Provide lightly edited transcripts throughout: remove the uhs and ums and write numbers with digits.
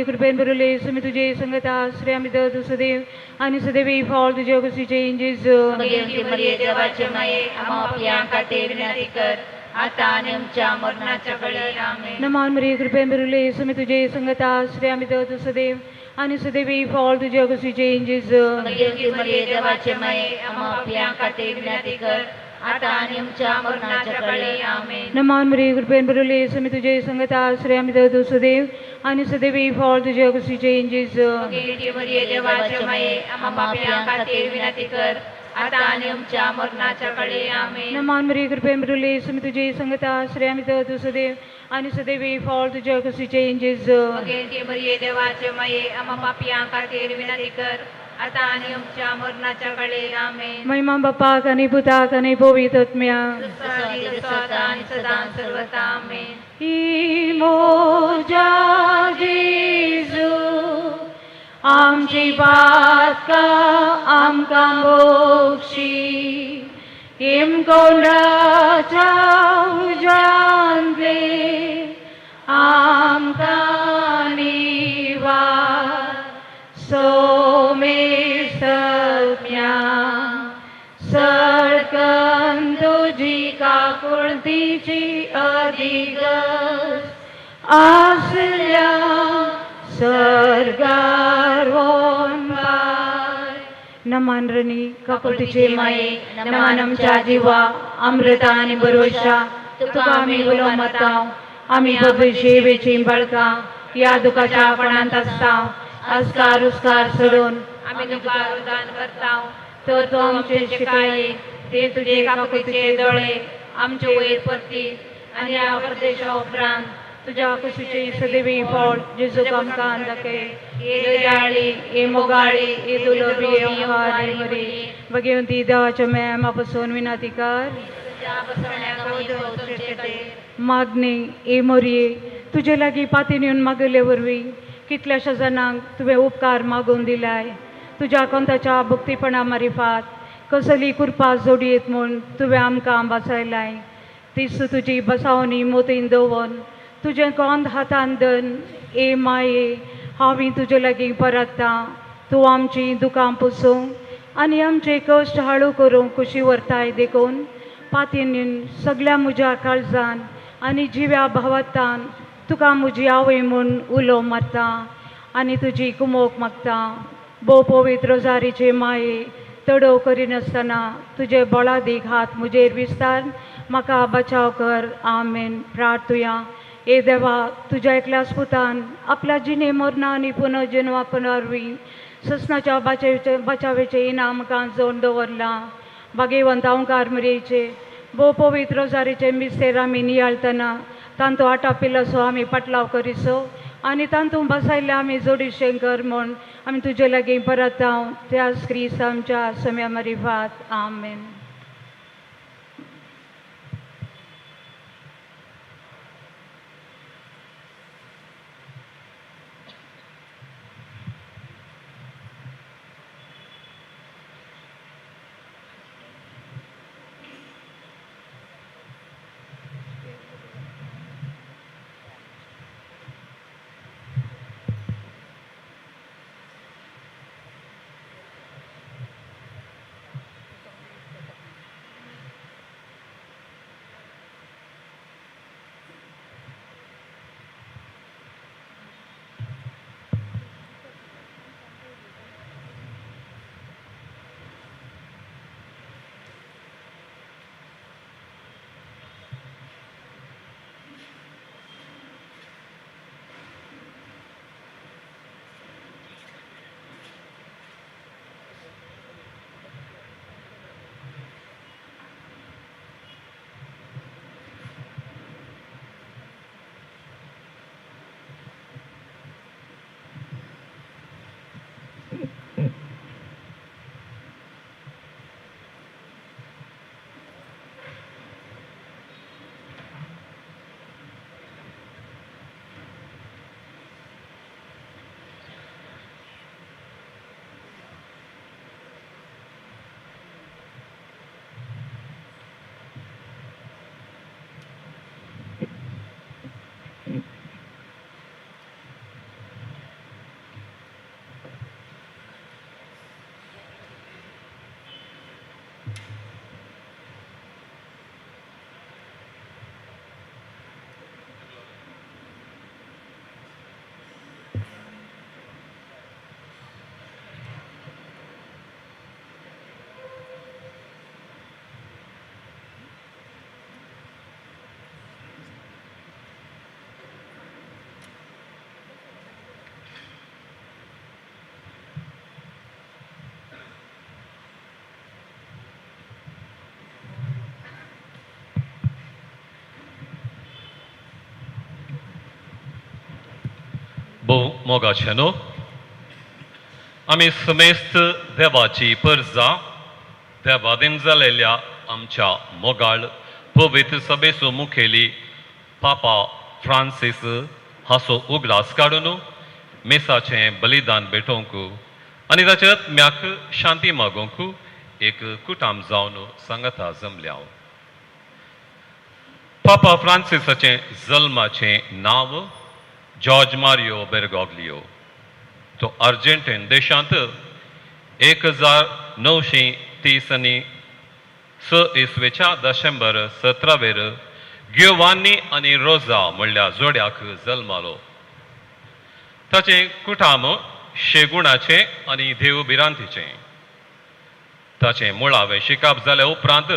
कृपेन भरले सुमी तुझे संगत आश्रय आमी तूं सदैव आनी सदैव फळ तुज्या कुशीचें जेजू. भगवती मरिये देवाचे माये, आम्हा पाप्यां खातीर विनंती कर, आता आनी आमच्या मरणाच्या वेळी. आमेन. नमान मरिये, कृपेन भरले सुमी तुझे संगत आश्रय आमी तूं सदैव आनी सदैव फळ तुज्या कुशीचें जेजू. भगवती मरिये देवाचे माये, आम्हा पाप्यां खातीर विनंती कर, आता आनी आमच्या मरणाच्या वेळी. आमेन. नमान मरिये, कृपेन भरले सुमी तुझे संगत आश्रय आमी तूं सदैव आनी सदैव फळ तुज्या कुशीचें जेजू. भगवती मरिये देवाचे माये, आम्हा पाप्यां खातीर विनंती कर, आता आनी आमच्या मरणाच्या वेळी. आमेन. नमान मरिये, कृपेन भरले सुमी तुझे संगत आश्रय आमी तूं सदैव आनी सदैव फळ तुज्या कुशीचें जेजू. भगवती मरिये देवाचे माये, आम्हा पाप्यां खातीर विनंती कर, आता आनी आमच्या मरणाच्या वेळी. आमेन. महिमा बापाक आनी पुताक आनी पवित्र आत्म्याक. जसो आनी सदां सर्वता. आमेन. ही मोजा जेजू आमची पातकां आमकां बोगशी, हेमकोंडाच्या उज्यांतले आमकां निवार, सोमेस्तम्या सडकन तुजी काकुळतीची अधिगस आसल्या सर्गार पाय. नमान रणी काकुळतीचे माये, नमान आमच्या जिवा अमृता आनी बरोशा, तुका आमी उलो मारता. आमी बाबू शेवेची बाळकां ह्या दुखाच्या पणांत आसता, आस्कार उस्कार सोडून आमी तुका रुदान करता. तर तूं आमचे शिकाये ते तुजे काकुळतीचे दोळे आमचे वयर परती आनी ह्या परदेशा उपरांत तुज्या कुशीचे सदैवी फळ जेजू आमकां दाखय. हे दयाळी, हे मोगाळी, हे दुलोबी, हे ओंकार, हे मरी भगवंती देवाच्या माया पासून विनंती कर. तुझ्या बसवण्याक तुमचे मागणी. ए मोरये, तुजे लागीं पातीन येवन मागयले वरवीं कितल्याश्या जाणांक तुवें उपकार मागून दिलाय. तुज्या कोंताच्या भक्तीपणा मारिफात कसली कृपा जोडयेत म्हूण तुवें आमकां बसयलाय. तीच तुजी बसावणी मोतीन दवरून तुजें कोंद हातान धन ए माये, हांव तुजे लागीं परतता. तूं आमची दुकां पुसूंक आनी आमचे कश्ट हाळू करूंक खुशी व्हरताय, देखून पातीन सगल्या म्हज्या काळजान आनी जिव्या भावातान तुका म्हजी आवय म्हूण उलो मारता आनी तुजी कुमोक मागता. भोव पवित्र रोजारीचे माये, तडव करिनासतना तुजे बळादीक हात म्हजेर विस्तार म्हाका बचाव कर. आमेन. प्रार्थुया. ए देवा, तुज्या एकल्याच पुतान आपल्या जिणे मरणां आनी पुनर्जन्मा वरवीं ससनाच्या बचावेचें इनाम आमकां जोड दवरलां. भागेवंत ओंकार मरयेचे भोव पवित्र रोजारीचे मिस्तेर आमी नियाळतना तांतू आटापिल्लोसो आमी पाटलाव करिसो आनी तांतूं बसायल्ले आमी जोडीशें कर म्हूण आमी तुजे लागीं परत हांव त्याच क्रिस्त आमच्या सम्या मारिफात. आमेन. मोगाचे न्हू आमी समेस्त देवाची परजा देवादीन जालेल्या आमच्या मोगाळ पवित्र सभेचो मुखेली पापा फ्रांसीस हाचो उगडास काडून मिसाचें बलिदान भेटोवंक आनी ताच्या आत्म्याक शांती मागोवंक एक कुटाम जावन सांगता जमल्या. पापा फ्रांसिसाचें जल्माचें नांव जॉर्ज मारियो बेर्गोग्लियो. तो अर्जेंटीन देशांत 1930 आनी 6 इसवेच्या 17 डिसेंबर गियोवानी आनी रोजा म्हणल्या जोड्याक जल्मालो. ताचें कुटाम शेगुणाचें आनी देव भिरांतीचें. ताचें मुळावें शिकप जाल्या उपरांत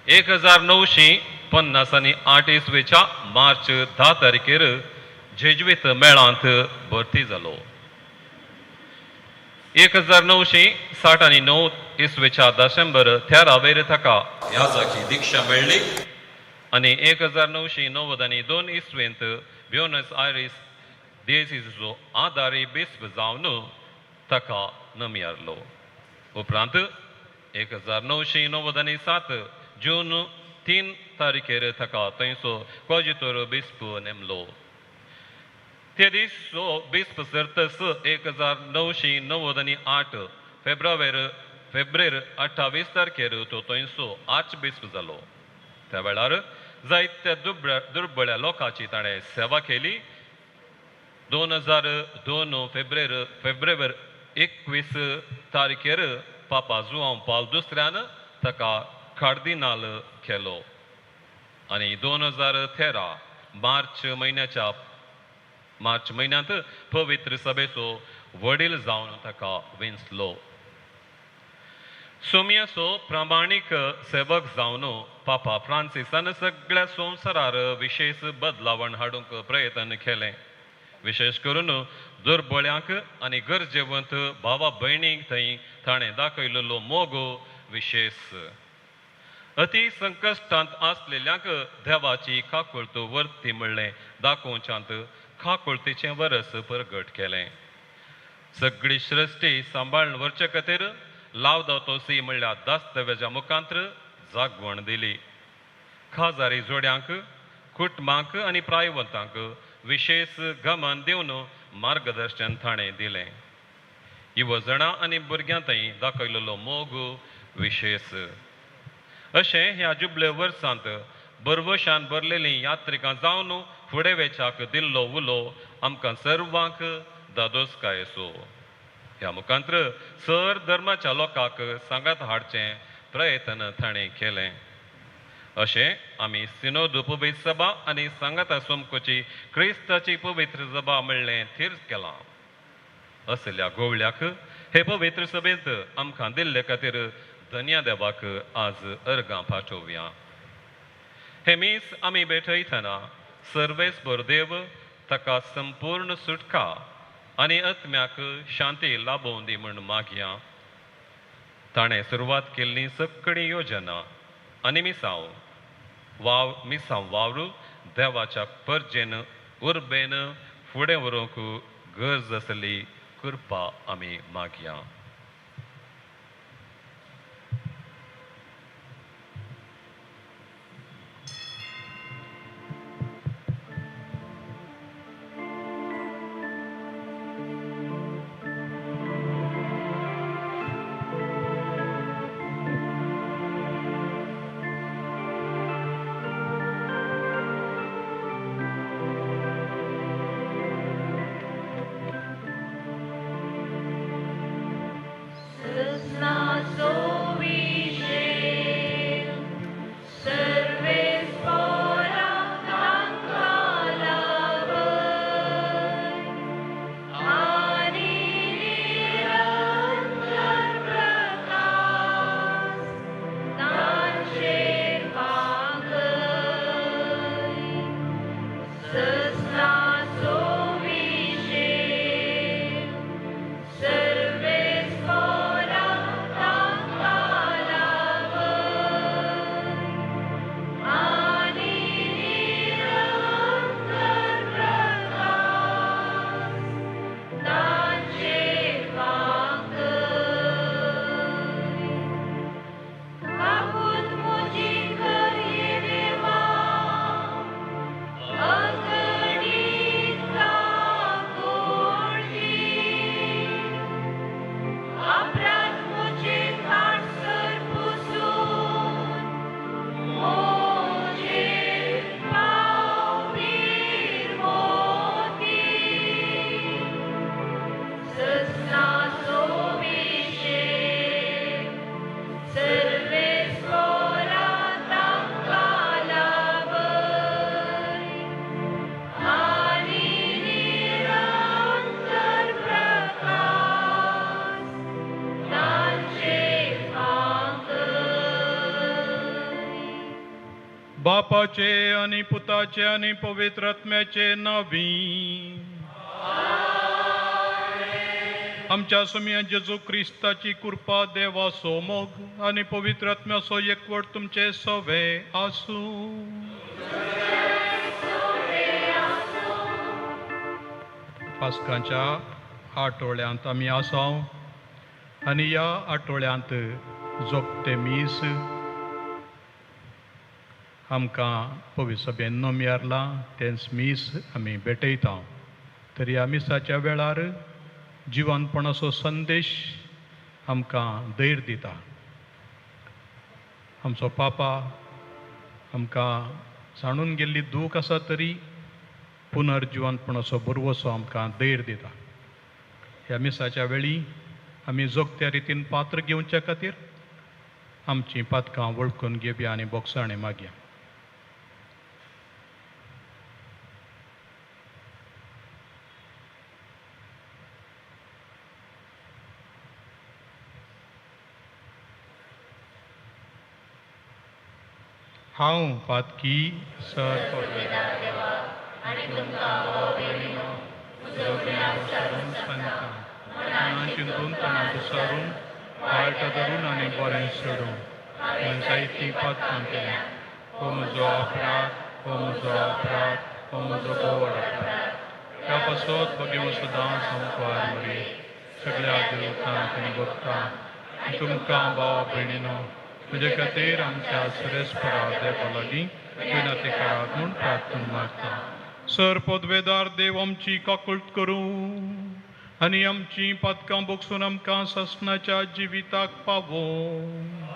1958 इसवेच्या मार्च 10 तारखेर जेज्वीत मेळांत भरती जालो. 1969 इसवेच्या 13 डिसेंबर ताका याजाची दीक्षा मेळ्ळी आनी 1992 इसवेंत ब्युनस आयरीस देसीचो आदारी बिस्प जावन ताका नमियारलो. उपरांत 1997 जून 3 तारखेर ताका थंयचो कोजितोर बिस्प नेमलो. ते दीस बिस्प सरतस 1998 फेब्रुवारी 28 तारखेर तो थंयचो आर्च बिस्प जालो. त्या वेळार जायत्या दुर्बळ्या लोकांची ताणें सेवा केली. 2002 फेब्रुवारी 21 तारखेर पापा जुआंव पाल दुसऱ्यान ताका कार्दिनाल केलो आनी 2013 मार्च म्हयन्यांत पवित्र सभेचो वडील जावन ताका वेंचलो. सोमियाचो प्रामाणीक सेवक जावन पापा फ्रांसिसान सगळ्या संवसारार विशेश बदलावण हाडूंक प्रयत्न केलें. विशेश करून दुर्बळ्यांक आनी गरजेवंत भावा भयणींक थंय ताणें दाखयलेलो मोग विशेश. अती संकश्टांत आसलेल्यांक देवाची काकुळट वर्ती म्हणलें दाखोवच्यांत काकुळतीचें वरस परगट केलें. सगळी सृश्टी सांबाळून व्हरचे खातीर लावदातो सी म्हणल्यार दस्तावेजा मुखांत्र जागवण दिली. खाजारी जोड्यांक, कुटुंबांक आनी प्रायवंतांक विशेश गमन दिवन मार्गदर्शन ताणें दिलें. युवजणां आनी भुरग्यां थंय दाखयलेलो मोग विशेश. अशें ह्या जुबले वर्सांत बरवशान भरलेलीं यात्रिकां जावन फुडें वेच्याक दिल्लो उलो आमकां सर्वांक दादोसकायेचो. ह्या मुखांत्र सर धर्माच्या लोकांक सांगात हाडचें प्रयत्न ताणें केलें. अशें आमी सिनोद पवित्र सभा आनी सांगाता सोमकोची क्रिस्ताची पवित्र सभा म्हणलें थीर केलां. असल्या गोवळ्याक हे पवित्र सभेंत आमकां दिल्ले खातीर धन्या देवाक आज अर्गां पाठोवया. हे मीस आमी भेटयतना सर्वेस्पर देव ताका संपूर्ण सुटका आनी आत्म्याक शांती लाभोवं दी म्हूण मागया. ताणें सुरवात केल्ली सगळी योजना आनी मिसांव वावर देवाच्या परजेन उर्बेन फुडें व्हरूंक गरज आसली कृपा आमी मागया. बापाचे आनी पुताचे आनी पवित्र आत्म्याचे नांवी. आमच्या सोम्या जेजू क्रिस्ताची कृपा, देवाचो मोग आनी पवित्र आत्म्याचो एकवट तुमचे सवे आसूं. पास्कांच्या आठवड्यांत आमी आसा आनी ह्या आठवड्यांत जोगते मीस आमकां पवित्र सभेन नोमियारलां तेंच मीस आमी भेटयता. तर ह्या मिसाच्या वेळार जिवनपणाचो संदेश आमकां धैर्य दिता. आमचो पापा आमकां जाणून गेल्ली दूख आसा तरी पुनर्जिवनपणाचो भरवसो आमकां धैर्य दिता. ह्या मिसाच्या वेळी आमी जोगत्या रितीन पात्र घेवच्या खातीर आमचीं पातकां वळखून घेवया आनी बोगसाणें मागया. हांव पातकी सर चिंतून तणाक सारून वायट धरून आनी बरें सोडून हांवें जायतीं पातकां केल्यां. हो म्हजो अपराध, हो म्हजो अपराध, हो म्हजो गोड अपराध. ह्या पासत भगेवन सदां संवसार मरे सगळ्या देवतांक आनी भक्तांक तुमकां भाव भयणीनो म्हजे खातीर आमच्या सरेस्परा देवा लागीं विनंती करात म्हूण प्रार्थना मागता. सर पदवेदार देव आमची काकूळट करूं आनी आमची पातकां बोगसून आमकां ससनाच्या जिविताक पावोवं.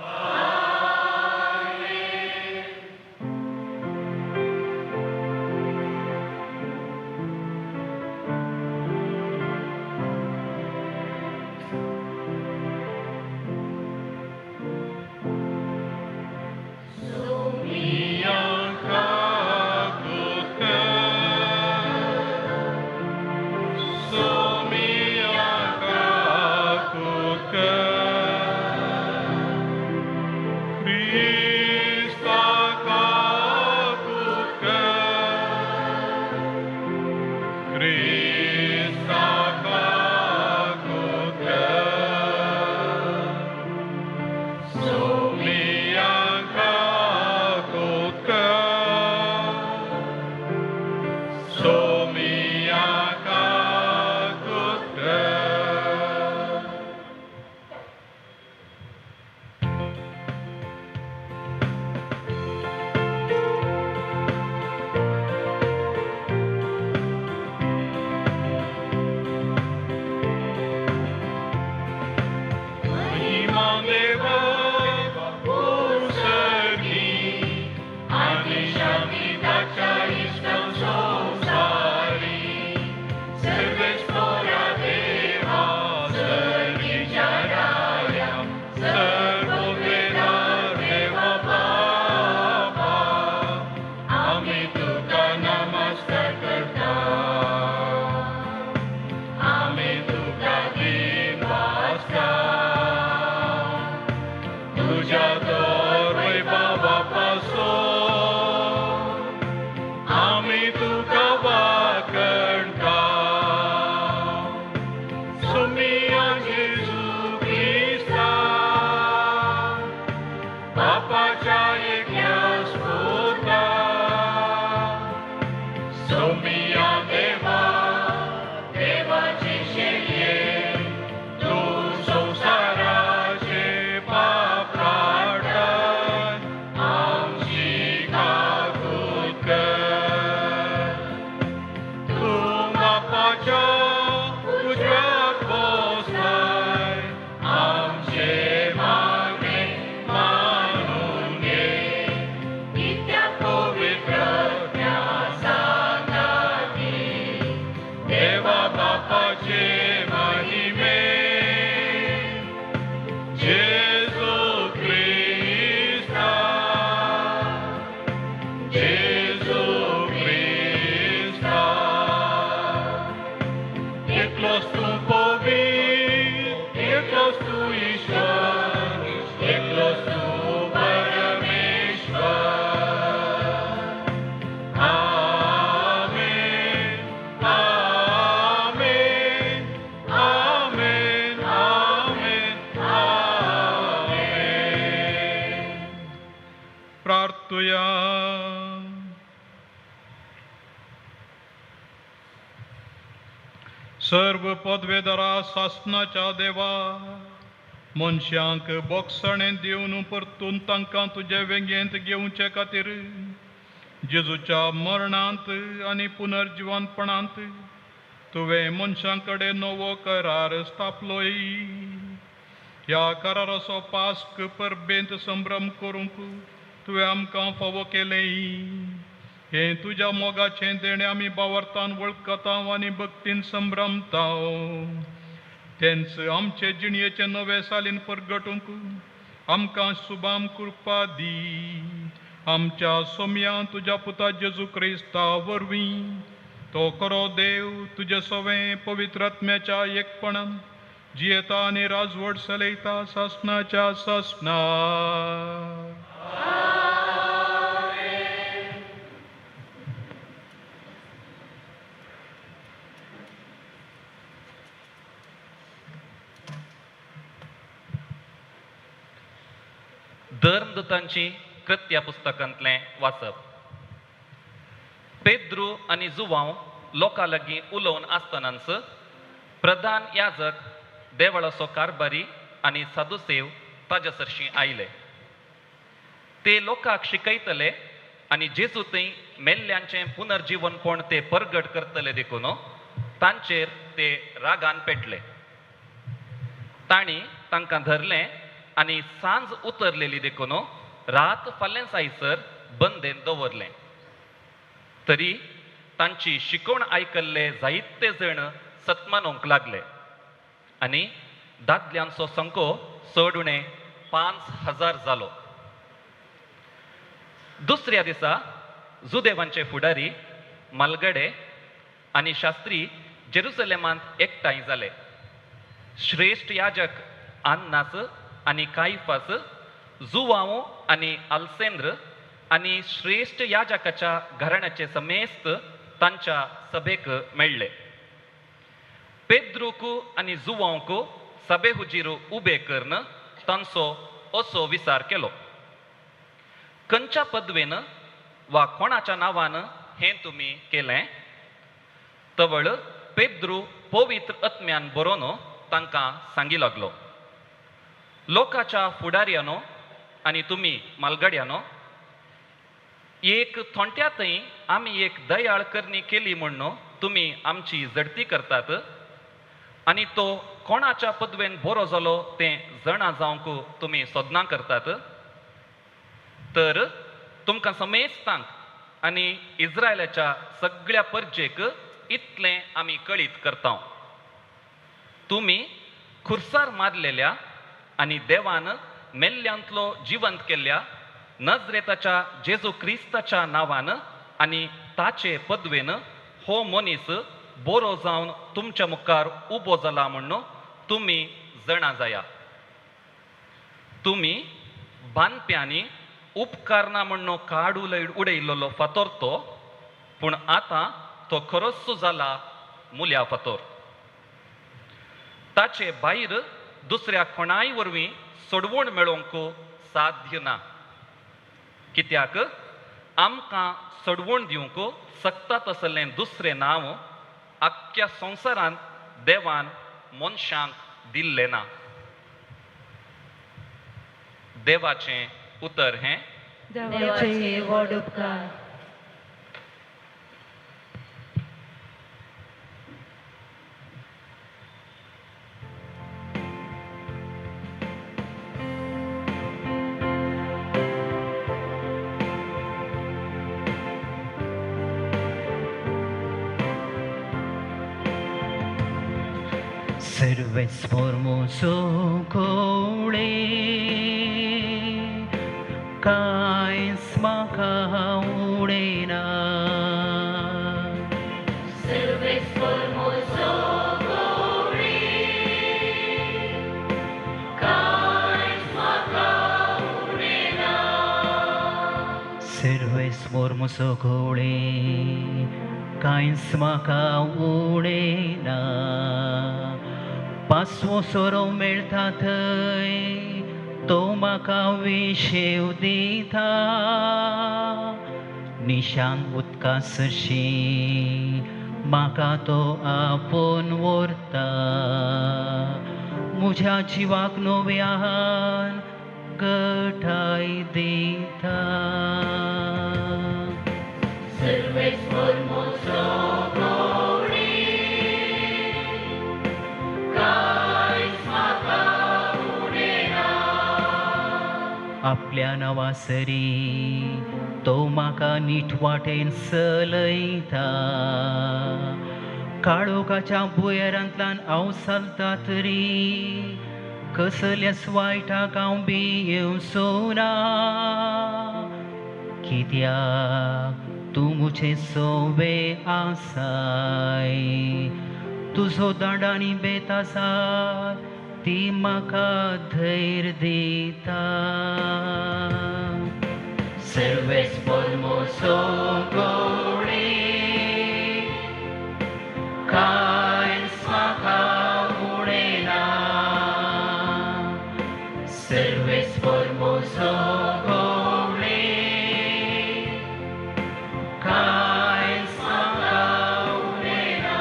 सर्व पदवेदारा सासनाच्या देवा, मनशांक बोगसणें दिवन परतून तांकां तुजे वेंगेंत घेवचे खातीर जेजूच्या मरणांत आनी पुनर्जिवनपणांत तुवें मनशां कडेन नवो करार स्थापलोय. ह्या कराराचो पास्क परबेंत संभ्रम करूंक तुवें आमकां फावो केलें. हें तुज्या मोगाचें देणें आमी बावरतान वळखता आनी भक्तीन संभ्रमता. तेंच आमचे जिणयेचें नवें सालीन परगटूंक आमकां सुबाम कृपा दी. आमच्या सोम्या तुज्या पुता जेजू क्रिस्ता वरवीं तो खरो देव तुजे सवें पवित्र आत्म्याच्या एकपणान जियेता आनी राजवट चलयता सासनाच्या सासना. धर्मदूतांची कृत्या पुस्तकांतलें वाचप. पेद्रू आनी जुवांव लोकां लागीं उलोवन आसतनाच प्रधान याजक देवळाचो कारभारी आनी सादुसेव ताज्या सरशीं आयले. ते लोकांक शिकयतले आनी जेजू थंय मेल्ल्यांचें पुनर्जिवनपण ते परगट करतले देखून तांचेर ते रागान पेटले. तांणी तांकां धरलें आनी सांज उतरलेली देखून रात फाल्यां जायसर बंदेन दवरलें. तरी तांची शिकवण आयकल्ले जायते जण सत्मानोवंक लागले आनी दादल्यांचो संको चड उणें 5000 जालो. दुसऱ्या दिसा जुदेवांचे फुडारी मालगडे आनी शास्त्री जेरुसलेमांत एकठांय जाले. श्रेश्ठ याजक आन्नास आनी कायफास, जुवांव आनी आल्सेंद्र आनी श्रेश्ठ याजकाच्या घराण्याचे समेस्त तांच्या सभेक मेळ्ळे. पेद्रूक आनी जुवांक सभे हुजीर उबे करून तांचो असो विचार केलो, खंयच्या पदवेन वा कोणाच्या नांवान हें तुमी केलें? तवळ पेद्रू पवित्र आत्म्यान बरोवन तांकां सांगी लागलो, लोकाच्या फुडारयानो आनी तुमी मालगड्यानो, एक थोंट्या थंय आमी एक दयाळ करणी केली म्हूण तुमी आमची झडती करतात आनी तो कोणाच्या पदवेन बरो जालो तें जाणा जावंक तुमी सोदनां करतात. तर तुमकां समेस्तांक आनी इस्रायलाच्या सगळ्या परजेक इतलें आमी कळीत करता, तुमी खुर्सार मारलेल्या आनी देवान मेल्ल्यांतलो जिवंत केल्ल्या नजरेताच्या जेजू क्रिस्ताच्या नांवान आनी ताचे पदवेन हो मनीस बरो जावन तुमच्या मुखार उबो जाला म्हूण तुमी जाणा जाया. तुमी बांदप्यांनी उपकारना म्हूण काड उडयल्लो फातोर तो, पूण आतां तो खरोच जाला मुल्या फातोर. ताचे भायर दुसऱ्या कोणाय वरवीं सोडवण मेळोवंक साध्य ना, कित्याक आमकां सोडवण दिवंक सक्ता तसलें दुसरें नांव आख्ख्या संवसारांत देवान मनशांक दिल्लें ना. देवाचें उतर हें. देवाचे व्हड उपकार. Serves formoso cole कांयच म्हाका उडयना. Serves formoso cole कांयच म्हाका उडयना. Serves formoso cole कांयच म्हाका उडयना. पासवो सोरो मेळटा थंय तो म्हाका विशेव दिता. निशान उदका सरशी म्हाका तो आपोवन व्हरता. म्हज्या जिवाक नव्यान गठाय दिता. आपल्या नांवासरी तो म्हाका नीट वाटेन चलयता. काळोखाच्या भुंयेरांतल्यान हांव चलता तरी कसल्याच वायटाक हांव भियेवचो ना. कित्याक तूं म्हजे सोवे आसाय, तुजो दांड आनी बेत आसा ती म्हाका धैर्य दिता. सर्वेस्पर म्हजो गवळी, कांयच म्हाका उणें ना. सर्वेस्पर म्हजो गवळी, कांयच म्हाका उणें ना.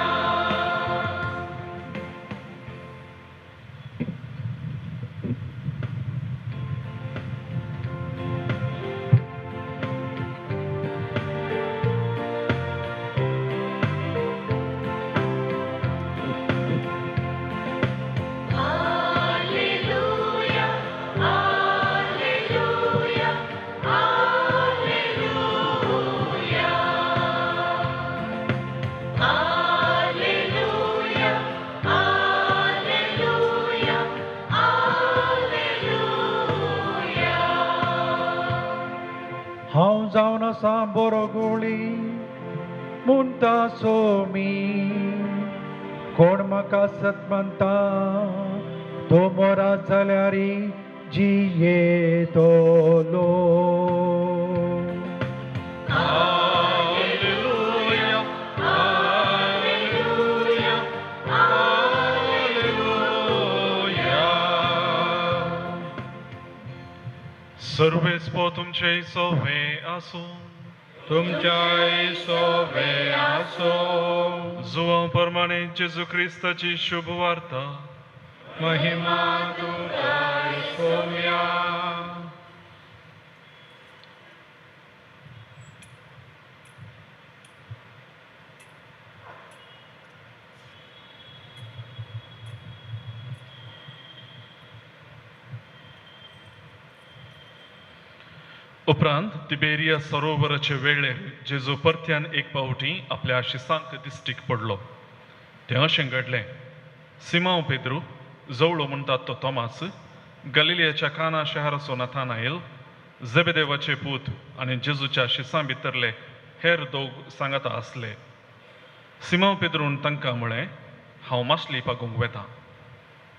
हांव जावन आसा बरो गोळी म्हणटा सोमी, कोण म्हाका सत मानता तो मोरा जाल्यार जियेतलो. सर्वेस्पर तुमचे सोवे आसूं. तुमच्याय सोवे आसूं. जुवां प्रमाणे जेजू क्रिस्ताची शुभ वार्ता. महिमा तुका सोम्या. उपरांत तिबेरिया सरोवराचे वेळेर जेजू परत्यान एक पावटी आपल्या शिसांक दिश्टीक पडलो. तें अशें घडलें, सिमांव पेद्रू, जवळो म्हणटात तो तोमास, गलिलियाच्या काना शहराचो नथानायल, जेबेदेवाचे पूत आनी जेजूच्या शिसां भितरले हेर दोग सांगाता आसले. सिमांव पेद्रून तांकां म्हळें, हांव मासली पागूंक वेता.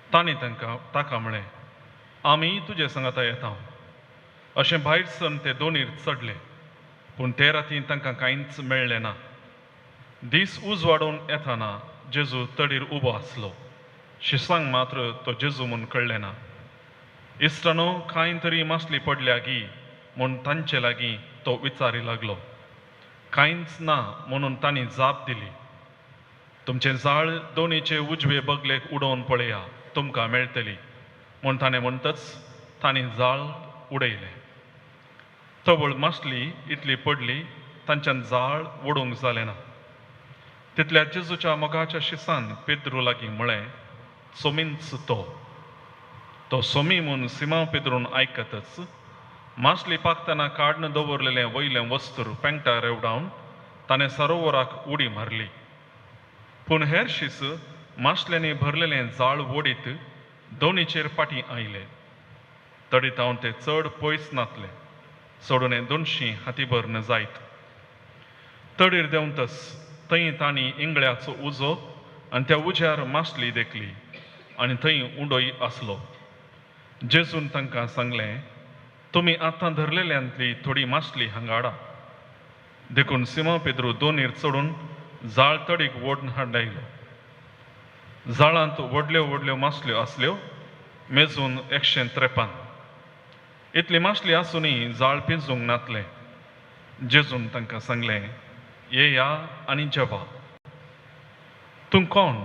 तांणी ताका म्हळें, आमी तुजे सांगाता येता. अशें भायर सरून ते दोनीर चडले, पूण ते राती तांकां कांयच मेळ्ळें ना. दीस उजवाडून येताना जेजू तडीर उबो आसलो. शिसांक मात्र तो जेजू म्हूण कळ्ळें ना. इश्टानो, कांय तरी मासली पडल्या गी म्हूण तांचे लागीं तो विचारी लागलो. कांयच ना म्हणून तांणी जाप दिली. तुमचें जाळ दोनीचे उजवे बगलेक उडोवन पळया, तुमकां मेळटली म्हूण ताणें म्हणटच तांणी जाळ उडयलें. तवळ मासली इतली पडली तांच्यान जाळ ओडूंक जालें ना. तितल्या जेजूच्या मोगाच्या शिसान पेद्रू लागीं म्हळें, सोमींच तो. तो सोमी म्हूण सिमांव पेद्रून आयकतच मासली पाकतना काडून दवरलेलें वयलें वस्त्र पेंगटार रेवडावन ताणें सरोवराक उडी मारली. पूण हेर शीस मासल्यांनी भरलेलें जाळ ओडीत दोनीचेर फाटीं आयले. तडीत हांव ते चड पयस नातले, सोडून 200 हाती भरून जायत. तडीर देंवतच थंय तांणी इंगळ्याचो उजो आनी त्या उज्यार मासली देखली आनी थंय उंडोय आसलो. जेजून तांकां सांगलें, तुमी आतां धरलेल्यांतली थोडी मासली हांगा हाडा. देखून सिमांव पेद्रू दोनीर चडून जाळ तडीक ओडून हाडलो. जाळांत व्हडल्यो व्हडल्यो मासल्यो आसल्यो, मेजून 153. इतली मासली आसुनूय जाळ पिंजूंक नातलें. जेजून तांकां सांगलें, येया आनी जेवा. तूं कोण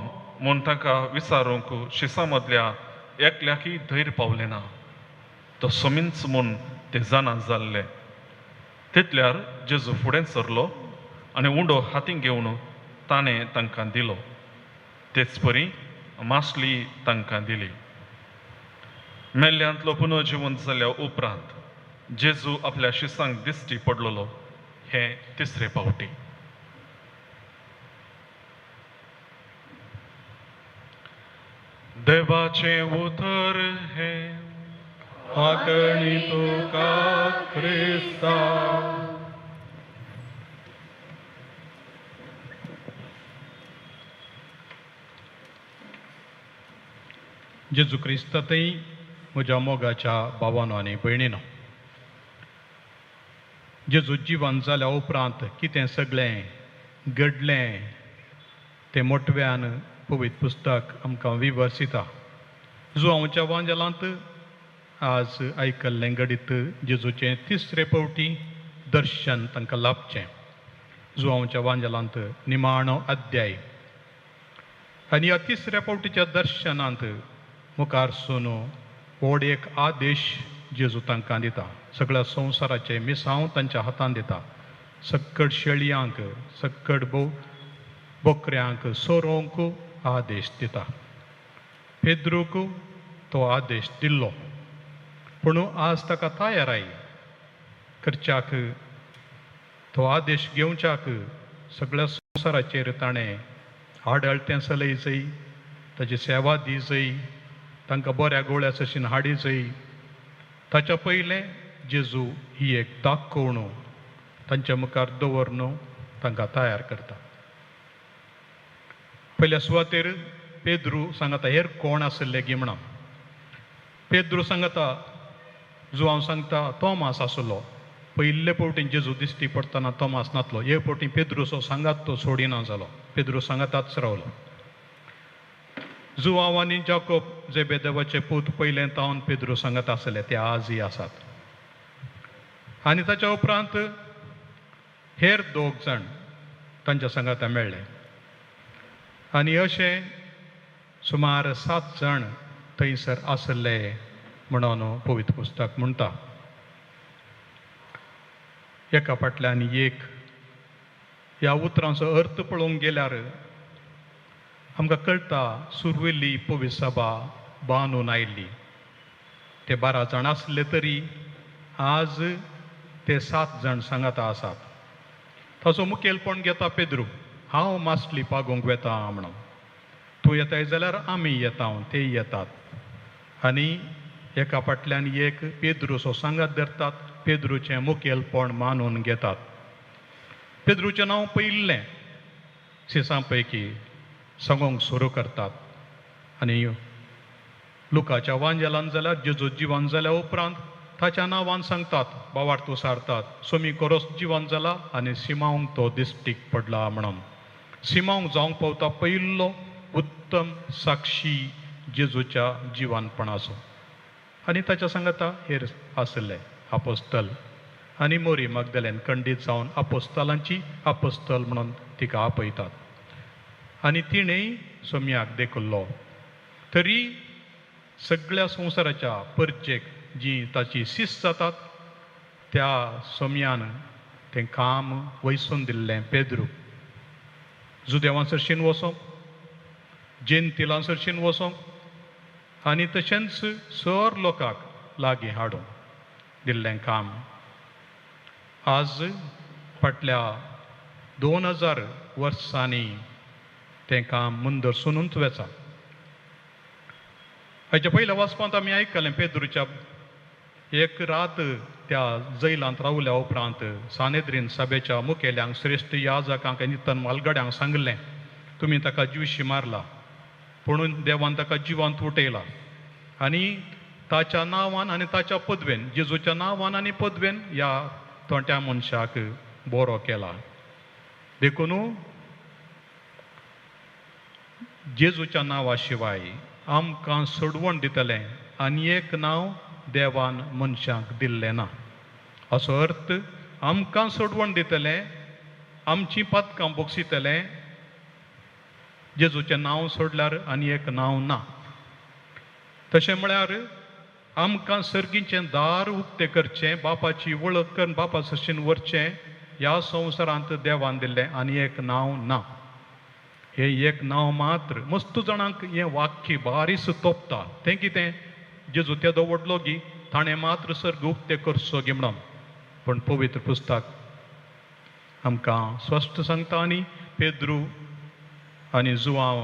म्हूण तांकां विचारूंक शिसां मदल्या एकल्याकय धैर्य पावलें ना. तो सोमींच म्हूण ते जाणा जाल्ले. तितल्यार जेजू फुडें सरलो आनी उंडो हातीं घेवन ताणें तांकां दिलो. तेच परी मासली तांकां दिली. मेल्ल्यांतलो पुनर्जिवंत जाल्या उपरांत जेजू आपल्या शिसांक दिश्टी पडलेलो हें तिसरे पावटी. देवाचें उतर हें आकणी तुका क्रिस्ता. जेजू क्रिस्तांतय म्हज्या मोगाच्या भावानो आनी भयणीनो, जेजू जिवन जाल्या उपरांत कितें सगळें घडलें तें मोटव्यान पवित्र पुस्तक आमकां विवर्सिता. जुवांवच्या वांजेलांत आज आयकल्लें घडीत जेजूचें तिसरे पावटी दर्शन तांकां लाभचें. जुवांवच्या वांजेलांत निमाणो अध्याय आनी ह्या तिसऱ्या पावटीच्या दर्शनांत मुखार सून व्हड एक आदेश जेजू तांकां दिता. सगळ्या संवसाराचें मिसांव तांच्या हातान दिता. सक्कड शेळयांक, सक्कड बोकऱ्यांक सोरोवंक आदेश दिता. पेद्रूक तो आदेश दिल्लो, पूण आज ताका तयाराय करच्याक, तो आदेश घेवच्याक सगळ्या संवसाराचेर ताणें आडळतें चलयचय, ताची सेवा दिजय, तांकां बऱ्या गोळ्या सशीन हाडीचय. ताच्या पयलें जेजू ही एक दाखोवणू तांच्या मुखार दवरन तांकां तयार करता. पयल्या सुवातेर पेद्रू सांगता हेर कोण आसले गी म्हणा. पेद्रू सांगता, जुवांव सांगता तोमास आसलो. पयले फावटी जेजू दिश्टी पडटना तोमास नातलो. हे फावटी पेद्रूचो सांगात तो सोडिना जालो. पेद्रू सांगाताच रावलो. जुवांव आनी जाकोब जेबेदेवाचे पूत पयलें तावन पेद्रू सांगत आसले, ते आजय आसात. आनी ताच्या उपरांत हेर दोग जाण तांच्या सांगाता मेळ्ळे आनी अशें सुमार 7 जाण थंयसर आसले म्हणून पवित्र पुस्तक म्हणटा. एका फाटल्यान एक ह्या उतरांचो अर्थ पळोवंक गेल्यार आमकां कळटा सुरवेली पवित्र सभा बांदून आयिल्ली. ते 12 जाण आसले तरी आज ते 7 जाण सांगाता आसात. ताचो मुखेलपण घेता पेद्रू. हांव मासली पागोवंक वेता म्हणून, तूं येताय जाल्यार आमी येता, ते येतात. आनी एका फाटल्यान एक पेद्रूचो सांगात धरतात, पेद्रूचें मुखेलपण मानून घेतात. पेद्रूचें नांव पयिल्लें सिसां पैकी सांगूंक सुरू करतात. आनी लुकाच्या वांजेलान जाल्यार जेजू जिवन जाल्या उपरांत ताच्या नांवान सांगतात, बावार्थ उसारतात, सोमी कोरोस जिवन जाला आनी सिमावंक तो दिश्टीक पडला म्हणून. सिमावंक जावंक पावता पयिल्लो उत्तम साक्षी जेजूच्या जिवानपणाचो. आनी ताच्या सांगाता हेर आसले आपोस्तल आनी मोरी मगदलेन खंडीत जावन आपोस्तलांची आपोस्तल म्हणून तिका आपयतात. आनी तिणेंय सोम्याक देखलो. तरी सगळ्या संवसाराच्या परचेक जी ताची शिस्त जातात त्या सोम्यान तें काम वयसून दिल्लें पेद्रू. जुदेवां सरशीन वचोंक, जेंतिलां सरशीन वचोंक आनी तशेंच सर लोकांक लागीं हाडूंक दिल्लें काम. आज फाटल्या 2000 वर्सांनी तें काम मुंदरसुनूच वेचा. हाच्या पयल्या वाचपांत आमी आयकलें पेद्रूच्या एक रात त्या जैलांत रावल्या उपरांत सानेद्रीन सभेच्या मुखेल्यांक, श्रेश्ठ याजकांक आनी तन मालगड्यांक सांगलें, तुमी ताका जिवशी मारला, पूण देवान ताका जिवांत उठयला आनी ताच्या नांवान आनी ताच्या पदवेन, जेजूच्या नांवान आनी पदवेन ह्या तोंट्या मनशाक बरो केला. देखून जेजूच्या नांवा शिवाय आमकां सोडवण दितलें आनी एक नांव देवान मनशांक दिल्लें ना. असो अर्थ आमकां सोडवण दितलें, आमचीं पातकां बोगसितलें, जेजूचें नांव सोडल्यार आनी एक नांव ना. तशें म्हळ्यार आमकां सर्गीचें दार उक्तें करचें, बापाची वळख करून बापा सशीन व्हरचें ह्या संवसारांत देवान दिल्लें आनी एक नांव ना. हें एक नांव मात्र मस्त जाणांक हें वाक्य बारीस तोपता. तें कितें, जेजू तेदो व्हडलो गी ताणें मात्र सर्ग उक्तें करचो गी म्हणून. पूण पवित्र पुस्तक आमकां स्पश्ट सांगता आनी पेद्रू आनी जुआंव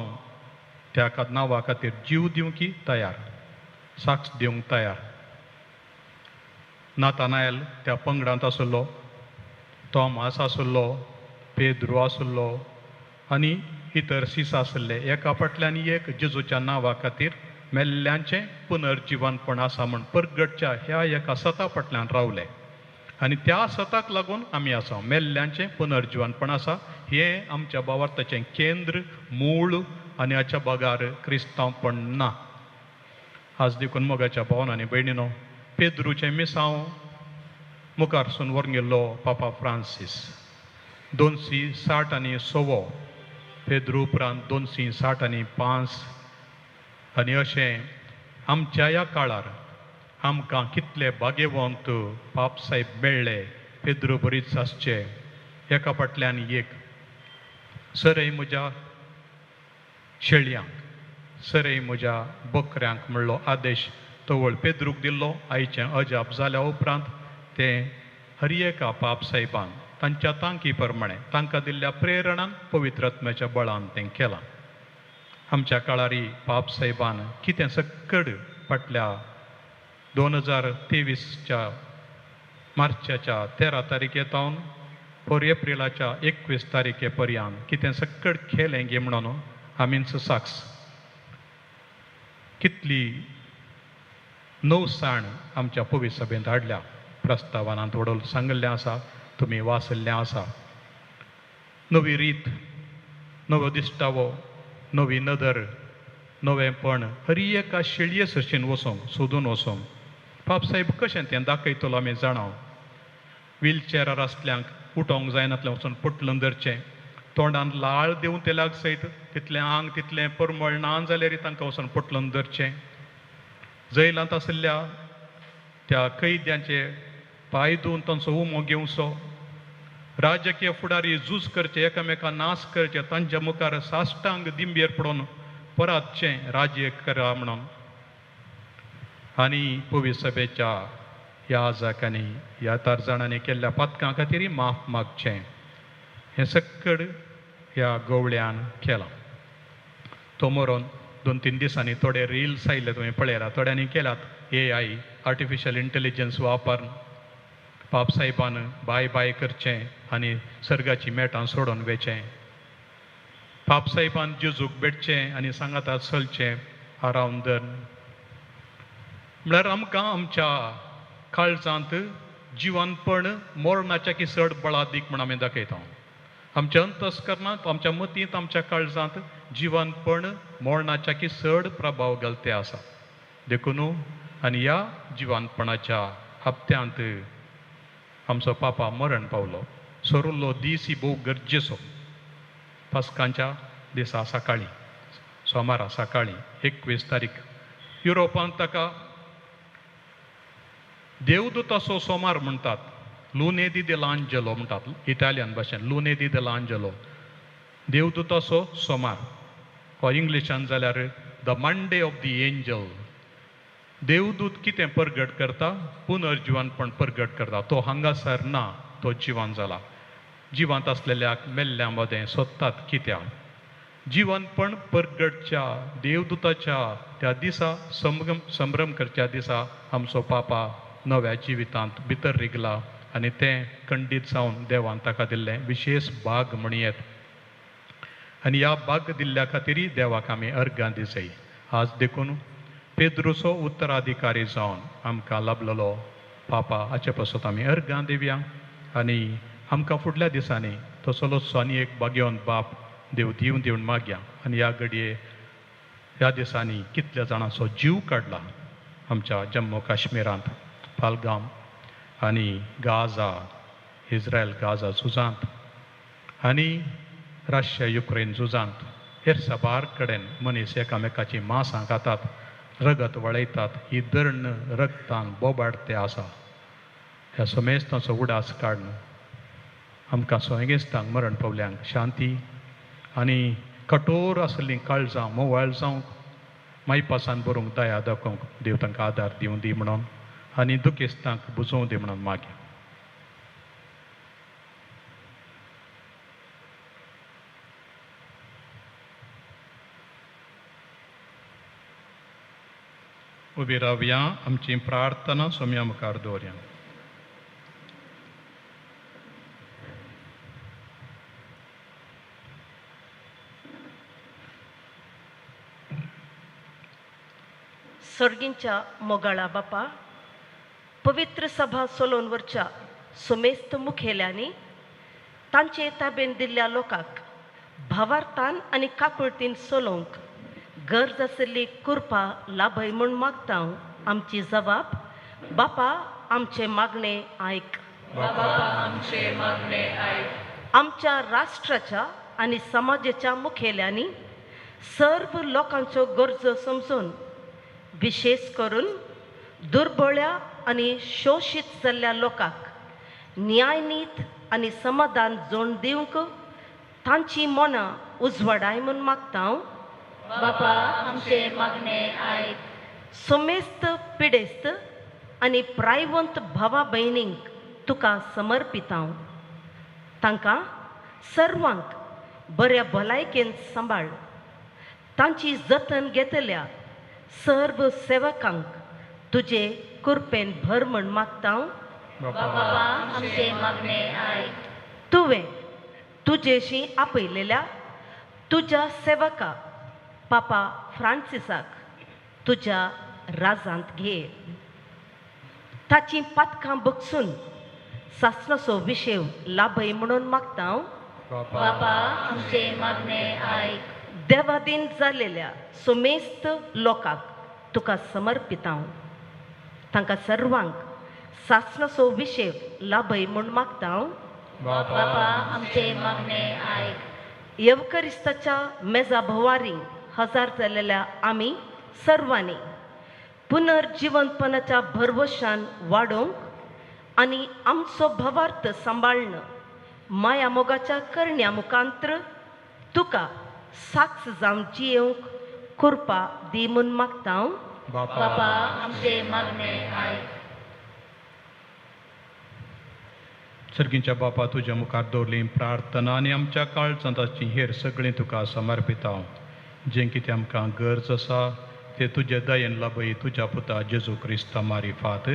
त्या नांवा खातीर जीव दिवंक तयार, साक्ष दिवंक तयार. नातानायल त्या पंगडांत आसलो, तॉमास आसलो, पेद्रू आसलो आनी इतर सीस आसले. एका फाटल्यान एक जेजूच्या नांवा खातीर मेल्ल्यांचें पुनर्जिवनपण आसा म्हूण परगटच्या ह्या एका सता फाटल्यान रावले आनी त्या सताक लागून आमी आसा. मेल्ल्यांचें पुनर्जिवनपण आसा हें आमच्या भावार्थाचें केंद्र, मूळ आनी हाच्या बगार क्रिस्तांवपण ना. आज देखून मोगाच्या भावन आनी भयणीनो, पेद्रूचें मिसांव मुखारसून व्हरून गेल्लो पापा फ्रांसीस 266, पेद्रू उपरांत 265. आनी अशें आमच्या ह्या काळार आमकां कितले भाग्यवंत पाप साहेब मेळ्ळे. पेद्रू बरीच आसचे एका फाटल्यान एक. सरय म्हज्या शेळयांक, सरय म्हज्या बकऱ्यांक म्हणलो आदेश तवळ पेद्रूक दिल्लो. आयचें अजाप जाल्या उपरांत तें हर एका पाप साहेबान तांच्या तांकी प्रमाणे तांकां दिल्ल्या प्रेरणान पवित्र आत्म्याच्या बळान तें केलां. आमच्या काळारी पाप साहेबान कितें सक्कड फाटल्या 2023च्या मार्चाच्या 13 तारखे तावन 4 एप्रिलाच्या 21 तारखे पर्यंत कितें सक्कड केलें गे म्हणून आमीच साक्ष. कितली नवसाण आमच्या पवित्र सभेंत हाडल्या, प्रस्तावनांत वडोल सांगिल्लें आसा, तुमी वाचिल्लें आसा. नवी रीत, नवो दिश्टावो, नवी नदर, नवेंपण हर एका शेळये सशीन वचोंक, सोदून वचोंक. पाप साहेब कशें तें दाखयतलो आमी जाणा. व्हीलचेरार आसल्यांक उठोवंक जायनातलें वचून पोटलून धरचें, तोंडान लाळ दिवन तेलाक सयत तितलें आंग तितलें परमळ ना जाल्यार तांकां वचून पोटलून धरचें. जैलांत आशिल्ल्या त्या कैद्यांचे पांय धुवन तांचो उमो घेवचो. राजकीय फुडारी झूज करचे, एकामेका नाश करचे, तांच्या मुखार साश्टांग दिंबेर पडून परतचें राज्य करा म्हणून. आनी पवित्र सभेच्या ह्या आजाकांनी ह्या तारजाणांनी केल्ल्या पातकां खातीर माफ मागचें. हें सक्कड ह्या गवळ्यान केलां. तो मरोन 2-3 दिसांनी थोडे रिल्स आयले, तुवें पळयला, थोड्यांनी केल्यात AI artificial intelligence वापरून पाप साहेबान बाय बाय करचें आनी सर्गाची मेटां सोडून वेचें. पाप साहेबान जेजूक भेटचें आनी सांगाता चलचें आरावन धर. म्हळ्यार आमकां आमच्या काळजांत जिवनपण मरणाच्या की चड बळादीक म्हूण आमी दाखयता. आमच्या अंतस्करणांत, आमच्या मतींत, आमच्या काळजांत जिवनपण मरणाच्या की चड प्रभाव घालते आसा. देखून आनी ह्या जिवनपणाच्या हप्त्यांत आमचो पापा मरण पावलो. सोरुल्लो दीस ही भोव गरजेचो. पास्कांच्या दिसा सकाळीं, सोमारा सकाळीं 21 तारीख युरोपांत ताका देवदूताचो सोमार म्हणटात, लुनेदी देलांजलो म्हणटात इटालियन भाशेन, लुनेदी देलांजलो, देवदूताचो सोमार. वा इंग्लिशान जाल्यार the Monday of the angel. देवदूत कितें परगट करता? पुनर्जिवनपण परगट करता. तो हांगासर ना, तो जिवन जाला. जिवंत आसलेल्याक मेल्ल्या मदें सोदतात कित्याक? जिवनपण परगटच्या देवदूताच्या त्या दिसा संभ्रम करच्या दिसा आमचो पापा नव्या जिवितांत भितर रिगला आनी तें खंडीत जावन देवान ताका दिल्लें विशेश भाग म्हणयेत. आनी ह्या भाग दिल्ल्या खातीर देवाक आमी अर्गां दिसय. आज देखून पेद्रूचो उत्तराधिकारी जावन आमकां लाभलेलो पापा हाचे पासत आमी अर्गां दिवया आनी आमकां फुडल्या दिसांनी तसलोच आनी एक भाग्यवंत बाप देव दिवन दिवन मागया. आनी ह्या घडये ह्या दिसांनी कितल्या जाणांचो जीव काडला आमच्या जम्मू काश्मीरांत, पालगाम आनी गाझा, इस्रायल गाझा झुजांत आनी रशिया युक्रेन झुजांत, हेर साबार कडेन मनीस एकामेकाची मांसां खातात, रगत वळयतात. ही दर्ण रगतान बोबाडते आसा. ह्या समेस्तांचो उडास काडून आमकां सोयंगेस्तांक मरण पावल्यांक शांती आनी कठोर आसलीं काळजां मोवाळ जावंक मायपासान बरोवंक दया दाखोवंक देव तांकां आदार दिवं दी म्हणून आनी दुखेस्तांक बुजोवं दी म्हणून मागीर. उबी रावया, आमची प्रार्थना सोम्या मुखार दवरया. सर्गींच्या मोगाळा बापा, पवित्र सभा सोलोनवरच्या सुमेस्त मुखेल्यांनी तांचे ताबेन दिल्ल्या लोकांक भावार्थान आनी काकुळतीन सोलोवंक गरज आशिल्ली कृपा लाभय म्हूण मागता. आमची जबाब बापा आमचे मागणे आयक. आमचे मागणे आयक. आमच्या राष्ट्राच्या आनी समाजाच्या मुखेल्यांनी सर्व लोकांच्यो गरजो समजून विशेष करून दुर्बळ्या आनी शोशीत जाल्ल्या लोकांक न्यायनीत आनी समाधान जोड दिवंक तांची मनां उजवाडाय म्हूण मागता. बापा आमचे मागणे आयक. समेस्त पिडेस्त आनी प्रायवंत भावा भयणींक तुका समर्पिता. तांकां सर्वांक बऱ्या भलायकेन सांबाळ. तांची जतन घेतल्या सर्व सेवकांक तुजे कृपेन भर म्हूण मागता. बाबा आमचे मागणे आयक. तुवें तुजेशी आपयलेल्या तुज्या सेवका पापा फ्रांसिसाक तुज्या राजांत घे. ताची पातकां बगसून सासणाचो विशेव लाभय म्हणून मागता. बाबा आमचे मागणे आयक. देवादीन जालेल्या सुमेस्त लोकांक तुका समर्पिता. तांकां सर्वांक सासणाचो विशेव लाभय म्हूण मागता. बाबा आमचे मागणे आयक. येवकरिस्ताच्या मेजा भोवारी हजार जालेल्या आमी सर्वांनी पुनर्जिवंतपणाच्या भरवशान वाडोवंक आनी आमचो भावार्थ सांबाळणं माया मोगाच्या करण्या मुखांत्र तुका साक्ष जावन जियेवंक कृपा दी म्हूण मागता. बाबा आमचे मागणे आयक. सर्गींच्या बापा, तुज्या मुखार दवरली प्रार्थना आनी आमच्या काळजांताची हेर सगळीं तुका समर्पिता. जें कितें आमकां गरज आसा ते तुजे दयेन लाभय तुज्या पुता जेजू क्रिस्ता मारिफात.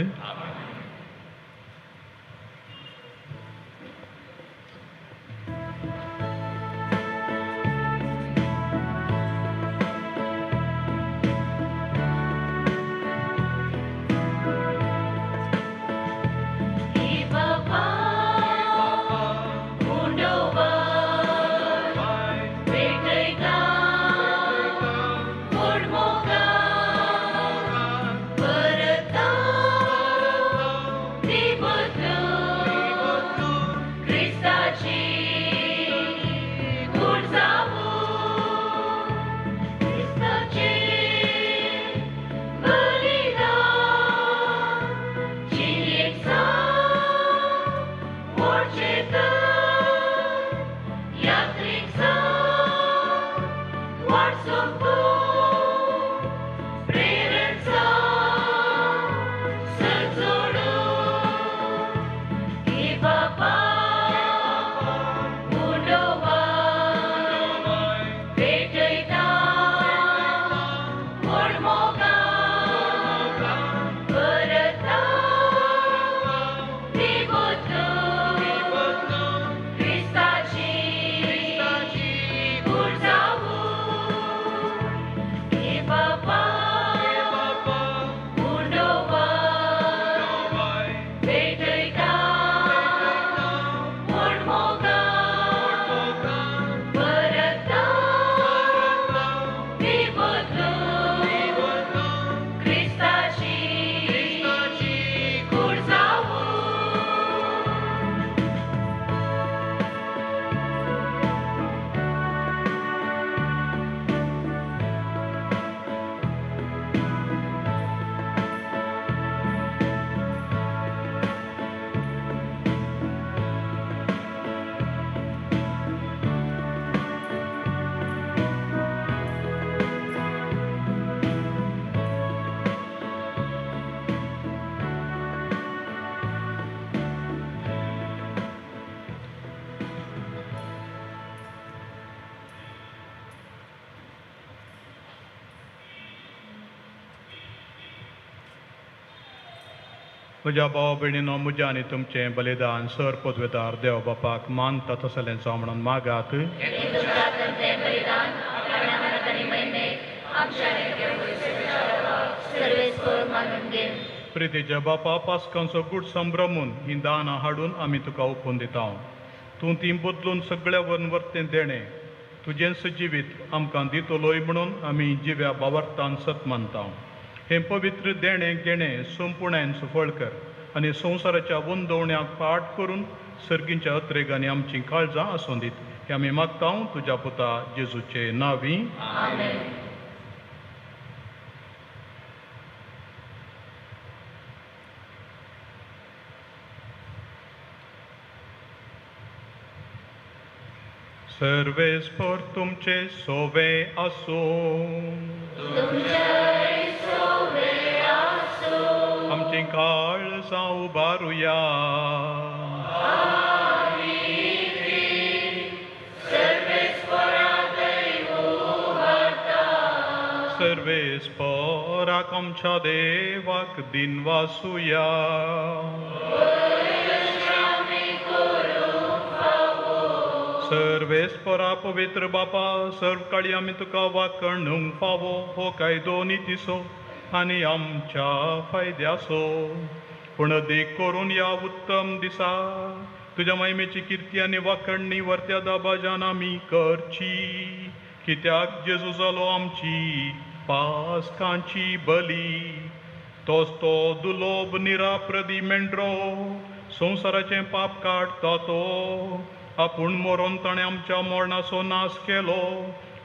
Bye. म्हज्या भाव भयणीनो, म्हज्या आनी तुमचें बलिदान सर पदवेदार देव बापाक मानता तसलें जावं म्हणून मागात. प्रितीच्या बापा, पास्कांचो गूट संभ्रमून हीं दानां हाडून आमी तुका ओपून दिता. तूं ती बदलून सगळ्या वनवर्तें देणें तुजेंच जिवीत आमकां दितलोय म्हणून आमी जिव्या बावरतान सत मानता. हें पवित्र देणें घेणें संपुणायन सुफळ कर आनी संवसाराच्या वंदवण्याक पाठ करून सर्गींच्या अत्रेगांनी आमचीं काळजां आसूं दीत. हें आमी मागता तुज्या पुता जेजूचे नांवी. सर्वेस्पर तुमचे सोवे आसूं. आमचीं काळजां उबारुया. सर्वेस्पराक आमच्या देवाक दिनवासुया. सर्वेस्परा पवित्र बापा, सर्व काळी आमी तुका वाकणूंक फावो हो कायदो नितीचो आनी आमच्या फायद्याचो. पूण अदीक करून ह्या उत्तम दिसा तुज्या महिमेची किर्ती आनी वाकणणी वर्त्या दाबाजान आमी करची. कित्याक जेजू जालो आमची पास्कांची बली. तोच तो दुलोब निराप्रदी मेंढरो संवसाराचें पाप काडटा तो. आपूण मरोन ताणें आमच्या मरणाचो नाश केलो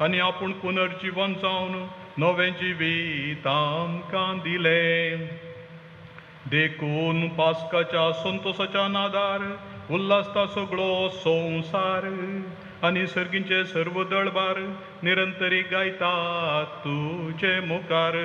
आनी आपूण पुनर्जिवन जावन नवें जिवीत आमकां दिलें. देखून पास्काच्या संतोसाच्या नादार उल्हासता सगळो संवसार आनी सर्गींचे सर्व दळबार निरंतरी गायता तुजे मुखार.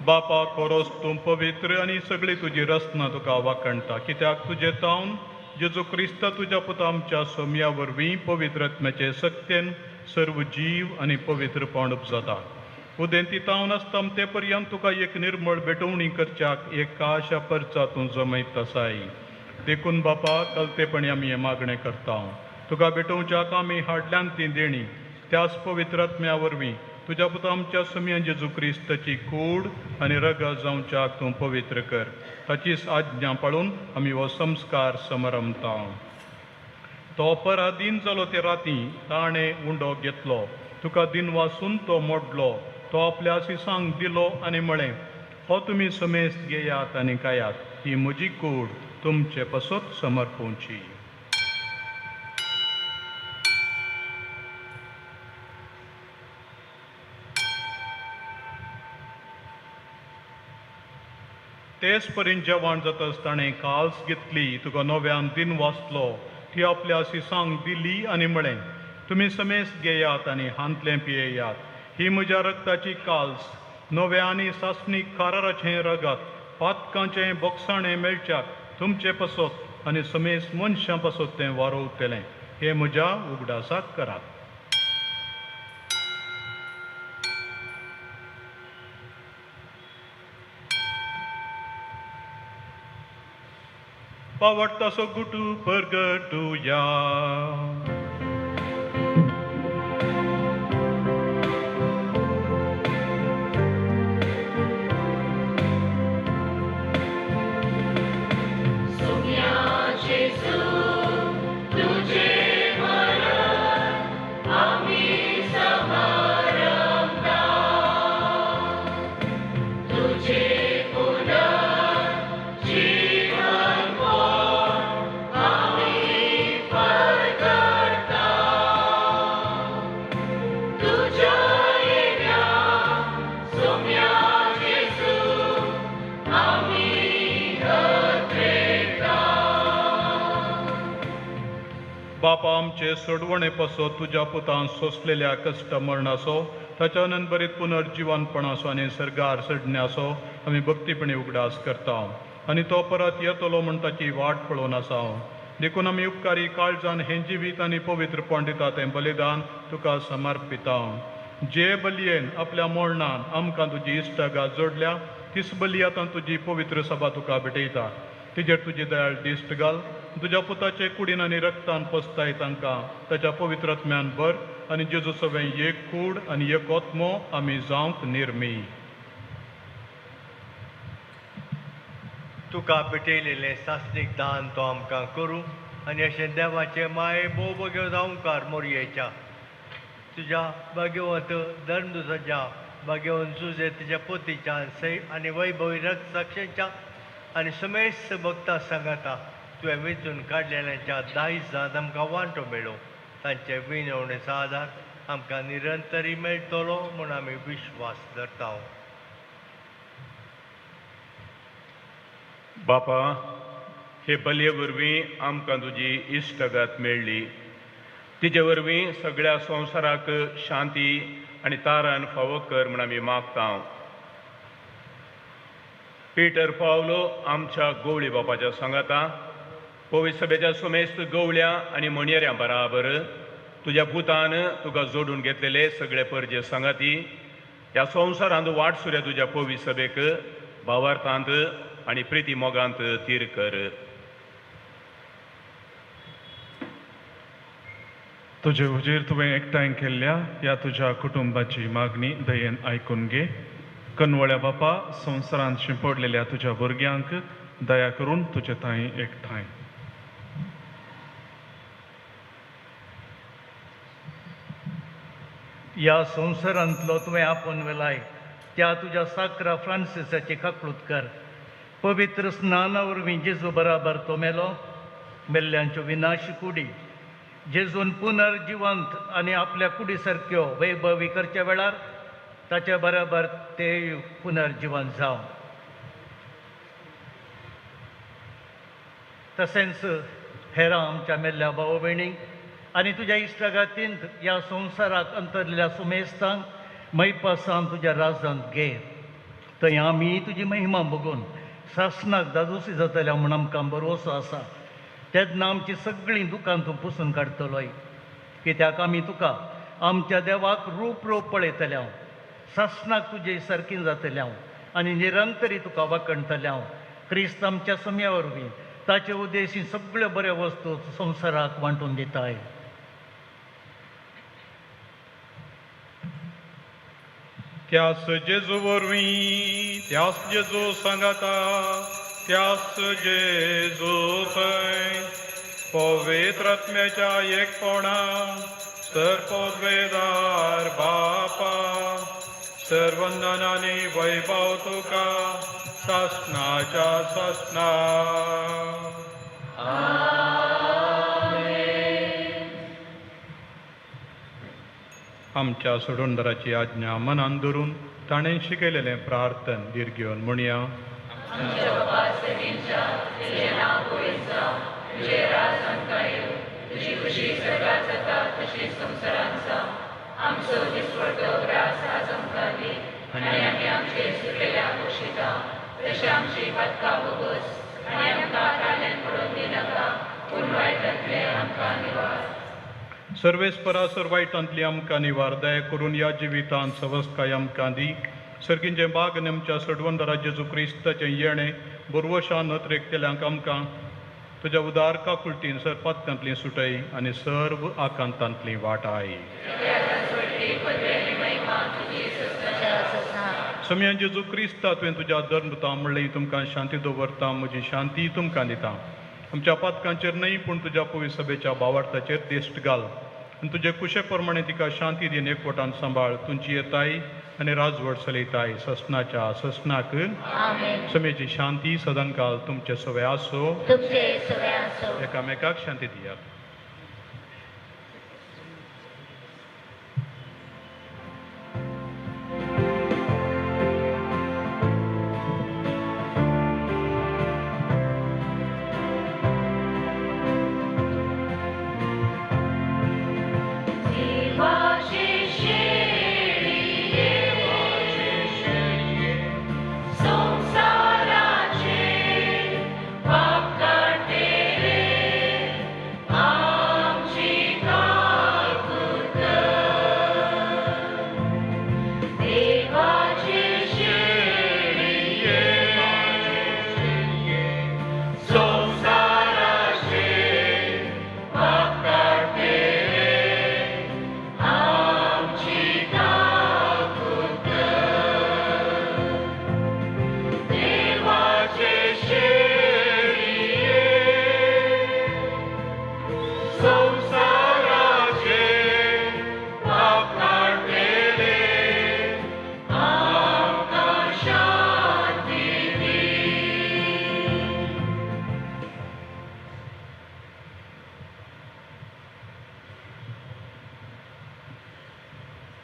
बापा, खरोच तूं पवित्र आनी सगळी तुजी रचना तुका वाखणटा. कित्याक तुजे तावन जेजू क्रिस्त तुज्या पुता आमच्या सोम्या वरवीं पवित्र आत्म्याचे सक्तेन सर्व जीव आनी पवित्रपण उपजाता. उदेंती तावन आसता ते पर्यंत तुका एक निर्मळ भेटवणी करच्याक एक काशा परचा तूं जमयत आसाय. देखून बापा, कलतेपणी आमी हें मागणें करता. तुका भेटोवच्याक आमी हाडल्यान ती देणी त्याच पवित्र आत्म्या वरवीं तुज्या पुता आमच्या सुम्या जेजू क्रिस्ताची कूड आनी रगत जावच्याक तूं पवित्र कर. ताचीच आज्ञा पाळून आमी हो संस्कार समरमता. तो पराधीन जालो ते राती ताणें उंडो घेतलो, तुका दिनवासून तो मोडलो, तो आपल्या शिसांक दिलो आनी म्हळें, हो तुमी समेस्त घेयात आनी खायात, ही म्हजी कूड तुमचे पसत समर्पोवची. तेच परीन जेवण जातच ताणें काल्स घेतली, तुका नव्यान दिन वाचलो, ती आपल्या शिसांक दिली आनी म्हळें, तुमी समेस्त घेयात आनी हांतलें पियेयात, ही म्हज्या रक्ताची काल्स, नव्या आनी सासणीक काराराचें रगत, पातकांचें बोगसाणें मेळच्याक तुमचे पसत आनी समेस्त मनशां पसत तें वारोवतलें. हें म्हज्या उगडासाक करात. पावडतासो गुटू परगटुया. बापा आमचे सोडवणे पासत तुज्या पुतान सोंसलेल्या कश्ट मरणाचो ताच्या अनंतभरीत पुनर्जिवनपणाचो आनी सर्गार चडण्याचो आमी भक्तीपणी उगडास करता आनी तो परत येतलो म्हूण ताची वाट पळोवन आसा. देखून आमी उपकारी काळजान हें जिवीत आनी पवित्रपण दिता तें बलिदान तुका समर्पिता. जे बलयेन आपल्या मरणान आमकां तुजी इश्टागात जोडल्या तीच बली आतां तुजी पवित्र सभा तुका भेटयता. तिजेर तुजी दयाळ दिश्ट घाल, तुज्या पुताचे कुडीन आनी रक्तान पसताय तांकां ताच्या पवित्र आत्म्यान भर आनी जेजू सवें एक कूड आनी एक आत्मो आमी जावंक निर्मी. तुका भेटयलेलें सासणीक दान तो आमकां करूं आनी अशें देवाचें माये भोव बग्यो जावंकार मोरयेच्या तुज्या भाग्यवंत धर्मदुसाच्या भाग्यवंत जुजे तुज्या पोतीच्या सै आनी वैभवी रक्त साक्षेच्या आनी समेस्त भक्ता सांगाता तुवें वेंचून काडलेल्यांच्या दायजांत आमकां वांटो मेळो. तांचे विनवणेचो आदार आमकां निरंतरी मेळटलो म्हूण आमी विश्वास धरता. बापा, हे बलये वरवीं आमकां तुजी इश्टगात मेळ्ळी. तिजे वरवीं सगळ्या संवसाराक शांती आनी तारान फावो कर म्हूण आमी मागता. पीटर पावलो आमच्या गवळी बापाच्या सांगाता पवित्र सभेच्या सुमेस्त गवळ्या आनी मणयेऱ्यां बराबर तुज्या पुतान तुका जोडून घेतलेले सगळे परजे सांगाती ह्या संवसारांत वाट सुर्या तुज्या पवित्र सभेक भावार्थांत आनी प्रिती मोगांत तीर कर. तुजे हुजीर तुवें एकठांय केल्ल्या ह्या तुज्या कुटुंबाची मागणी दयेन आयकून घे. कनवळ्या बापा, संवसारांत शिंपडलेल्या तुज्या भुरग्यांक दया करून तुजे थंय एकठांय. ह्या संवसारांतलो तुवें आपोवन वेलाय त्या तुज्या साक्रा फ्रांसिसाची काकळूत कर. पवित्र स्नाना वरवीं जेजू बराबर तो मेलो, मेल्ल्यांच्यो विनाशी कुडी जेजून पुनर्जिवंत आनी आपल्या कुडी सारक्यो वैभवी करच्या वेळार ताच्या बराबर ते पुनर्जिवंत जावं. तशेंच हेरां आमच्या मेल्ल्या भाव भयणींक आनी तुज्या इश्टागातींत ह्या संवसाराक अंतरलेल्या सुमेस्तांक मैपासान तुज्या राजांत घे. थंय आमी तुजी महिमा बघून सासणाक दादोसी जातल्या म्हूण आमकां भरवसो आसा. तेन्ना आमची सगळीं दुकां तूं पुसून काडटलोय, कित्याक आमी तुका आमच्या देवाक रूप रूप पळयतले हांव, सासणाक तुजे सारकी जातले हांव आनी निरंतरी तुका वाखणटले हांव. क्रिस्त आमच्या सम्या वरवीं ताचे उद्देशी सगळ्यो बऱ्यो वस्तू संवसाराक वांटून दिताय. त्यास जेजू वरवीं, त्यास जेजू सांगाता, त्यास जेजू थंय पवित्र आत्म्याच्या एकपणा सर्ववेदार बापा सर्वंदन आनी वैभव तुका सासणाच्या सासणा. आमच्या सोडूनदाराची आज्ञा मनान धरून ताणें शिकयलेलें प्रार्थन धीर घेवन म्हणया. सर्वेस्परा सर्वायटांतली आमकां निवार दया करून ह्या जिवितांत सवस्काय आमकां दी. सर्गींचें बाग आनी आमच्या सडवंदरा जेजू क्रिस्ताचें येणें बोरवशान नत्रेकतेल्यांक आमकां तुज्या उदार काकुळटीन सरपातकांतली सुटय आनी सर्व आकांतांतली वाटाय. सम्या जेजू क्रिस्ता तुवें तुज्या धर्मता म्हणलें तुमकां शांती दवरता, म्हजी शांती तुमकां दिता. आमच्या पातकांचेर न्हय पूण तुज्या पवित्र सभेच्या भावार्थाचेर दिश्ट घाल आनी तुजे कुशे प्रमाणे तिका शांती दीन एकवटान सांबाळ. तुमची येताय आनी राजवट चलयताय ससनाच्या ससनाक. समेची शांती सदांकाल तुमचे सवे आसो. एकामेकाक शांती दियात.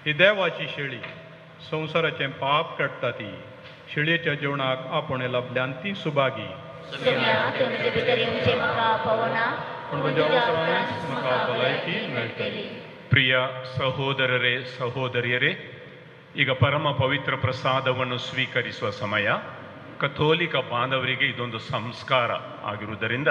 ही देवाची शेळी, संवसाराचें पाप काडटा ती. शेळयेच्या जेवणाक आपण लाभल्यान ती सुभागी. सोम्या, तूं म्हजे भितर येवचें म्हाका पावना, पूण तुज्या अवसरानच म्हाका भलायकी मेळटली. ಪ್ರಿಯ ಸಹೋದರರೇ, ಸಹೋದರಿಯರೇ, ಈಗ ಪರಮ ಪವಿತ್ರ ಪ್ರಸಾದವನ್ನು ಸ್ವೀಕರಿಸುವ ಸಮಯ. ಕಥೋಲಿಕ ಬಾಂಧವರಿಗೆ ಇದೊಂದು ಸಂಸ್ಕಾರ ಆಗಿರುವುದರಿಂದ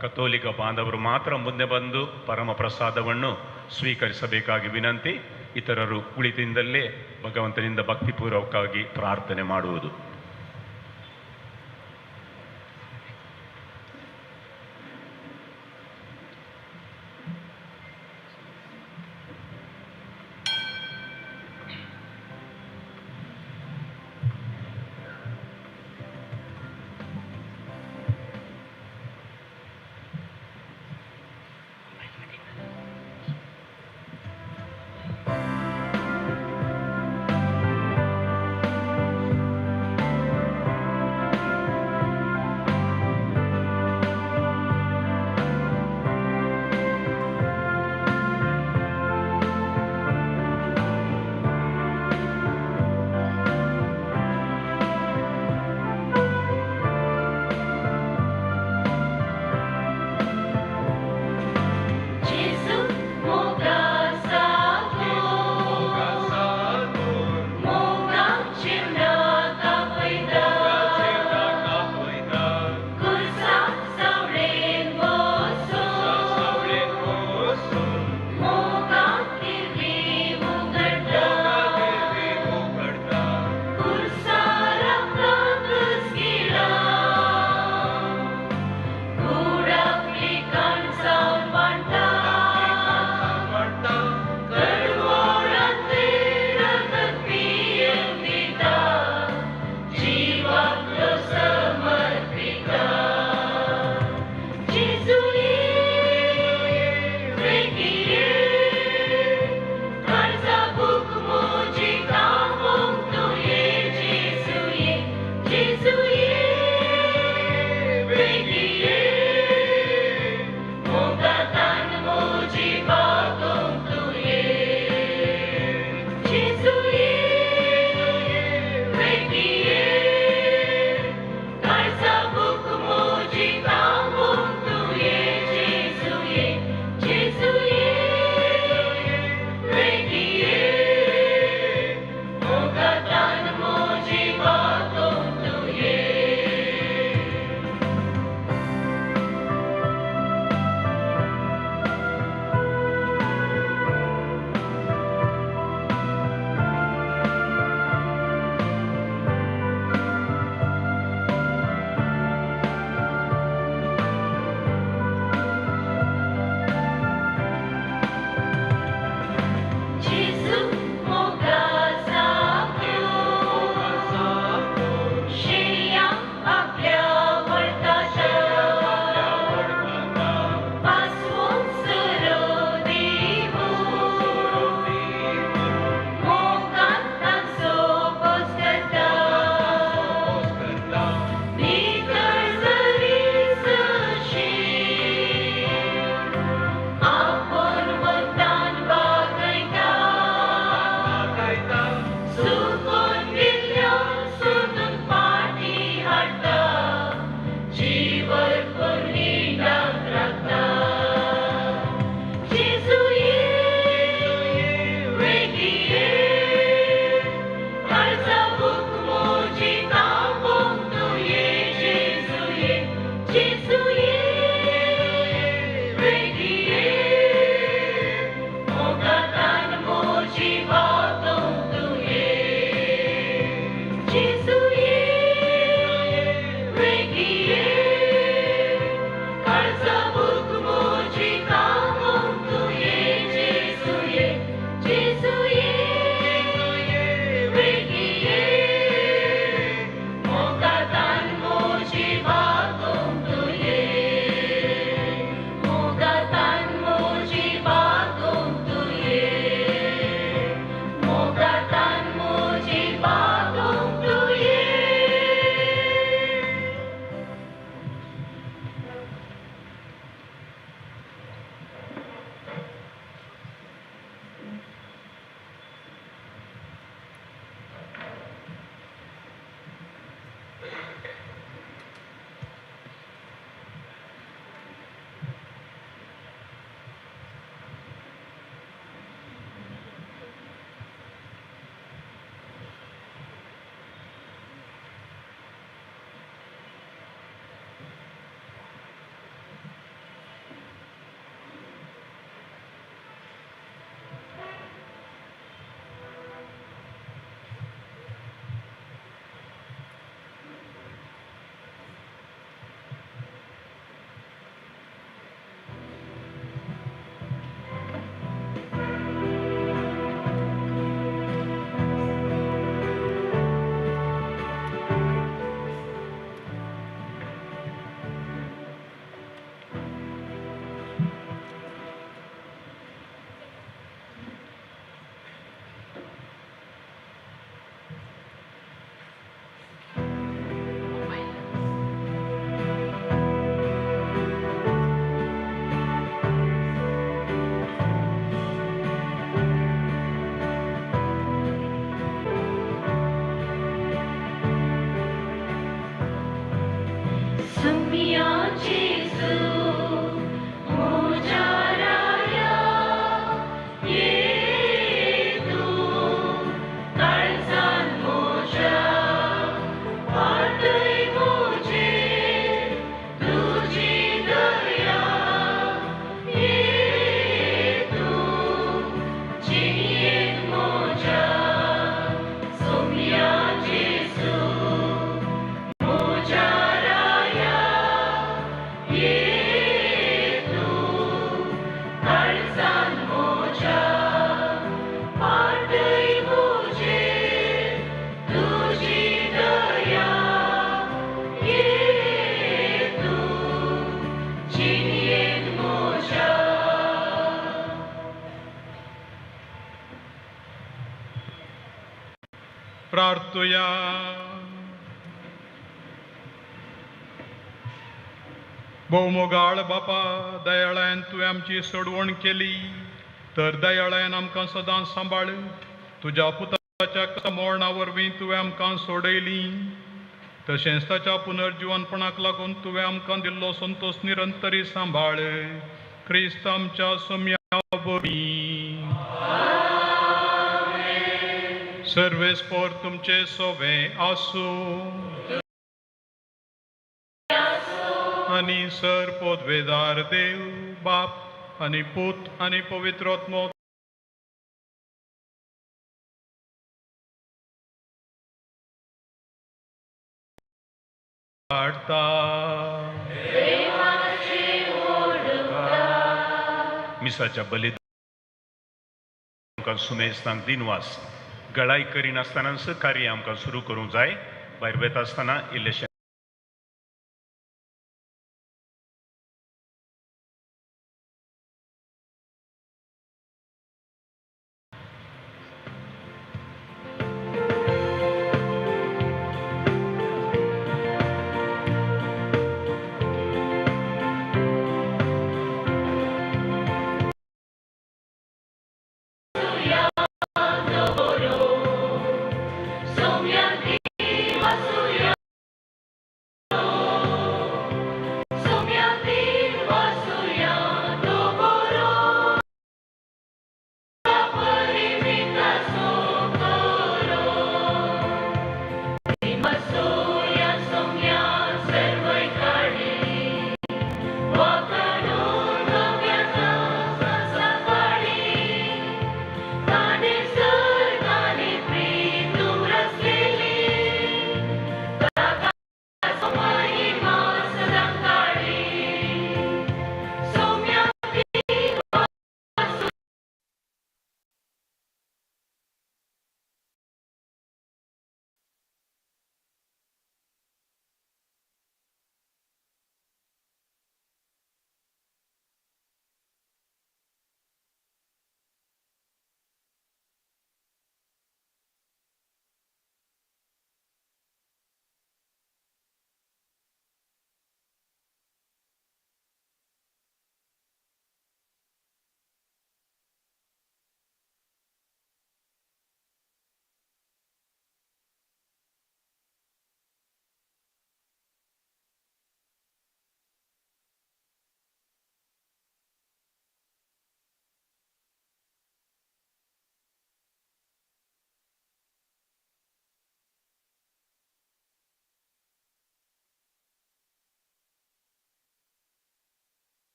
ಕಥೋಲಿಕ ಬಾಂಧವರು ಮಾತ್ರ ಮುಂದೆ ಬಂದು ಪರಮ ಪ್ರಸಾದವನ್ನು ಸ್ವೀಕರಿಸಬೇಕಾಗಿ ವಿನಂತಿ. ಇತರರು ಕುಳಿತಿಂದಲೇ ಭಗವಂತನಿಂದ ಭಕ್ತಿಪೂರ್ವಕವಾಗಿ ಪ್ರಾರ್ಥನೆ ಮಾಡುವುದು. प्रार्थुया. भोवमोगाळ बापा, दयाळायन तुवें आमची सोडवण केली तर दयाळायन आमकां सदांच सांबाळ. तुज्या पुताच्या मरणा वरवीं तुवें आमकां सोडयली, तशेंच ताच्या पुनर्जिवनपणाक लागून तुवें आमकां दिल्लो संतोश निरंतरी सांबाळ. क्रिस्त आमच्या सोम्या वरवीं. सर्वेस्पोर तुमचे सोवे आसूं आनी सर पोदवेदार देव बाप आनी पूत आनी पवित्र आत्मो हाडटा. मिसाच्या बलिदान आमकां सुमेस्तांक दिनवास. गळाय करिनासतनाच कार्य आमकां सुरू करूंक जाय. भायर वता आसतना इल्लेशें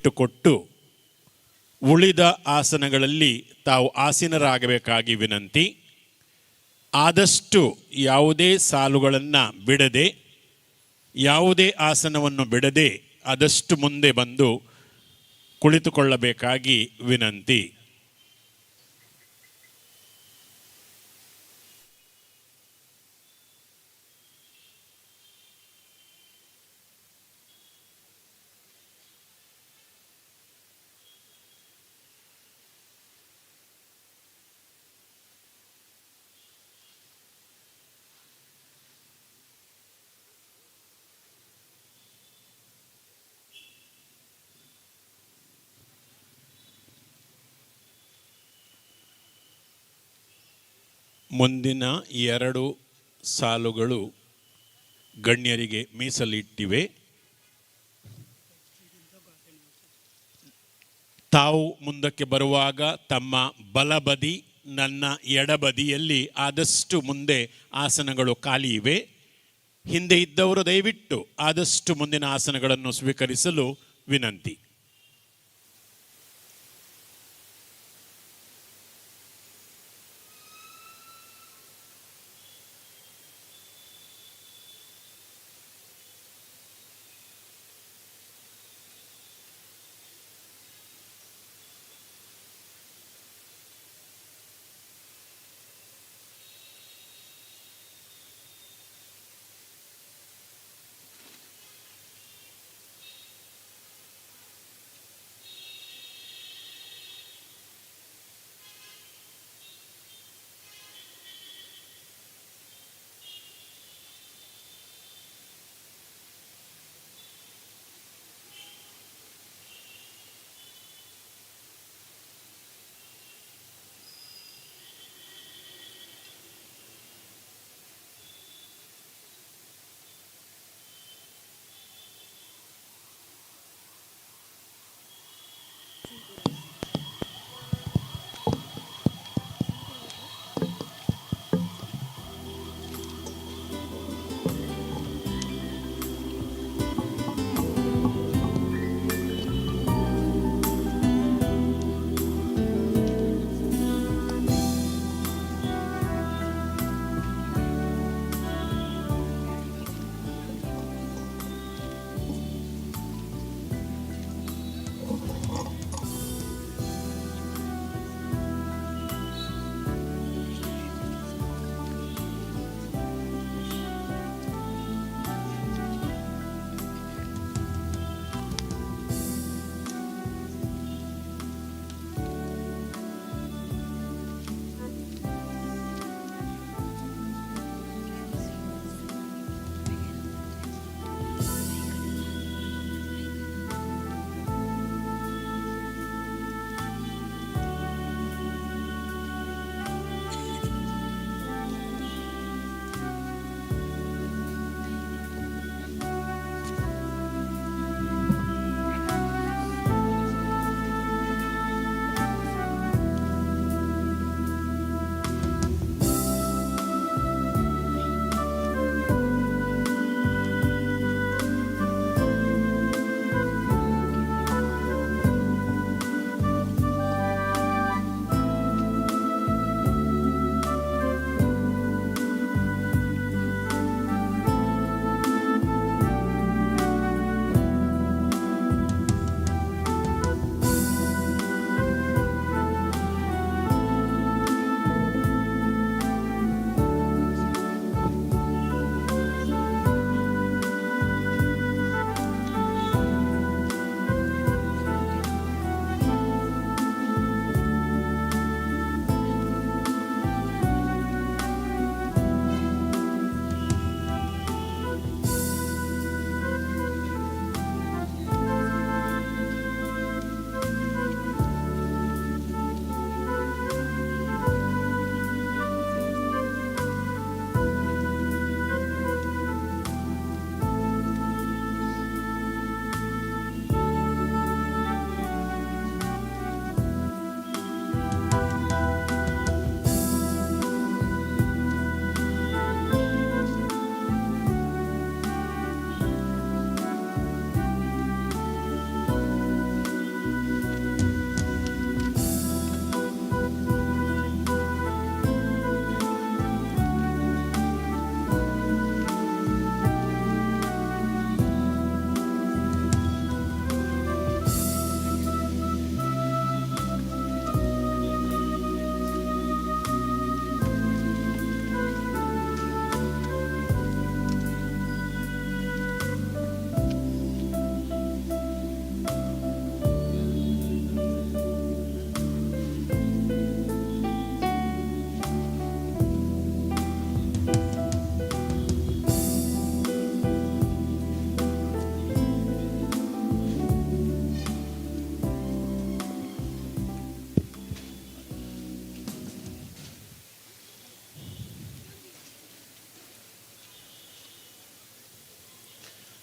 ಬಿಟ್ಟುಕೊಟ್ಟು ಉಳಿದ ಆಸನಗಳಲ್ಲಿ ತಾವು ಆಸೀನರಾಗಬೇಕಾಗಿ ವಿನಂತಿ. ಆದಷ್ಟು ಯಾವುದೇ ಸಾಲುಗಳನ್ನು ಬಿಡದೆ, ಯಾವುದೇ ಆಸನವನ್ನು ಬಿಡದೆ ಆದಷ್ಟು ಮುಂದೆ ಬಂದು ಕುಳಿತುಕೊಳ್ಳಬೇಕಾಗಿ ವಿನಂತಿ. ಮುಂದಿನ 2 ಸಾಲುಗಳು ಗಣ್ಯರಿಗೆ ಮೀಸಲಿಟ್ಟಿವೆ. ತಾವು ಮುಂದಕ್ಕೆ ಬರುವಾಗ ತಮ್ಮ ಬಲಬದಿ, ನನ್ನ ಎಡಬದಿಯಲ್ಲಿ ಆದಷ್ಟು ಮುಂದೆ ಆಸನಗಳು ಖಾಲಿ ಇವೆ. ಹಿಂದೆ ಇದ್ದವರು ದಯವಿಟ್ಟು ಆದಷ್ಟು ಮುಂದಿನ ಆಸನಗಳನ್ನು ಸ್ವೀಕರಿಸಲು ವಿನಂತಿ.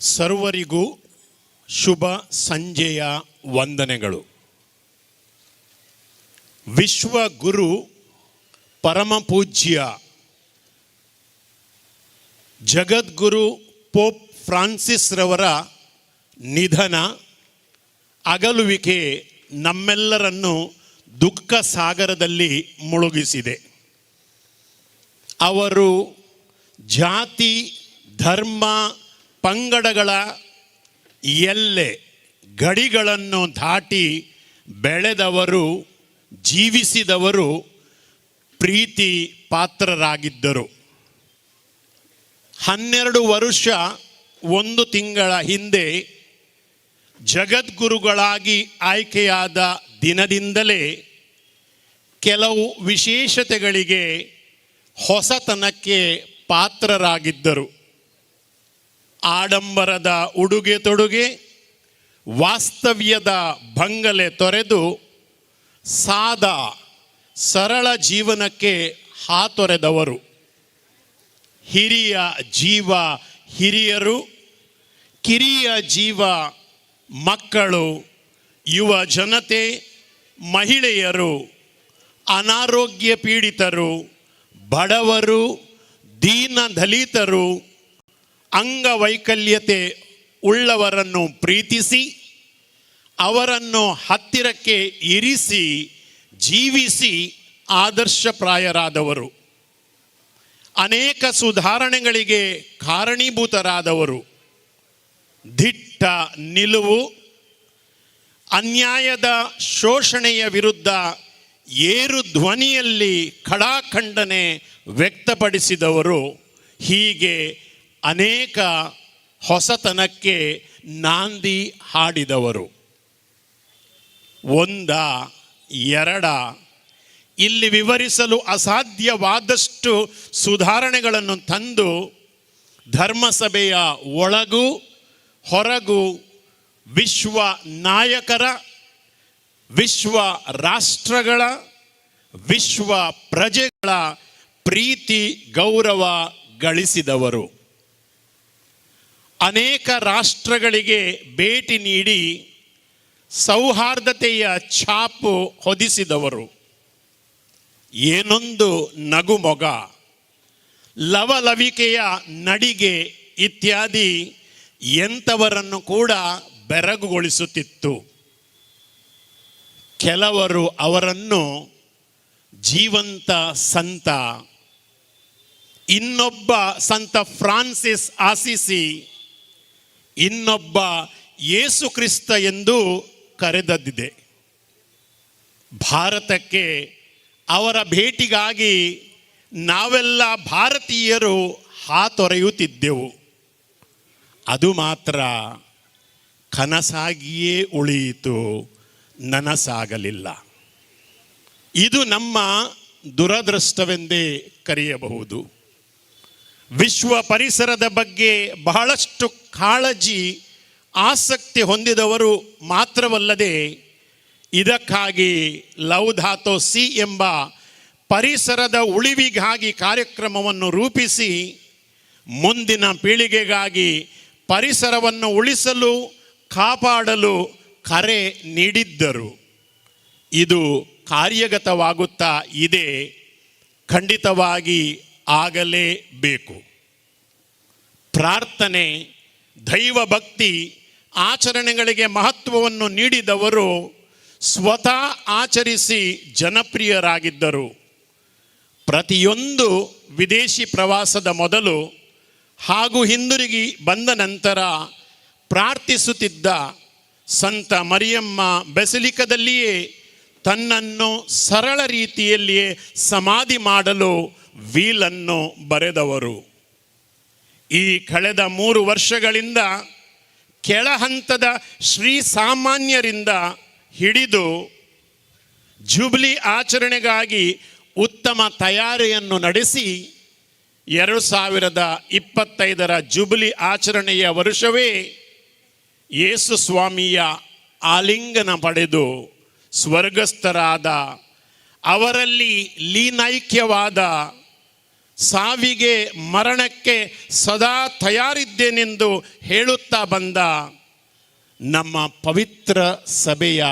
ಸರ್ವರಿಗೂ ಶುಭ ಸಂಜೆಯ ವಂದನೆಗಳು. ವಿಶ್ವಗುರು ಪರಮಪೂಜ್ಯ ಜಗದ್ಗುರು ಪೋಪ್ ಫ್ರಾನ್ಸಿಸ್ ರವರ ನಿಧನ, ಅಗಲುವಿಕೆ ನಮ್ಮೆಲ್ಲರನ್ನು ದುಃಖ ಸಾಗರದಲ್ಲಿ ಮುಳುಗಿಸಿದೆ. ಅವರು ಜಾತಿ, ಧರ್ಮ, ಪಂಗಡಗಳ ಎಲ್ಲೆ ಗಡಿಗಳನ್ನು ದಾಟಿ ಬೆಳೆದವರು, ಜೀವಿಸಿದವರು, ಪ್ರೀತಿ ಪಾತ್ರರಾಗಿದ್ದರು. 12 ವರುಷ 1 ತಿಂಗಳ ಹಿಂದೆ ಜಗದ್ಗುರುಗಳಾಗಿ ಆಯ್ಕೆಯಾದ ದಿನದಿಂದಲೇ ಕೆಲವು ವಿಶೇಷತೆಗಳಿಗೆ, ಹೊಸತನಕ್ಕೆ ಪಾತ್ರರಾಗಿದ್ದರು. ಆಡಂಬರದ ಉಡುಗೆ ತೊಡುಗೆ, ವಾಸ್ತವ್ಯದ ಬಂಗಲೆ ತೊರೆದು ಸಾದಾ ಸರಳ ಜೀವನಕ್ಕೆ ಹಾತೊರೆದವರು. ಹಿರಿಯ ಜೀವ ಹಿರಿಯರು, ಕಿರಿಯ ಜೀವ ಮಕ್ಕಳು, ಯುವ ಜನತೆ, ಮಹಿಳೆಯರು, ಅನಾರೋಗ್ಯ ಪೀಡಿತರು, ಬಡವರು, ದೀನ ದಲಿತರು, ಅಂಗವೈಕಲ್ಯತೆ ಉಳ್ಳವರನ್ನು ಪ್ರೀತಿಸಿ, ಅವರನ್ನು ಹತ್ತಿರಕ್ಕೆ ಇರಿಸಿ ಜೀವಿಸಿ ಆದರ್ಶಪ್ರಾಯರಾದವರು. ಅನೇಕ ಸುಧಾರಣೆಗಳಿಗೆ ಕಾರಣೀಭೂತರಾದವರು. ದಿಟ್ಟ ನಿಲುವು, ಅನ್ಯಾಯದ ಶೋಷಣೆಯ ವಿರುದ್ಧ ಏರು ಧ್ವನಿಯಲ್ಲಿ ಖಡಾಖಂಡನೆ ವ್ಯಕ್ತಪಡಿಸಿದವರು. ಹೀಗೆ ಅನೇಕ ಹೊಸತನಕ್ಕೆ ನಾಂದಿ ಹಾಡಿದವರು. ಒಂದ ಎರಡ, ಇಲ್ಲಿ ವಿವರಿಸಲು ಅಸಾಧ್ಯವಾದಷ್ಟು ಸುಧಾರಣೆಗಳನ್ನು ತಂದು ಧರ್ಮಸಭೆಯ ಒಳಗೂ ಹೊರಗೂ ವಿಶ್ವ ನಾಯಕರ, ವಿಶ್ವ ರಾಷ್ಟ್ರಗಳ, ವಿಶ್ವ ಪ್ರಜೆಗಳ ಪ್ರೀತಿ ಗೌರವ ಗಳಿಸಿದವರು. ಅನೇಕ ರಾಷ್ಟ್ರಗಳಿಗೆ ಭೇಟಿ ನೀಡಿ ಸೌಹಾರ್ದತೆಯ ಛಾಪು ಹೊದಿಸಿದವರು. ಏನೊಂದು ನಗುಮೊಗ, ಲವಲವಿಕೆಯ ನಡಿಗೆ ಇತ್ಯಾದಿ ಎಂಥವರನ್ನು ಕೂಡ ಬೆರಗುಗೊಳಿಸುತ್ತಿತ್ತು. ಕೆಲವರು ಅವರನ್ನು ಜೀವಂತ ಸಂತ, ಇನ್ನೊಬ್ಬ ಸಂತ ಫ್ರಾನ್ಸಿಸ್ ಆಸಿಸಿ, ಇನ್ನೊಬ್ಬ ಯೇಸು ಕ್ರಿಸ್ತ ಎಂದು ಕರೆದದ್ದಿದೆ. ಭಾರತಕ್ಕೆ ಅವರ ಭೇಟಿಗಾಗಿ ನಾವೆಲ್ಲ ಭಾರತೀಯರು ಹಾತೊರೆಯುತ್ತಿದ್ದೆವು. ಅದು ಮಾತ್ರ ಕನಸಾಗಿಯೇ ಉಳಿಯಿತು, ನನಸಾಗಲಿಲ್ಲ. ಇದು ನಮ್ಮ ದುರದೃಷ್ಟವೆಂದೇ ಕರೆಯಬಹುದು. ವಿಶ್ವ ಪರಿಸರದ ಬಗ್ಗೆ ಬಹಳಷ್ಟು ಕಾಳಜಿ, ಆಸಕ್ತಿ ಹೊಂದಿದವರು ಮಾತ್ರವಲ್ಲದೆ, ಇದಕ್ಕಾಗಿ ಲೌದಾತೋ ಸಿ ಎಂಬ ಪರಿಸರದ ಉಳಿವಿಗಾಗಿ ಕಾರ್ಯಕ್ರಮವನ್ನು ರೂಪಿಸಿ, ಮುಂದಿನ ಪೀಳಿಗೆಗಾಗಿ ಪರಿಸರವನ್ನು ಉಳಿಸಲು, ಕಾಪಾಡಲು ಕರೆ ನೀಡಿದ್ದರು. ಇದು ಕಾರ್ಯಗತವಾಗುತ್ತಾ ಇದೆ, ಖಂಡಿತವಾಗಿ ಆಗಲೇಬೇಕು. ಪ್ರಾರ್ಥನೆ, ದೈವಭಕ್ತಿ ಆಚರಣೆಗಳಿಗೆ ಮಹತ್ವವನ್ನು ನೀಡಿದವರು. ಸ್ವತಃ ಆಚರಿಸಿ ಜನಪ್ರಿಯರಾಗಿದ್ದರು. ಪ್ರತಿಯೊಂದು ವಿದೇಶಿ ಪ್ರವಾಸದ ಮೊದಲು ಹಾಗೂ ಹಿಂದಿರುಗಿ ಬಂದ ನಂತರ ಪ್ರಾರ್ಥಿಸುತ್ತಿದ್ದ ಸಂತ ಮರಿಯಮ್ಮ ಬೆಸಿಲಿಕದಲ್ಲಿಯೇ ತನ್ನನ್ನು ಸರಳ ರೀತಿಯಲ್ಲಿಯೇ ಸಮಾಧಿ ಮಾಡಲು ವೀಲನ್ನು ಬರೆದವರು. ಈ ಕಳೆದ 3 ವರ್ಷಗಳಿಂದ ಕೆಳಹಂತದ ಶ್ರೀ ಸಾಮಾನ್ಯರಿಂದ ಹಿಡಿದು ಜುಬ್ಲಿ ಆಚರಣೆಗಾಗಿ ಉತ್ತಮ ತಯಾರಿಯನ್ನು ನಡೆಸಿ, 2025ರ ಜುಬ್ಲಿ ಆಚರಣೆಯ ವರ್ಷವೇ ಯೇಸು ಸ್ವಾಮಿಯ ಆಲಿಂಗನ ಪಡೆದು ಸ್ವರ್ಗಸ್ಥರಾದ, ಅವರಲ್ಲಿ ಲೀನೈಕ್ಯವಾದ ಸಾವಿಗೆ ಮರಣಕ್ಕೆ ಸದಾ ತಯಾರಿದ್ದೇನೆಂದು ಹೇಳುತ್ತಾ ಬಂದ ನಮ್ಮ ಪವಿತ್ರ ಸಭೆಯ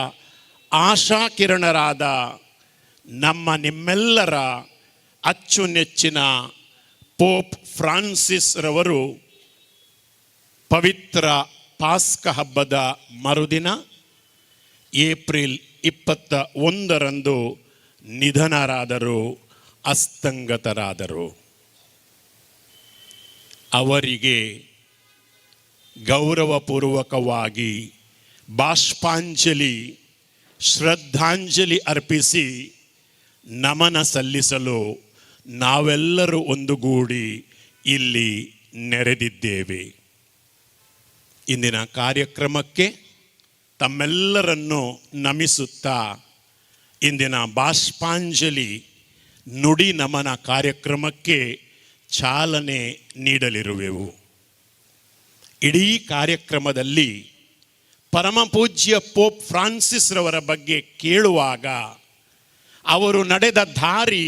ಆಶಾಕಿರಣರಾದ ನಮ್ಮ ನಿಮ್ಮೆಲ್ಲರ ಅಚ್ಚುನೆಚ್ಚಿನ ಪೋಪ್ ಫ್ರಾನ್ಸಿಸ್ ರವರು ಪವಿತ್ರ ಪಾಸ್ಕ ಹಬ್ಬದ ಮರುದಿನ ಏಪ್ರಿಲ್ 21ರಂದು ನಿಧನರಾದರು, ಅಸ್ತಂಗತರಾದರು. ಅವರಿಗೆ ಗೌರವಪೂರ್ವಕವಾಗಿ ಬಾಷ್ಪಾಂಜಲಿ, ಶ್ರದ್ಧಾಂಜಲಿ ಅರ್ಪಿಸಿ ನಮನ ಸಲ್ಲಿಸಲು ನಾವೆಲ್ಲರೂ ಒಂದುಗೂಡಿ ಇಲ್ಲಿ ನೆರೆದಿದ್ದೇವೆ. ಇಂದಿನ ಕಾರ್ಯಕ್ರಮಕ್ಕೆ ತಮ್ಮೆಲ್ಲರನ್ನು ನಮಿಸುತ್ತಾ ಇಂದಿನ ಬಾಷ್ಪಾಂಜಲಿ ನುಡಿ ನಮನ ಕಾರ್ಯಕ್ರಮಕ್ಕೆ ಚಾಲನೆ ನೀಡಲಿರುವೆವು. ಇಡೀ ಕಾರ್ಯಕ್ರಮದಲ್ಲಿ ಪರಮಪೂಜ್ಯ ಪೋಪ್ ಫ್ರಾನ್ಸಿಸ್ ರವರ ಬಗ್ಗೆ ಕೇಳುವಾಗ ಅವರು ನಡೆದ ದಾರಿ,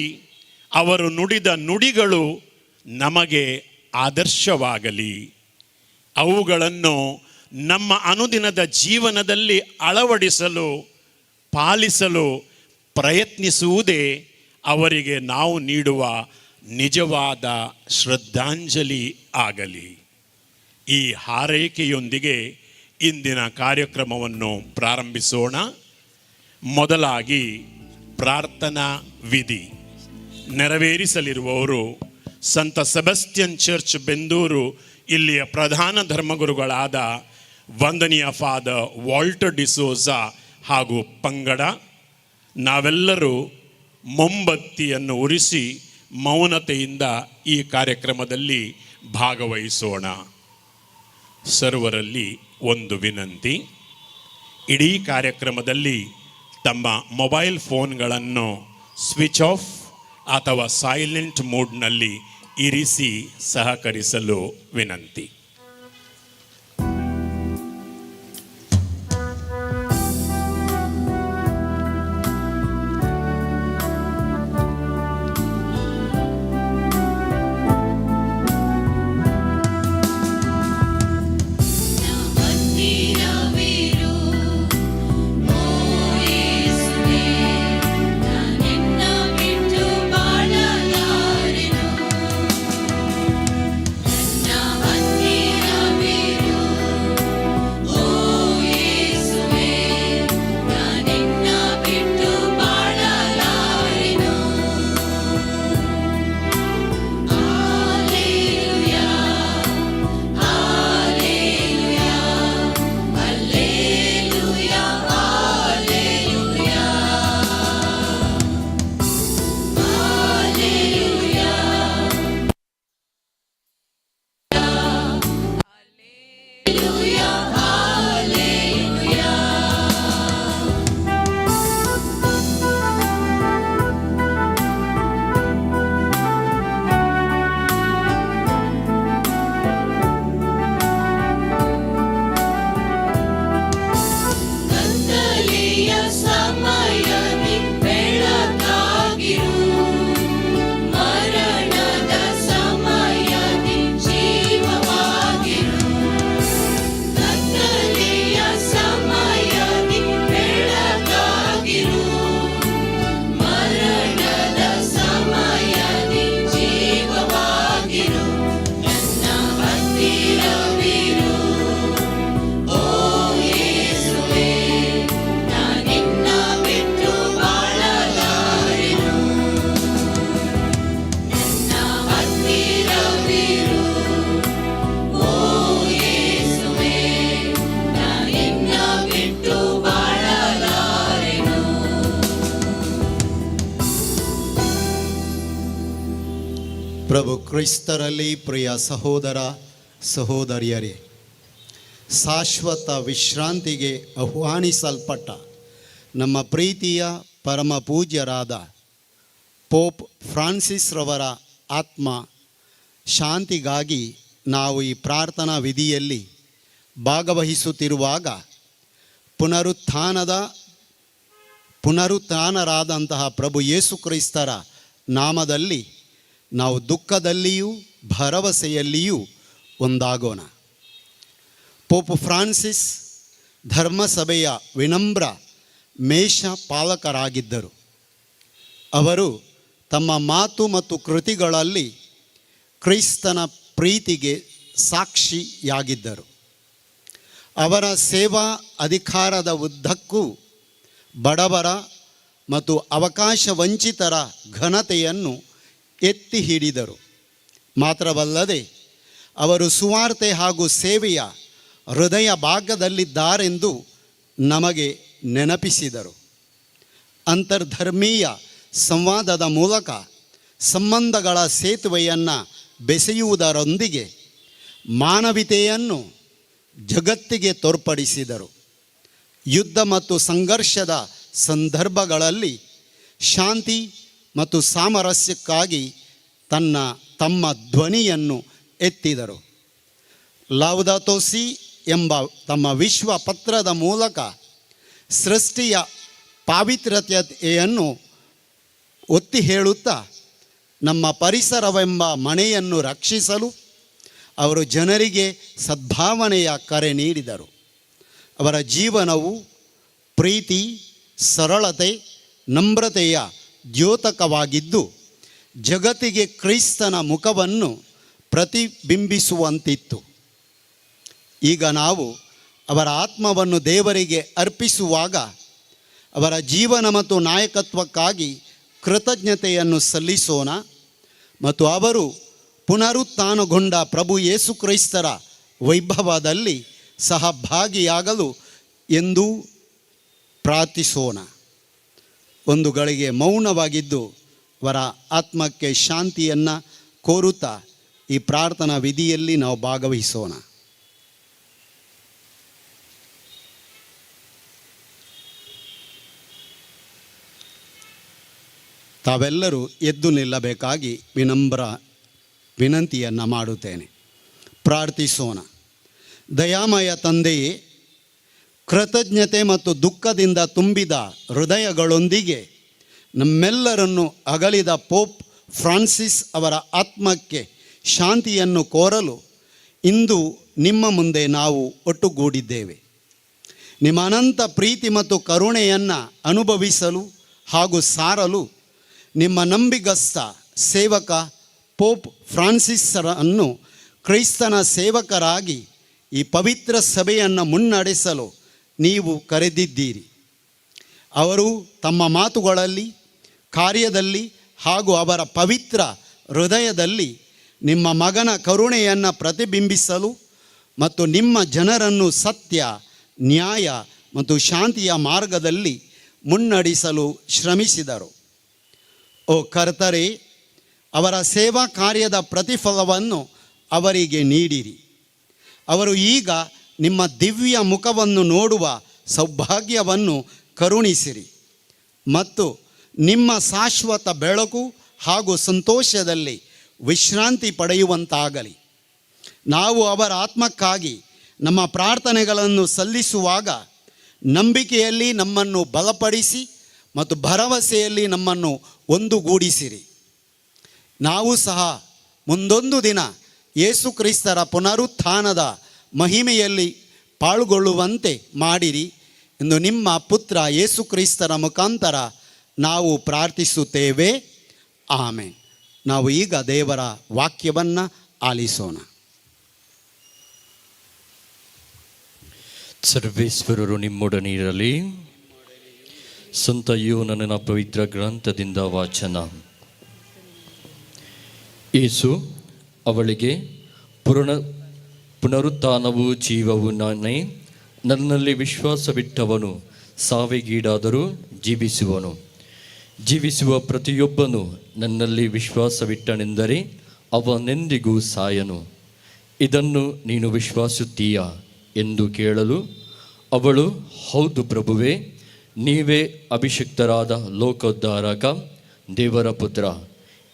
ಅವರು ನುಡಿದ ನುಡಿಗಳು ನಮಗೆ ಆದರ್ಶವಾಗಲಿ. ಅವುಗಳನ್ನು ನಮ್ಮ ಅನುದಿನದ ಜೀವನದಲ್ಲಿ ಅಳವಡಿಸಲು, ಪಾಲಿಸಲು ಪ್ರಯತ್ನಿಸುವುದೇ ಅವರಿಗೆ ನಾವು ನೀಡುವ ನಿಜವಾದ ಶ್ರದ್ಧಾಂಜಲಿ ಆಗಲಿ. ಈ ಹಾರೈಕೆಯೊಂದಿಗೆ ಇಂದಿನ ಕಾರ್ಯಕ್ರಮವನ್ನು ಪ್ರಾರಂಭಿಸೋಣ. ಮೊದಲಾಗಿ ಪ್ರಾರ್ಥನಾ ವಿಧಿ ನೆರವೇರಿಸಲಿರುವವರು ಸಂತ ಸೆಬಸ್ಟಿಯನ್ ಚರ್ಚ್, ಬೆಂದೂರು ಇಲ್ಲಿಯ ಪ್ರಧಾನ ಧರ್ಮಗುರುಗಳಾದ ವಂದನೀಯ ಫಾದರ್ ವಾಲ್ಟರ್ ಡಿಸೋಜಾ ಹಾಗೂ ಪಂಗಡ. ನಾವೆಲ್ಲರೂ ಮೊಂಬತ್ತಿಯನ್ನು ಉರಿಸಿ ಮೌನತೆಯಿಂದ ಈ ಕಾರ್ಯಕ್ರಮದಲ್ಲಿ ಭಾಗವಹಿಸೋಣ. ಸರ್ವರಲ್ಲಿ ಒಂದು ವಿನಂತಿ, ಇಡೀ ಕಾರ್ಯಕ್ರಮದಲ್ಲಿ ತಮ್ಮ ಮೊಬೈಲ್ ಫೋನ್ಗಳನ್ನು ಸ್ವಿಚ್ ಆಫ್ ಅಥವಾ ಸೈಲೆಂಟ್ ಮೋಡ್ನಲ್ಲಿ ಇರಿಸಿ ಸಹಕರಿಸಲು ವಿನಂತಿ. ಹತ್ತಿರವಿರು ಓ ಯೇಸುವೇ, ನಿನ್ನ ಬಿಟ್ಟು ಬಾಳಲಾರೆನು. ನನ್ನ ಹತ್ತಿರವಿರು ಓ ಯೇಸುವೇ, ನಿನ್ನ ಬಿಟ್ಟು ಬಾಳಲಾರೆನು. Hallelujah, hallelujah, hallelujah, hallelujah, hallelujah, hallelujah, hallelujah. ಕತ್ತಲೆಯ ಸಮಯದಿ ಬೆಳಕಾಗಿರು, ಮರಣದ ಸಮಯದಿ ಜೀವವಾಗಿರು. ಕತ್ತಲೆಯ ಸಮಯದಿ ಬೆಳಕಾಗಿರು, ಮರಣದ ಸಮಯದಿ ಜೀವವಾಗಿರು. ನನ್ನ ಹತ್ತಿರವಿರು ಓ ಯೇಸುವೇ, ನಿನ್ನ ಬಿಟ್ಟು ಬಾಳಲಾರೆನು. ನನ್ನ ಹತ್ತಿರವಿರು ಓ ಯೇಸುವೇ, ನಿನ್ನ ಬಿಟ್ಟು ಬಾಳಲಾರೆನು. ಪ್ರಭು ಕ್ರೈಸ್ತರಲ್ಲಿ ಪ್ರಿಯ ಸಹೋದರ ಸಹೋದರಿಯರೇ, ಶಾಶ್ವತ ವಿಶ್ರಾಂತಿಗೆ ಆಹ್ವಾನಿಸಲ್ಪಟ್ಟ ನಮ್ಮ ಪ್ರೀತಿಯ ಪರಮ ಪೂಜ್ಯರಾದ ಪೋಪ್ ಫ್ರಾನ್ಸಿಸ್ ರವರ ಆತ್ಮ ಶಾಂತಿಗಾಗಿ ನಾವು ಈ ಪ್ರಾರ್ಥನಾ ವಿಧಿಯಲ್ಲಿ ಭಾಗವಹಿಸುತ್ತಿರುವಾಗ ಪುನರುತ್ಥಾನರಾದಂತಹ ಪ್ರಭು ಯೇಸು ಕ್ರೈಸ್ತರ ನಾಮದಲ್ಲಿ ನಾವು ದುಃಖದಲ್ಲಿಯೂ ಭರವಸೆಯಲ್ಲಿಯೂ ಒಂದಾಗೋಣ. ಪೋಪ್ ಫ್ರಾನ್ಸಿಸ್ ಧರ್ಮಸಭೆಯ ವಿನಮ್ರ ಮೇಷ ಪಾಲಕರಾಗಿದ್ದರು. ಅವರು ತಮ್ಮ ಮಾತು ಮತ್ತು ಕೃತಿಗಳಲ್ಲಿ ಕ್ರೈಸ್ತನ ಪ್ರೀತಿಗೆ ಸಾಕ್ಷಿಯಾಗಿದ್ದರು. ಅವರ ಸೇವಾ ಅಧಿಕಾರದ ಉದ್ದಕ್ಕೂ ಬಡವರ ಮತ್ತು ಅವಕಾಶ ವಂಚಿತರ ಘನತೆಯನ್ನು ಎತ್ತಿ ಹಿಡಿದರು. ಮಾತ್ರವಲ್ಲದೆ ಅವರು ಸುವಾರ್ತೆ ಹಾಗೂ ಸೇವೆಯ ಹೃದಯ ಭಾಗದಲ್ಲಿದ್ದಾರೆಂದು ನಮಗೆ ನೆನಪಿಸಿದರು. ಅಂತರ್ಧರ್ಮೀಯ ಸಂವಾದದ ಮೂಲಕ ಸಂಬಂಧಗಳ ಸೇತುವೆಯನ್ನು ಬೆಸೆಯುವುದರೊಂದಿಗೆ ಮಾನವೀಯತೆಯನ್ನು ಜಗತ್ತಿಗೆ ತೋರ್ಪಡಿಸಿದರು. ಯುದ್ಧ ಮತ್ತು ಸಂಘರ್ಷದ ಸಂದರ್ಭಗಳಲ್ಲಿ ಶಾಂತಿ ಮತ್ತು ಸಾಮರಸ್ಯಕ್ಕಾಗಿ ತಮ್ಮ ಧ್ವನಿಯನ್ನು ಎತ್ತಿದರು. ಲಾವುದಾತೋ ಸಿ ಎಂಬ ತಮ್ಮ ವಿಶ್ವ ಪತ್ರದ ಮೂಲಕ ಸೃಷ್ಟಿಯ ಪಾವಿತ್ರ್ಯತೆಯನ್ನು ಒತ್ತಿ ಹೇಳುತ್ತಾ ನಮ್ಮ ಪರಿಸರವೆಂಬ ಮನೆಯನ್ನು ರಕ್ಷಿಸಲು ಅವರು ಜನರಿಗೆ ಸದ್ಭಾವನೆಯ ಕರೆ ನೀಡಿದರು. ಅವರ ಜೀವನವು ಪ್ರೀತಿ, ಸರಳತೆ, ನಮ್ರತೆಯ ದ್ಯೋತಕವಾಗಿದ್ದು ಜಗತ್ತಿಗೆ ಕ್ರೈಸ್ತನ ಮುಖವನ್ನು ಪ್ರತಿಬಿಂಬಿಸುವಂತಿತ್ತು. ಈಗ ನಾವು ಅವರ ಆತ್ಮವನ್ನು ದೇವರಿಗೆ ಅರ್ಪಿಸುವಾಗ ಅವರ ಜೀವನ ಮತ್ತು ನಾಯಕತ್ವಕ್ಕಾಗಿ ಕೃತಜ್ಞತೆಯನ್ನು ಸಲ್ಲಿಸೋಣ ಮತ್ತು ಅವರು ಪುನರುತ್ಥಾನಗೊಂಡ ಪ್ರಭು ಯೇಸು ಕ್ರೈಸ್ತರ ವೈಭವದಲ್ಲಿ ಸಹಭಾಗಿಯಾಗಲು ಎಂದು ಪ್ರಾರ್ಥಿಸೋಣ. ಒಂದು ಗಳಿಗೆ ಮೌನವಾಗಿದ್ದು ಅವರ ಆತ್ಮಕ್ಕೆ ಶಾಂತಿಯನ್ನು ಕೋರುತ್ತಾ ಈ ಪ್ರಾರ್ಥನಾ ವಿಧಿಯಲ್ಲಿ ನಾವು ಭಾಗವಹಿಸೋಣ. ತಾವೆಲ್ಲರೂ ಎದ್ದು ನಿಲ್ಲಬೇಕಾಗಿ ವಿನಮ್ರ ವಿನಂತಿಯನ್ನು ಮಾಡುತ್ತೇನೆ. ಪ್ರಾರ್ಥಿಸೋಣ. ದಯಾಮಯ ತಂದೆಯೇ, ಕೃತಜ್ಞತೆ ಮತ್ತು ದುಃಖದಿಂದ ತುಂಬಿದ ಹೃದಯಗಳೊಂದಿಗೆ ನಮ್ಮೆಲ್ಲರನ್ನು ಅಗಲಿದ ಪೋಪ್ ಫ್ರಾನ್ಸಿಸ್ ಅವರ ಆತ್ಮಕ್ಕೆ ಶಾಂತಿಯನ್ನು ಕೋರಲು ಇಂದು ನಿಮ್ಮ ಮುಂದೆ ನಾವು ಒಟ್ಟುಗೂಡಿದ್ದೇವೆ. ನಿಮ್ಮ ಅನಂತ ಪ್ರೀತಿ ಮತ್ತು ಕರುಣೆಯನ್ನು ಅನುಭವಿಸಲು ಹಾಗೂ ಸಾರಲು ನಿಮ್ಮ ನಂಬಿಗಸ್ತ ಸೇವಕ ಪೋಪ್ ಫ್ರಾನ್ಸಿಸ್ಸರನ್ನು ಕ್ರೈಸ್ತನ ಸೇವಕರಾಗಿ ಈ ಪವಿತ್ರ ಸಭೆಯನ್ನು ಮುನ್ನಡೆಸಲು ನೀವು ಕರೆದಿದ್ದೀರಿ. ಅವರು ತಮ್ಮ ಮಾತುಗಳಲ್ಲಿ, ಕಾರ್ಯದಲ್ಲಿ ಹಾಗೂ ಅವರ ಪವಿತ್ರ ಹೃದಯದಲ್ಲಿ ನಿಮ್ಮ ಮಗನ ಕರುಣೆಯನ್ನು ಪ್ರತಿಬಿಂಬಿಸಲು ಮತ್ತು ನಿಮ್ಮ ಜನರನ್ನು ಸತ್ಯ, ನ್ಯಾಯ ಮತ್ತು ಶಾಂತಿಯ ಮಾರ್ಗದಲ್ಲಿ ಮುನ್ನಡೆಸಲು ಶ್ರಮಿಸಿದರು. ಓ ಕರ್ತರೇ, ಅವರ ಸೇವಾ ಕಾರ್ಯದ ಪ್ರತಿಫಲವನ್ನು ಅವರಿಗೆ ನೀಡಿರಿ. ಅವರು ಈಗ ನಿಮ್ಮ ದಿವ್ಯ ಮುಖವನ್ನು ನೋಡುವ ಸೌಭಾಗ್ಯವನ್ನು ಕರುಣಿಸಿರಿ ಮತ್ತು ನಿಮ್ಮ ಶಾಶ್ವತ ಬೆಳಕು ಹಾಗೂ ಸಂತೋಷದಲ್ಲಿ ವಿಶ್ರಾಂತಿ ಪಡೆಯುವಂತಾಗಲಿ. ನಾವು ಅವರ ಆತ್ಮಕ್ಕಾಗಿ ನಮ್ಮ ಪ್ರಾರ್ಥನೆಗಳನ್ನು ಸಲ್ಲಿಸುವಾಗ ನಂಬಿಕೆಯಲ್ಲಿ ನಮ್ಮನ್ನು ಬಲಪಡಿಸಿ ಮತ್ತು ಭರವಸೆಯಲ್ಲಿ ನಮ್ಮನ್ನು ಒಂದುಗೂಡಿಸಿರಿ. ನಾವು ಸಹ ಮುಂದೊಂದು ದಿನ ಯೇಸು ಕ್ರಿಸ್ತರ ಪುನರುತ್ಥಾನದ ಮಹಿಮೆಯಲ್ಲಿ ಪಾಲ್ಗೊಳ್ಳುವಂತೆ ಮಾಡಿರಿ ಎಂದು ನಿಮ್ಮ ಪುತ್ರ ಯೇಸು ಕ್ರಿಸ್ತರ ಮುಖಾಂತರ ನಾವು ಪ್ರಾರ್ಥಿಸುತ್ತೇವೆ. ಆಮೇನ್. ನಾವು ಈಗ ದೇವರ ವಾಕ್ಯವನ್ನು ಆಲಿಸೋಣ. ಸರ್ವೇಶ್ವರರು ನಿಮ್ಮೊಡನೆ ಇರಲಿ. ಸಂತ ಯೋನನ ಪವಿತ್ರ ಗ್ರಂಥದಿಂದ ವಾಚನ. ಯೇಸು ಅವಳಿಗೆ, ಪುನರುತ್ಥಾನವೂ ಜೀವವೂ ನಾನೇ, ನನ್ನಲ್ಲಿ ವಿಶ್ವಾಸವಿಟ್ಟವನು ಸಾವಿಗೀಡಾದರೂ ಜೀವಿಸುವನು. ಜೀವಿಸುವ ಪ್ರತಿಯೊಬ್ಬನು ನನ್ನಲ್ಲಿ ವಿಶ್ವಾಸವಿಟ್ಟನೆಂದರೆ ಅವನೆಂದಿಗೂ ಸಾಯನು. ಇದನ್ನು ನೀನು ವಿಶ್ವಾಸುತ್ತೀಯಾ ಎಂದು ಕೇಳಲು ಅವಳು, ಹೌದು ಪ್ರಭುವೇ, ನೀವೇ ಅಭಿಷಿಕ್ತರಾದ ಲೋಕೋದ್ಧಾರಕ ದೇವರ ಪುತ್ರ,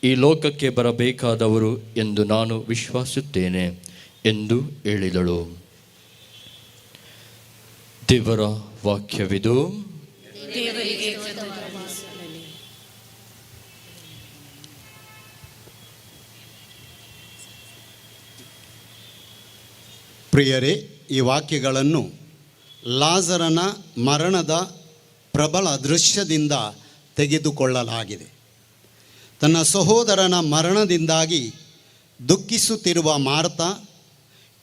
ಈ ಲೋಕಕ್ಕೆ ಬರಬೇಕಾದವರು ಎಂದು ನಾನು ವಿಶ್ವಾಸುತ್ತೇನೆ ಎಂದು ಹೇಳಿದಳು. ದೇವರ ವಾಕ್ಯವಿದು. ಪ್ರಿಯರೇ, ಈ ವಾಕ್ಯಗಳನ್ನು ಲಾಜರನ ಮರಣದ ಪ್ರಬಲ ದೃಶ್ಯದಿಂದ ತೆಗೆದುಕೊಳ್ಳಲಾಗಿದೆ. ತನ್ನ ಸಹೋದರನ ಮರಣದಿಂದಾಗಿ ದುಃಖಿಸುತ್ತಿರುವ ಮಾರ್ತಾ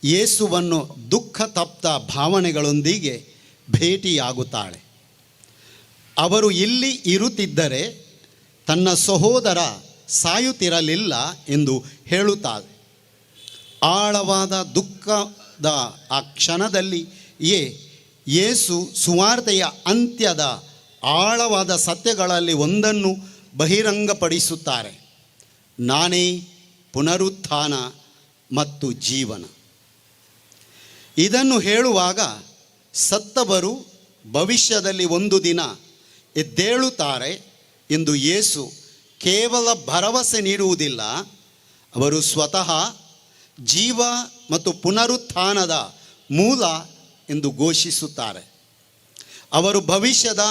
ಯೇಸುವನ್ನು ದುಃಖ ತಪ್ತ ಭಾವನೆಗಳೊಂದಿಗೆ ಭೇಟಿಯಾಗುತ್ತಾಳೆ. ಅವರು ಇಲ್ಲಿ ಇರುತ್ತಿದ್ದರೆ ತನ್ನ ಸಹೋದರ ಸಾಯುತ್ತಿರಲಿಲ್ಲ ಎಂದು ಹೇಳುತ್ತಾಳೆ. ಆಳವಾದ ದುಃಖದ ಆ ಕ್ಷಣದಲ್ಲಿಯೇ ಯೇಸು ಸುವಾರ್ತೆಯ ಅಂತ್ಯದ ಆಳವಾದ ಸತ್ಯಗಳಲ್ಲಿ ಒಂದನ್ನು ಬಹಿರಂಗಪಡಿಸುತ್ತಾರೆ. ನಾನೇ ಪುನರುತ್ಥಾನ ಮತ್ತು ಜೀವನ. ಇದನ್ನು ಹೇಳುವಾಗ ಸತ್ತವರು ಭವಿಷ್ಯದಲ್ಲಿ ಒಂದು ದಿನ ಎದ್ದೇಳುತ್ತಾರೆ ಎಂದು ಯೇಸು ಕೇವಲ ಭರವಸೆ ನೀಡುವುದಿಲ್ಲ, ಅವರು ಸ್ವತಃ ಜೀವ ಮತ್ತು ಪುನರುತ್ಥಾನದ ಮೂಲ ಎಂದು ಘೋಷಿಸುತ್ತಾರೆ. ಅವರು ಭವಿಷ್ಯದ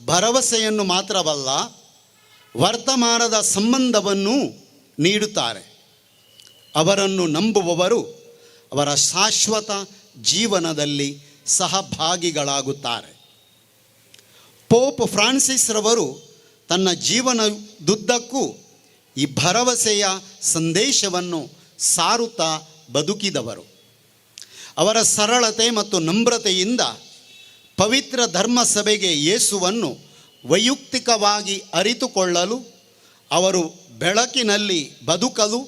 ಭರವಸೆಯನ್ನು ಮಾತ್ರವಲ್ಲ, ವರ್ತಮಾನದ ಸಂಬಂಧವನ್ನು ನೀಡುತ್ತಾರೆ. ಅವರನ್ನು ನಂಬುವವರು ಅವರ ಶಾಶ್ವತ ಜೀವನದಲ್ಲಿ ಸಹಭಾಗಿಗಳಾಗುತ್ತಾರೆ. ಪೋಪ್ ಫ್ರಾನ್ಸಿಸ್ ರವರು ತನ್ನ ಜೀವನದುದ್ದಕ್ಕೂ ಈ ಭರವಸೆಯ ಸಂದೇಶವನ್ನು ಸಾರುತ್ತಾ ಬದುಕಿದವರು. ಅವರ ಸರಳತೆ ಮತ್ತು ನಮ್ರತೆಯಿಂದ ಪವಿತ್ರ ಧರ್ಮಸಭೆಗೆ ಯೇಸುವನ್ನು ವೈಯಕ್ತಿಕವಾಗಿ ಅರಿತುಕೊಳ್ಳಲು, ಅವರು ಬೆಳಕಿನಲ್ಲಿ ಬದುಕಲು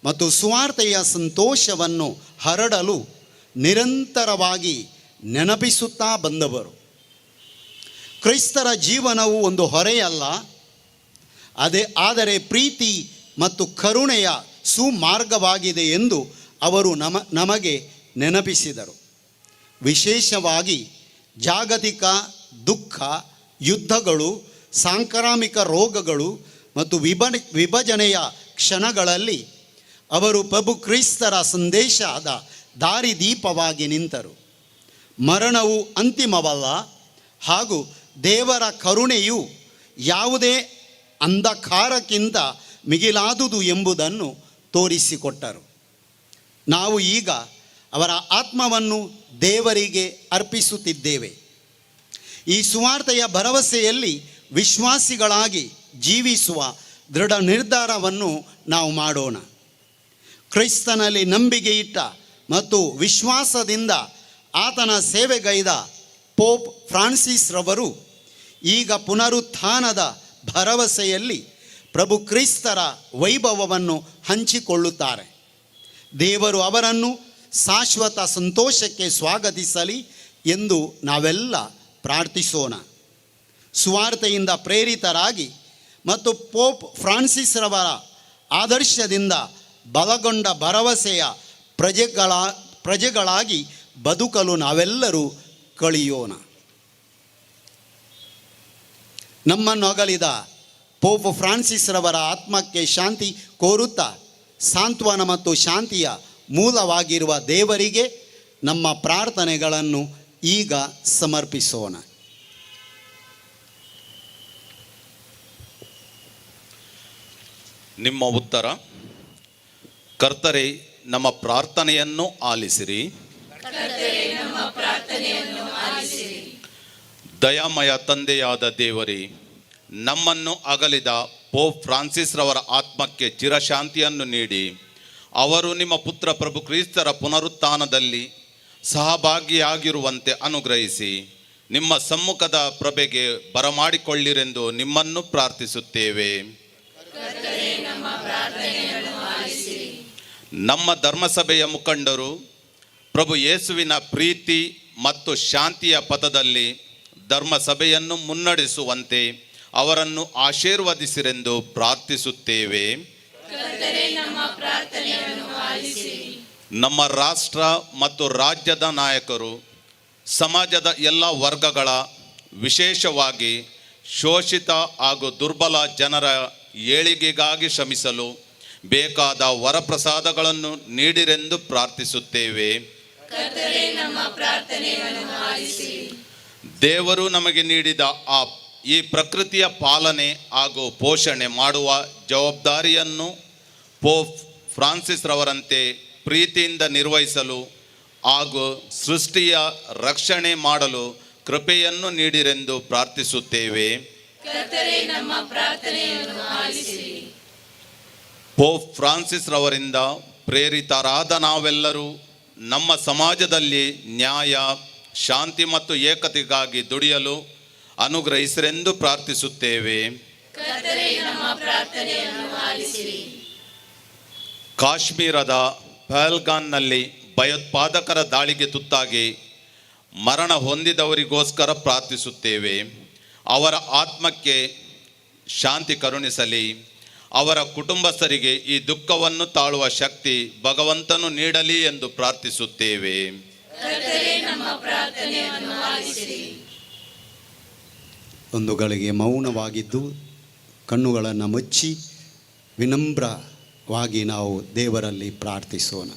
ಮತ್ತು ಸುವಾರ್ತೆಯ ಸಂತೋಷವನ್ನು ಹರಡಲು ನಿರಂತರವಾಗಿ ನೆನಪಿಸುತ್ತಾ ಬಂದವರು. ಕ್ರೈಸ್ತರ ಜೀವನವು ಒಂದು ಹೊರೆಯಲ್ಲ, ಅದೇ ಆದರೆ ಪ್ರೀತಿ ಮತ್ತು ಕರುಣೆಯ ಸುಮಾರ್ಗವಾಗಿದೆ ಎಂದು ಅವರು ನಮಗೆ ನೆನಪಿಸಿದರು. ವಿಶೇಷವಾಗಿ ಜಾಗತಿಕ ದುಃಖ, ಯುದ್ಧಗಳು, ಸಾಂಕ್ರಾಮಿಕ ರೋಗಗಳು ಮತ್ತು ವಿಭಜನೆಯ ಕ್ಷಣಗಳಲ್ಲಿ ಅವರು ಪ್ರಭು ಕ್ರೈಸ್ತರ ಸಂದೇಶದ ದಾರಿದೀಪವಾಗಿ ನಿಂತರು. ಮರಣವು ಅಂತಿಮವಲ್ಲ ಹಾಗೂ ದೇವರ ಕರುಣೆಯು ಯಾವುದೇ ಅಂಧಕಾರಕ್ಕಿಂತ ಮಿಗಿಲಾದುದು ಎಂಬುದನ್ನು ತೋರಿಸಿಕೊಟ್ಟರು. ನಾವು ಈಗ ಅವರ ಆತ್ಮವನ್ನು ದೇವರಿಗೆ ಅರ್ಪಿಸುತ್ತಿದ್ದೇವೆ. ಈ ಸುವಾರ್ತೆಯ ಭರವಸೆಯಲ್ಲಿ ವಿಶ್ವಾಸಿಗಳಾಗಿ ಜೀವಿಸುವ ದೃಢ ನಿರ್ಧಾರವನ್ನು ನಾವು ಮಾಡೋಣ. ಕ್ರೈಸ್ತನಲ್ಲಿ ನಂಬಿಕೆ ಇಟ್ಟ ಮತ್ತು ವಿಶ್ವಾಸದಿಂದ ಆತನ ಸೇವೆಗೈದ ಪೋಪ್ ಫ್ರಾನ್ಸಿಸ್ ರವರು ಈಗ ಪುನರುತ್ಥಾನದ ಭರವಸೆಯಲ್ಲಿ ಪ್ರಭು ಕ್ರೈಸ್ತರ ವೈಭವವನ್ನು ಹಂಚಿಕೊಳ್ಳುತ್ತಾರೆ. ದೇವರು ಅವರನ್ನು ಶಾಶ್ವತ ಸಂತೋಷಕ್ಕೆ ಸ್ವಾಗತಿಸಲಿ ಎಂದು ನಾವೆಲ್ಲ ಪ್ರಾರ್ಥಿಸೋಣ. ಸುವಾರ್ತೆಯಿಂದ ಪ್ರೇರಿತರಾಗಿ ಮತ್ತು ಪೋಪ್ ಫ್ರಾನ್ಸಿಸ್ ರವರ ಆದರ್ಶದಿಂದ ಬಲಗೊಂಡ ಭರವಸೆಯ ಪ್ರಜೆಗಳಾಗಿ ಬದುಕಲು ನಾವೆಲ್ಲರೂ ಕಲಿಯೋಣ. ನಮ್ಮನ್ನು ಅಗಲಿದ ಪೋಪ್ ಫ್ರಾನ್ಸಿಸ್ ರವರ ಆತ್ಮಕ್ಕೆ ಶಾಂತಿ ಕೋರುತ್ತಾ ಸಾಂತ್ವನ ಮತ್ತು ಶಾಂತಿಯ ಮೂಲವಾಗಿರುವ ದೇವರಿಗೆ ನಮ್ಮ ಪ್ರಾರ್ಥನೆಗಳನ್ನು ಈಗ ಸಮರ್ಪಿಸೋಣ. ನಿಮ್ಮ ಉತ್ತರ: ಕರ್ತರೇ, ನಮ್ಮ ಪ್ರಾರ್ಥನೆಯನ್ನು ಆಲಿಸಿರಿ. ದಯಾಮಯ ತಂದೆಯಾದ ದೇವರೇ, ನಮ್ಮನ್ನು ಅಗಲಿದ ಪೋಪ್ ಫ್ರಾನ್ಸಿಸ್ ರವರ ಆತ್ಮಕ್ಕೆ ಚಿರಶಾಂತಿಯನ್ನು ನೀಡಿ ಅವರು ನಿಮ್ಮ ಪುತ್ರ ಪ್ರಭು ಕ್ರಿಸ್ತರ ಪುನರುತ್ಥಾನದಲ್ಲಿ ಸಹಭಾಗಿಯಾಗಿರುವಂತೆ ಅನುಗ್ರಹಿಸಿ ನಿಮ್ಮ ಸಮ್ಮುಖದ ಪ್ರಭೆಗೆ ಬರಮಾಡಿಕೊಳ್ಳಿರೆಂದು ನಿಮ್ಮನ್ನು ಪ್ರಾರ್ಥಿಸುತ್ತೇವೆ. ನಮ್ಮ ಧರ್ಮಸಭೆಯ ಮುಖಂಡರು ಪ್ರಭು ಯೇಸುವಿನ ಪ್ರೀತಿ ಮತ್ತು ಶಾಂತಿಯ ಪಥದಲ್ಲಿ ಧರ್ಮಸಭೆಯನ್ನು ಮುನ್ನಡೆಸುವಂತೆ ಅವರನ್ನು ಆಶೀರ್ವದಿಸಿರೆಂದು ಪ್ರಾರ್ಥಿಸುತ್ತೇವೆ. ನಮ್ಮ ರಾಷ್ಟ್ರ ಮತ್ತು ರಾಜ್ಯದ ನಾಯಕರು ಸಮಾಜದ ಎಲ್ಲ ವರ್ಗಗಳ, ವಿಶೇಷವಾಗಿ ಶೋಷಿತ ಹಾಗೂ ದುರ್ಬಲ ಜನರ ಏಳಿಗೆಗಾಗಿ ಶ್ರಮಿಸಲು ಬೇಕಾದ ವರಪ್ರಸಾದಗಳನ್ನು ನೀಡಿರೆಂದು ಪ್ರಾರ್ಥಿಸುತ್ತೇವೆ. ದೇವರು ನಮಗೆ ನೀಡಿದ ಈ ಪ್ರಕೃತಿಯ ಪಾಲನೆ ಹಾಗೂ ಪೋಷಣೆ ಮಾಡುವ ಜವಾಬ್ದಾರಿಯನ್ನು ಪೋಪ್ ಫ್ರಾನ್ಸಿಸ್ ರವರಂತೆ ಪ್ರೀತಿಯಿಂದ ನಿರ್ವಹಿಸಲು ಹಾಗೂ ಸೃಷ್ಟಿಯ ರಕ್ಷಣೆ ಮಾಡಲು ಕೃಪೆಯನ್ನು ನೀಡಿರೆಂದು ಪ್ರಾರ್ಥಿಸುತ್ತೇವೆ. ಕರ್ತರೇ, ನಮ್ಮ ಪ್ರಾರ್ಥನೆಯನ್ನು ಆಲಿಸಿರಿ. ಪೋಪ್ ಫ್ರಾನ್ಸಿಸ್ ರವರಿಂದ ಪ್ರೇರಿತರಾದ ನಾವೆಲ್ಲರೂ ನಮ್ಮ ಸಮಾಜದಲ್ಲಿ ನ್ಯಾಯ, ಶಾಂತಿ ಮತ್ತು ಏಕತೆಗಾಗಿ ದುಡಿಯಲು ಅನುಗ್ರಹಿಸಿರೆಂದು ಪ್ರಾರ್ಥಿಸುತ್ತೇವೆ. ಕರ್ತರೇ, ನಮ್ಮ ಪ್ರಾರ್ಥನೆಯನ್ನು ಆಲಿಸಿರಿ. ಕಾಶ್ಮೀರದ ಪಹಲ್ಗಾನ್ನಲ್ಲಿ ಭಯೋತ್ಪಾದಕರ ದಾಳಿಗೆ ತುತ್ತಾಗಿ ಮರಣ ಹೊಂದಿದವರಿಗೋಸ್ಕರ ಪ್ರಾರ್ಥಿಸುತ್ತೇವೆ. ಅವರ ಆತ್ಮಕ್ಕೆ ಶಾಂತಿ ಕರುಣಿಸಲಿ. ಅವರ ಕುಟುಂಬಸ್ಥರಿಗೆ ಈ ದುಃಖವನ್ನು ತಾಳುವ ಶಕ್ತಿ ಭಗವಂತನು ನೀಡಲಿ ಎಂದು ಪ್ರಾರ್ಥಿಸುತ್ತೇವೆ. ಕರ್ತರೇ, ನಮ್ಮ ಪ್ರಾರ್ಥನೆಯನ್ನು ಆಲಿಸಿರಿ. ಒಂದು ಗಳಿಗೆ ಮೌನವಾಗಿದ್ದು ಕಣ್ಣುಗಳನ್ನು ಮುಚ್ಚಿ ವಿನಮ್ರವಾಗಿ ನಾವು ದೇವರಲ್ಲಿ ಪ್ರಾರ್ಥಿಸೋಣ.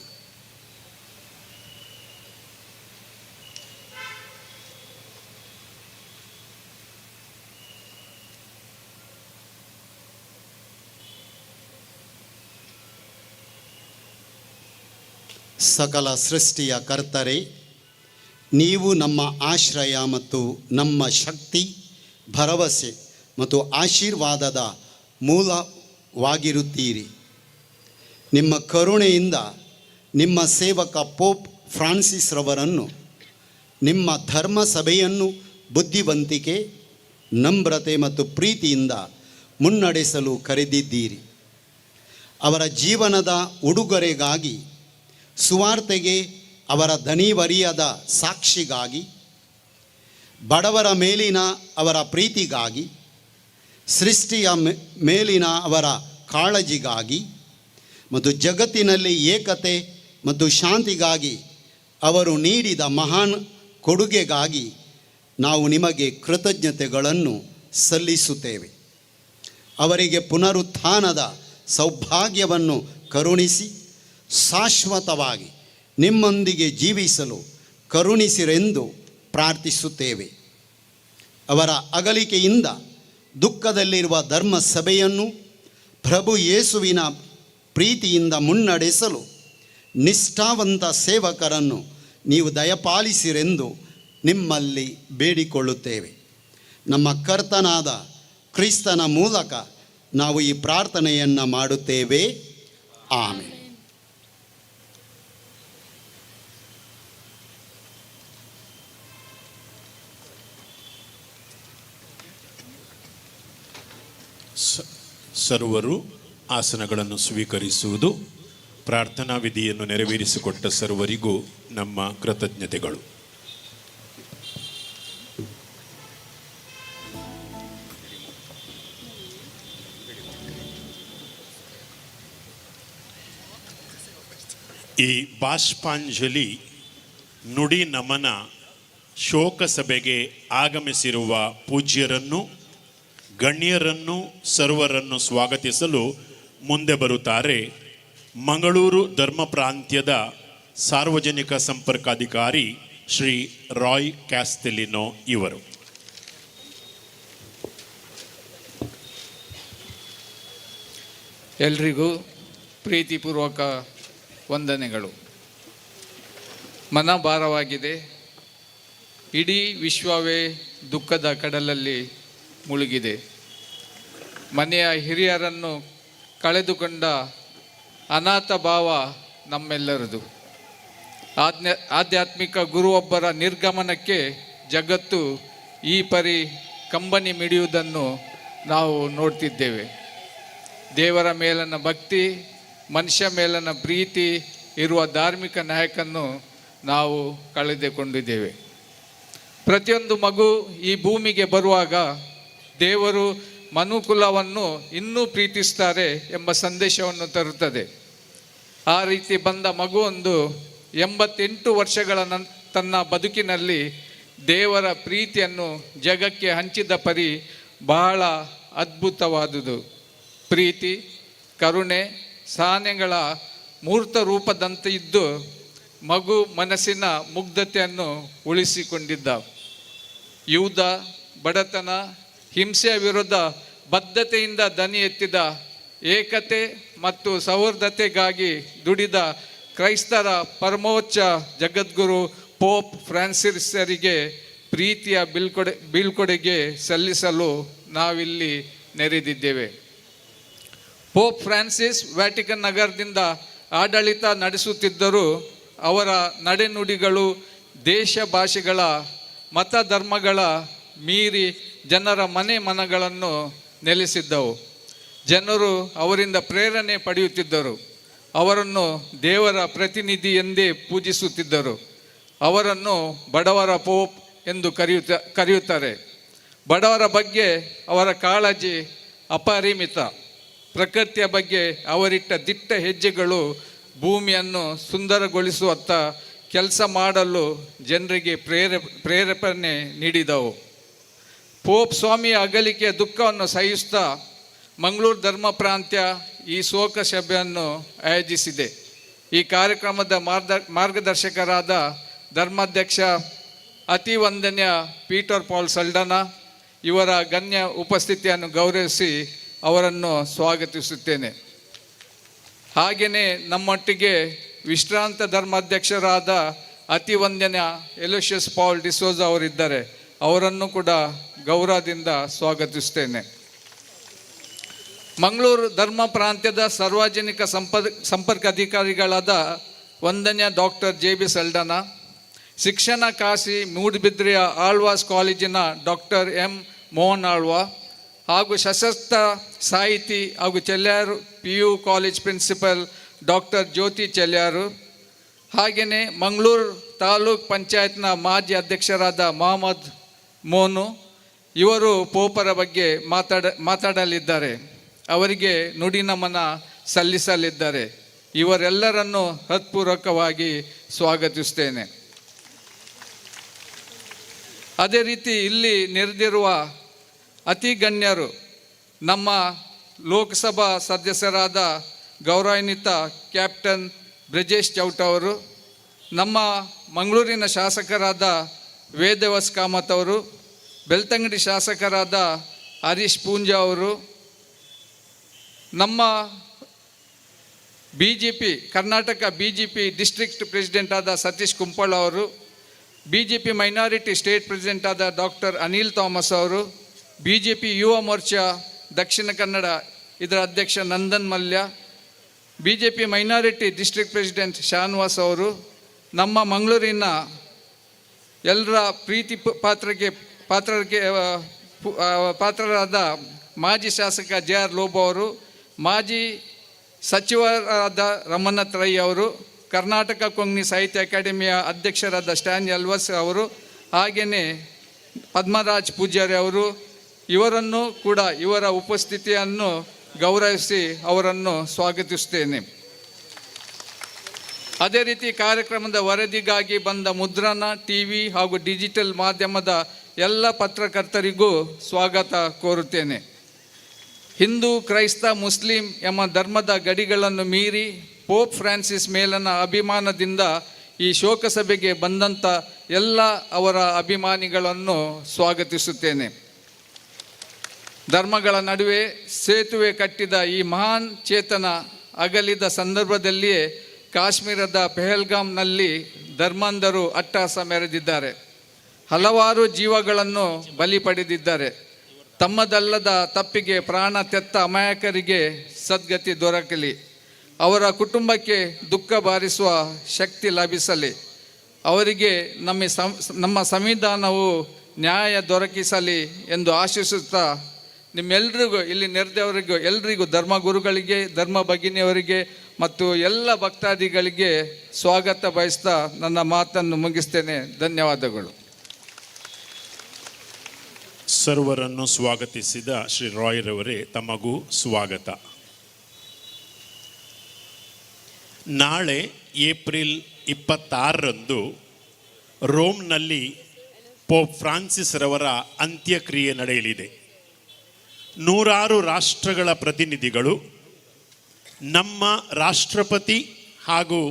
ಸಕಲ ಸೃಷ್ಟಿಯ ಕರ್ತರೇ, ನೀವು ನಮ್ಮ ಆಶ್ರಯ ಮತ್ತು ನಮ್ಮ ಶಕ್ತಿ, ಭರವಸೆ ಮತ್ತು ಆಶೀರ್ವಾದದ ಮೂಲವಾಗಿರುತ್ತೀರಿ. ನಿಮ್ಮ ಕರುಣೆಯಿಂದ ನಿಮ್ಮ ಸೇವಕ ಪೋಪ್ ಫ್ರಾನ್ಸಿಸ್ ರವರನ್ನು, ನಿಮ್ಮ ಧರ್ಮಸಭೆಯನ್ನು ಬುದ್ಧಿವಂತಿಕೆ, ನಮ್ರತೆ ಮತ್ತು ಪ್ರೀತಿಯಿಂದ ಮುನ್ನಡೆಸಲು ಕರೆದಿದ್ದೀರಿ. ಅವರ ಜೀವನದ ಉಡುಗೊರೆಗಾಗಿ, ಸುವಾರ್ತೆಗೆ ಅವರ ದಣಿವರಿಯದ ಸಾಕ್ಷಿಗಾಗಿ, ಬಡವರ ಮೇಲಿನ ಅವರ ಪ್ರೀತಿಗಾಗಿ, ಸೃಷ್ಟಿಯ ಮೇಲಿನ ಅವರ ಕಾಳಜಿಗಾಗಿ ಮತ್ತು ಜಗತ್ತಿನಲ್ಲಿ ಏಕತೆ ಮತ್ತು ಶಾಂತಿಗಾಗಿ ಅವರು ನೀಡಿದ ಮಹಾನ್ ಕೊಡುಗೆಗಾಗಿ ನಾವು ನಿಮಗೆ ಕೃತಜ್ಞತೆಗಳನ್ನು ಸಲ್ಲಿಸುತ್ತೇವೆ. ಅವರಿಗೆ ಪುನರುತ್ಥಾನದ ಸೌಭಾಗ್ಯವನ್ನು ಕರುಣಿಸಿ ಶಾಶ್ವತವಾಗಿ ನಿಮ್ಮೊಂದಿಗೆ ಜೀವಿಸಲು ಕರುಣಿಸಿರೆಂದು ಪ್ರಾರ್ಥಿಸುತ್ತೇವೆ. ಅವರ ಅಗಲಿಕೆಯಿಂದ ದುಃಖದಲ್ಲಿರುವ ಧರ್ಮಸಭೆಯನ್ನು ಪ್ರಭು ಯೇಸುವಿನ ಪ್ರೀತಿಯಿಂದ ಮುನ್ನಡೆಸಲು ನಿಷ್ಠಾವಂತ ಸೇವಕರನ್ನು ನೀವು ದಯಪಾಲಿಸಿರೆಂದು ನಿಮ್ಮಲ್ಲಿ ಬೇಡಿಕೊಳ್ಳುತ್ತೇವೆ. ನಮ್ಮ ಕರ್ತನಾದ ಕ್ರಿಸ್ತನ ಮೂಲಕ ನಾವು ಈ ಪ್ರಾರ್ಥನೆಯನ್ನು ಮಾಡುತ್ತೇವೆ. ಆಮೇನ್. ಸರ್ವರು ಆಸನಗಳನ್ನು ಸ್ವೀಕರಿಸುವುದು. ಪ್ರಾರ್ಥನಾ ವಿಧಿಯನ್ನು ನೆರವೇರಿಸಿಕೊಟ್ಟ ಸರ್ವರಿಗೂ ನಮ್ಮ ಕೃತಜ್ಞತೆಗಳು. ಈ ಬಾಷ್ಪಾಂಜಲಿ ನುಡಿ ನಮನ ಶೋಕ ಸಭೆಗೆ ಆಗಮಿಸಿರುವ ಪೂಜ್ಯರನ್ನು, ಗಣ್ಯರನ್ನು, ಸರ್ವರನ್ನು ಸ್ವಾಗತಿಸಲು ಮುಂದೆ ಬರುತ್ತಾರೆ ಮಂಗಳೂರು ಧರ್ಮ ಪ್ರಾಂತ್ಯದ ಸಾರ್ವಜನಿಕ ಸಂಪರ್ಕಾಧಿಕಾರಿ ಶ್ರೀ ರಾಯ್ ಕ್ಯಾಸ್ತೆಲಿನೋ ಇವರು. ಎಲ್ರಿಗೂ ಪ್ರೀತಿಪೂರ್ವಕ ವಂದನೆಗಳು. ಮನ ಭಾರವಾಗಿದೆ. ಇಡೀ ವಿಶ್ವವೇ ದುಃಖದ ಕಡಲಲ್ಲಿ ಮುಳುಗಿದೆ. ಮನೆಯ ಹಿರಿಯರನ್ನು ಕಳೆದುಕೊಂಡ ಅನಾಥ ಭಾವ ನಮ್ಮೆಲ್ಲರದು. ಆಧ್ಯಾತ್ಮಿಕ ಗುರುವೊಬ್ಬರ ನಿರ್ಗಮನಕ್ಕೆ ಜಗತ್ತು ಈ ಪರಿ ಕಂಬನಿ ಮಿಡಿಯುವುದನ್ನು ನಾವು ನೋಡ್ತಿದ್ದೇವೆ. ದೇವರ ಮೇಲನ ಭಕ್ತಿ, ಮನುಷ್ಯ ಮೇಲನ ಪ್ರೀತಿ ಇರುವ ಧಾರ್ಮಿಕ ನಾಯಕನ್ನು ನಾವು ಕಳೆದುಕೊಂಡಿದ್ದೇವೆ. ಪ್ರತಿಯೊಂದು ಮಗು ಈ ಭೂಮಿಗೆ ಬರುವಾಗ ದೇವರು ಮನುಕುಲವನ್ನು ಇನ್ನೂ ಪ್ರೀತಿಸ್ತಾರೆ ಎಂಬ ಸಂದೇಶವನ್ನು ತರುತ್ತದೆ. ಆ ರೀತಿ ಬಂದ ಮಗುವೊಂದು 88 ವರ್ಷಗಳ ತನ್ನ ಬದುಕಿನಲ್ಲಿ ದೇವರ ಪ್ರೀತಿಯನ್ನು ಜಗಕ್ಕೆ ಹಂಚಿದ ಪರಿ ಬಹಳ ಅದ್ಭುತವಾದುದು. ಪ್ರೀತಿ, ಕರುಣೆ, ಸಹನೆಗಳ ಮೂರ್ತ ರೂಪದಂತೆ ಇದ್ದು ಮಗು ಮನಸ್ಸಿನ ಮುಗ್ಧತೆಯನ್ನು ಉಳಿಸಿಕೊಂಡಿದ್ದ. ಯೂದ, ಬಡತನ, ಹಿಂಸೆಯ ವಿರುದ್ಧ ಬದ್ಧತೆಯಿಂದ ದನಿ ಎತ್ತಿದ, ಏಕತೆ ಮತ್ತು ಸೌಹಾರ್ದತೆಗಾಗಿ ದುಡಿದ ಕ್ರೈಸ್ತರ ಪರಮೋಚ್ಚ ಜಗದ್ಗುರು ಪೋಪ್ ಫ್ರಾನ್ಸಿಸರಿಗೆ ಪ್ರೀತಿಯ ಬೀಳ್ಕೊಡುಗೆ ಸಲ್ಲಿಸಲು ನಾವಿಲ್ಲಿ ನೆರೆದಿದ್ದೇವೆ. ಪೋಪ್ ಫ್ರಾನ್ಸಿಸ್ ವ್ಯಾಟಿಕನ್ ನಗರದಿಂದ ಆಡಳಿತ ನಡೆಸುತ್ತಿದ್ದರೂ ಅವರ ನಡೆನುಡಿಗಳು ದೇಶ, ಭಾಷೆಗಳ, ಮತ, ಧರ್ಮಗಳ ಮೀರಿ ಜನರ ಮನೆ ಮನಗಳನ್ನು ನೆಲೆಸಿದ್ದವು. ಜನರು ಅವರಿಂದ ಪ್ರೇರಣೆ ಪಡೆಯುತ್ತಿದ್ದರು. ಅವರನ್ನು ದೇವರ ಪ್ರತಿನಿಧಿ ಎಂದೇ ಪೂಜಿಸುತ್ತಿದ್ದರು. ಅವರನ್ನು ಬಡವರ ಪೋಪ್ ಎಂದು ಕರೆಯುತ್ತಾರೆ. ಬಡವರ ಬಗ್ಗೆ ಅವರ ಕಾಳಜಿ ಅಪರಿಮಿತ. ಪ್ರಕೃತಿಯ ಬಗ್ಗೆ ಅವರಿಟ್ಟ ದಿಟ್ಟ ಹೆಜ್ಜೆಗಳು ಭೂಮಿಯನ್ನು ಸುಂದರಗೊಳಿಸುವತ್ತ ಕೆಲಸ ಮಾಡಲು ಜನರಿಗೆ ಪ್ರೇರೇಪಣೆ ನೀಡಿದವು. ಪೋಪ್ ಸ್ವಾಮಿಯ ಅಗಲಿಕೆಯ ದುಃಖವನ್ನು ಸಹಿಸುತ್ತಾ ಮಂಗಳೂರು ಧರ್ಮ ಪ್ರಾಂತ್ಯ ಈ ಶೋಕ ಸಭೆಯನ್ನು ಆಯೋಜಿಸಿದೆ. ಈ ಕಾರ್ಯಕ್ರಮದ ಮಾರ್ಗದರ್ಶಕರಾದ ಧರ್ಮಾಧ್ಯಕ್ಷ ಅತಿ ವಂದನ್ಯ ಪೀಟರ್ ಪಾಲ್ ಸಲ್ಡನ ಇವರ ಗಣ್ಯ ಉಪಸ್ಥಿತಿಯನ್ನು ಗೌರವಿಸಿ ಅವರನ್ನು ಸ್ವಾಗತಿಸುತ್ತೇನೆ. ಹಾಗೆಯೇ ನಮ್ಮೊಟ್ಟಿಗೆ ವಿಶ್ರಾಂತ ಧರ್ಮಾಧ್ಯಕ್ಷರಾದ ಅತಿ ವಂದನ್ಯ ಎಲೋಷಿಯಸ್ ಪಾಲ್ ಡಿಸೋಜ ಅವರಿದ್ದಾರೆ. ಅವರನ್ನು ಕೂಡ ಗೌರವದಿಂದ ಸ್ವಾಗತಿಸುತ್ತೇನೆ. ಮಂಗಳೂರು ಧರ್ಮ ಪ್ರಾಂತ್ಯದ ಸಾರ್ವಜನಿಕ ಸಂಪರ್ಕ ಅಧಿಕಾರಿಗಳಾದ ವಂದನ್ಯ ಡಾಕ್ಟರ್ ಜೆ ಬಿ ಸಲ್ಡನ, ಶಿಕ್ಷಣ ಕಾಶಿ ಮೂಡುಬಿದ್ರೆಯ ಆಳ್ವಾಸ್ ಕಾಲೇಜಿನ ಡಾಕ್ಟರ್ ಎಂ ಮೋಹನ್ ಆಳ್ವ ಹಾಗೂ ಸಶಕ್ತ ಸಾಹಿತಿ ಹಾಗೂ ಚೆಲ್ಯಾರು ಪಿಯು ಕಾಲೇಜ್ ಪ್ರಿನ್ಸಿಪಲ್ ಡಾಕ್ಟರ್ ಜ್ಯೋತಿ ಚೆಲ್ಯಾರು, ಹಾಗೆಯೇ ಮಂಗಳೂರು ತಾಲೂಕ್ ಪಂಚಾಯತ್ನ ಮಾಜಿ ಅಧ್ಯಕ್ಷರಾದ ಮೊಹಮ್ಮದ್ ಮೋನು ಇವರು ಪೋಪರ ಬಗ್ಗೆ ಮಾತಾಡಲಿದ್ದಾರೆ. ಅವರಿಗೆ ನುಡಿ ನಮನ ಸಲ್ಲಿಸಲಿದ್ದಾರೆ. ಇವರೆಲ್ಲರನ್ನು ಹೃತ್ಪೂರ್ವಕವಾಗಿ ಸ್ವಾಗತಿಸುತ್ತೇನೆ. ಅದೇ ರೀತಿ ಇಲ್ಲಿ ನೆರೆದಿರುವ ಅತಿ ಗಣ್ಯರು, ನಮ್ಮ ಲೋಕಸಭಾ ಸದಸ್ಯರಾದ ಗೌರವಾನ್ವಿತ ಕ್ಯಾಪ್ಟನ್ ಬ್ರಜೇಶ್ ಚೌಟ ಅವರು, ನಮ್ಮ ಮಂಗಳೂರಿನ ಶಾಸಕರಾದ ವೇದವ್ಯಾಸ್ ಕಾಮತ್ ಅವರು, ಬೆಳ್ತಂಗಡಿ ಶಾಸಕರಾದ ಹರೀಶ್ ಪೂಂಜಾ ಅವರು, ನಮ್ಮ BJP Karnataka BJP district president ಆದ ಸತೀಶ್ ಕುಂಪಳ ಅವರು, ಬಿಜೆಪಿ ಮೈನಾರಿಟಿ ಸ್ಟೇಟ್ ಪ್ರೆಸಿಡೆಂಟ್ ಆದ ಡಾಕ್ಟರ್ ಅನಿಲ್ ಥಾಮಸ್ ಅವರು, ಬಿಜೆಪಿ ಯುವ ಮೋರ್ಚಾ ದಕ್ಷಿಣ ಕನ್ನಡ ಇದರ ಅಧ್ಯಕ್ಷ Nandan Mallya, BJP minority district president Shanavas ಅವರು, ನಮ್ಮ ಮಂಗಳೂರಿನ ಎಲ್ಲರ ಪ್ರೀತಿ ಪಾತ್ರಕ್ಕೆ ಪಾತ್ರರಿಗೆ ಪಾತ್ರರಾದ ಮಾಜಿ ಶಾಸಕ ಜೆ ಆರ್ ಲೋಬೋ ಅವರು, ಮಾಜಿ ಸಚಿವರಾದ ರಮನಾಥ್ ರೈ ಅವರು, ಕರ್ನಾಟಕ ಕೊಂಕಣಿ ಸಾಹಿತ್ಯ ಅಕಾಡೆಮಿಯ ಅಧ್ಯಕ್ಷರಾದ ಸ್ಟ್ಯಾನ್ ಎಲ್ವಸ್ ಅವರು, ಹಾಗೆಯೇ ಪದ್ಮರಾಜ್ ಪೂಜಾರಿ ಅವರು, ಇವರನ್ನು ಕೂಡ ಇವರ ಉಪಸ್ಥಿತಿಯನ್ನು ಗೌರವಿಸಿ ಅವರನ್ನು ಸ್ವಾಗತಿಸುತ್ತೇನೆ. ಅದೇ ರೀತಿ ಕಾರ್ಯಕ್ರಮದ ವರದಿಗಾಗಿ ಬಂದ ಮುದ್ರಣ, ಟಿವಿ ಹಾಗೂ ಡಿಜಿಟಲ್ ಮಾಧ್ಯಮದ ಎಲ್ಲ ಪತ್ರಕರ್ತರಿಗೂ ಸ್ವಾಗತ ಕೋರುತ್ತೇನೆ. ಹಿಂದೂ, ಕ್ರೈಸ್ತ, ಮುಸ್ಲಿಂ ಎಂಬ ಧರ್ಮದ ಗಡಿಗಳನ್ನು ಮೀರಿ ಪೋಪ್ ಫ್ರಾನ್ಸಿಸ್ ಮೇಲನ ಅಭಿಮಾನದಿಂದ ಈ ಶೋಕಸಭೆಗೆ ಬಂದಂಥ ಎಲ್ಲ ಅವರ ಅಭಿಮಾನಿಗಳನ್ನು ಸ್ವಾಗತಿಸುತ್ತೇನೆ. ಧರ್ಮಗಳ ನಡುವೆ ಸೇತುವೆ ಕಟ್ಟಿದ ಈ ಮಹಾನ್ ಚೇತನ ಅಗಲಿದ ಸಂದರ್ಭದಲ್ಲಿಯೇ ಕಾಶ್ಮೀರದ ಪೆಹಲ್ಗಾಮ್ನಲ್ಲಿ ಧರ್ಮಾಂಧರು ಅಟ್ಟಹಾಸ ಮೆರೆದಿದ್ದಾರೆ. ಹಲವಾರು ಜೀವಗಳನ್ನು ಬಲಿ ಪಡೆದಿದ್ದಾರೆ. ತಮ್ಮದಲ್ಲದ ತಪ್ಪಿಗೆ ಪ್ರಾಣ ತೆತ್ತ ಅಮಾಯಕರಿಗೆ ಸದ್ಗತಿ ದೊರಕಲಿ. ಅವರ ಕುಟುಂಬಕ್ಕೆ ದುಃಖ ಭರಿಸುವ ಶಕ್ತಿ ಲಭಿಸಲಿ. ಅವರಿಗೆ ನಮ್ಮ ಸಂವಿಧಾನವು ನ್ಯಾಯ ದೊರಕಿಸಲಿ ಎಂದು ಆಶಿಸುತ್ತಾ, ನಿಮ್ಮೆಲ್ರಿಗೂ, ಇಲ್ಲಿ ನೆರೆದವರಿಗೂ, ಎಲ್ರಿಗೂ, ಧರ್ಮಗುರುಗಳಿಗೆ, ಧರ್ಮ ಭಗಿನಿಯವರಿಗೆ ಮತ್ತು ಎಲ್ಲ ಭಕ್ತಾದಿಗಳಿಗೆ ಸ್ವಾಗತ ಬಯಸ್ತಾ ನನ್ನ ಮಾತನ್ನು ಮುಗಿಸ್ತೇನೆ. ಧನ್ಯವಾದಗಳು. ಸರ್ವರನ್ನು ಸ್ವಾಗತಿಸಿದ ಶ್ರೀ ರಾಯ್ರವರೇ, ತಮಗೂ ಸ್ವಾಗತ. ನಾಳೆ ಏಪ್ರಿಲ್ 26ರಂದು ರೋಮ್ನಲ್ಲಿ ಪೋಪ್ ಫ್ರಾನ್ಸಿಸ್ ರವರ ಅಂತ್ಯಕ್ರಿಯೆ ನಡೆಯಲಿದೆ. ನೂರಾರು ರಾಷ್ಟ್ರಗಳ ಪ್ರತಿನಿಧಿಗಳು, ನಮ್ಮ ರಾಷ್ಟ್ರಪತಿ ಹಾಗೂ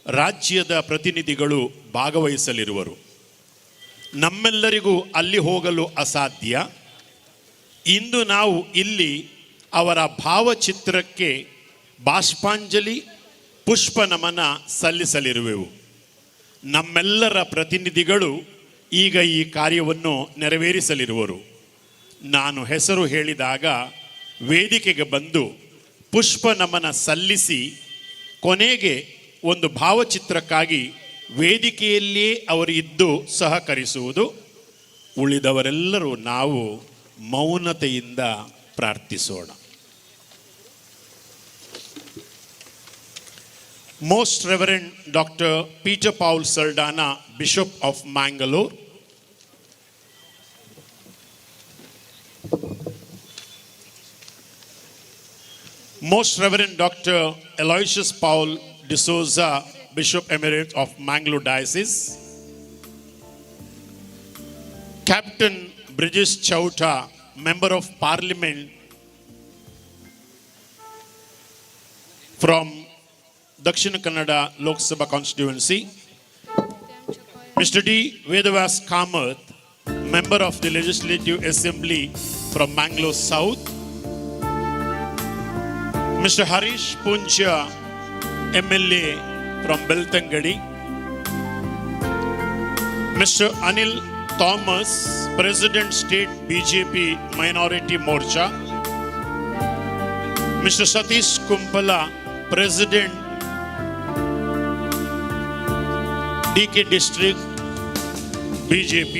ರಾಜ್ಯದ ಪ್ರತಿನಿಧಿಗಳು ಭಾಗವಹಿಸಲಿರುವರು. ನಮ್ಮೆಲ್ಲರಿಗೂ ಅಲ್ಲಿ ಹೋಗಲು ಅಸಾಧ್ಯ. ಇಂದು ನಾವು ಇಲ್ಲಿ ಅವರ ಭಾವಚಿತ್ರಕ್ಕೆ ಬಾಷ್ಪಾಂಜಲಿ ಪುಷ್ಪ ನಮನ ಸಲ್ಲಿಸಲಿರುವೆವು. ನಮ್ಮೆಲ್ಲರ ಪ್ರತಿನಿಧಿಗಳು ಈಗ ಈ ಕಾರ್ಯವನ್ನು ನೆರವೇರಿಸಲಿರುವರು. ನಾನು ಹೆಸರು ಹೇಳಿದಾಗ ವೇದಿಕೆಗೆ ಬಂದು ಪುಷ್ಪ ನಮನ ಸಲ್ಲಿಸಿ ಕೊನೆಗೆ ಒಂದು ಭಾವಚಿತ್ರಕ್ಕಾಗಿ ವೇದಿಕೆಯಲ್ಲಿಯೇ ಅವರು ಇದ್ದು ಸಹಕರಿಸುವುದು. ಉಳಿದವರೆಲ್ಲರೂ ನಾವು ಮೌನತೆಯಿಂದ ಪ್ರಾರ್ಥಿಸೋಣ. Most Reverend Doctor Peter Paul Saldanha, Bishop of Mangalore. Most Reverend Dr. Aloysius Paul D'Souza, Bishop Emeritus of Mangalore Diocese. Captain Brijesh Chowta, Member of Parliament from Dakshina Kannada Lok Sabha constituency. Mr. D. Vedavyas Kamath, Member of the Legislative Assembly from Mangalore South. Mr. Harish Puncha, MLA from Belthangady. Mr. Anil Thomas, President State BJP Minority Morcha. Mr. Satish Kumpala, President DK District BJP.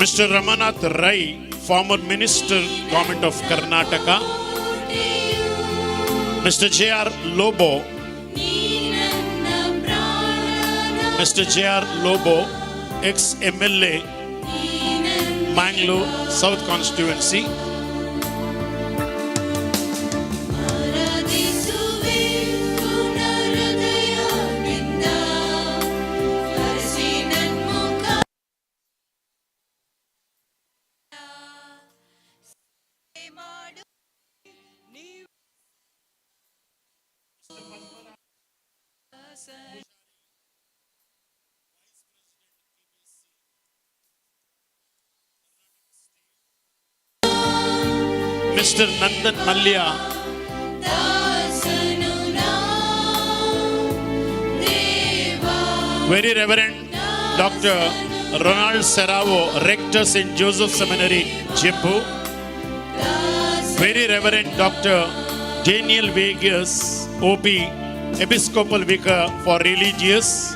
Mr. Ramanath Rai, former Minister, Government of Karnataka. Mr. J.R. Lobo, Mr. J.R. Lobo, ex-MLA, Mangalore South Constituency. Mr. Nandan Mallya, Very Reverend Dr. Ronald Serrao, Rector St. Joseph Seminary, Jeppu. Very Reverend Dr. Daniel Vegas, OP, Episcopal Vicar for Religious.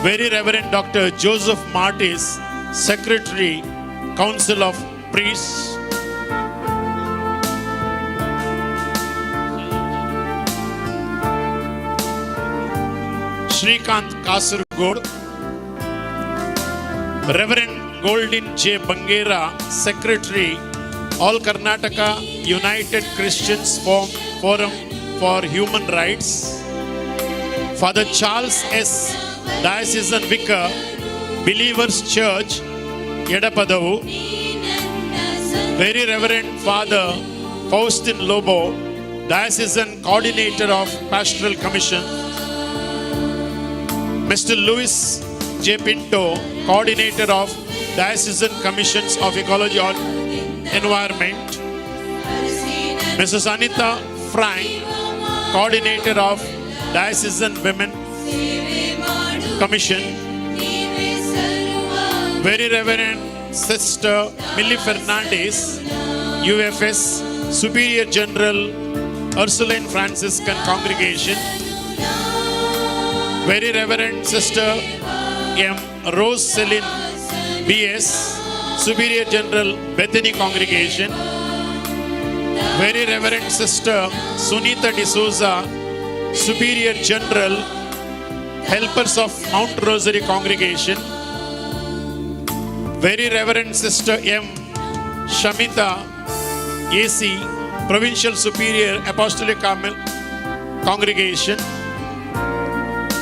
Very Reverend Dr. Joseph Martis, Secretary, Council of Priests. Shrikant Kasargod, Reverend Goldin J. Bangera, Secretary, All Karnataka United Christians Forum for Human Rights. Father Charles S. Diocesan Vicar, Believers Church, Edapadavu. Very Reverend Father Faustin Lobo, Diocesan Coordinator of Pastoral Commission. Mr. Louis J. Pinto, Coordinator of Diocesan Commissions of Ecology and Environment. Mrs. Anita Frank, Coordinator of Diocesan Women Commission. Very Reverend Sister Millie Fernandez, UFS, Superior General, Ursuline Franciscan Congregation. Very Reverend Sister M. Rose Celine, BS, Superior General, Bethany Congregation. Very Reverend Sister Sunita D'Souza, Superior General, Helpers of Mount Rosary Congregation. Very Reverend Sister M. Shamita, AC, Provincial Superior, Apostolic Carmel Congregation.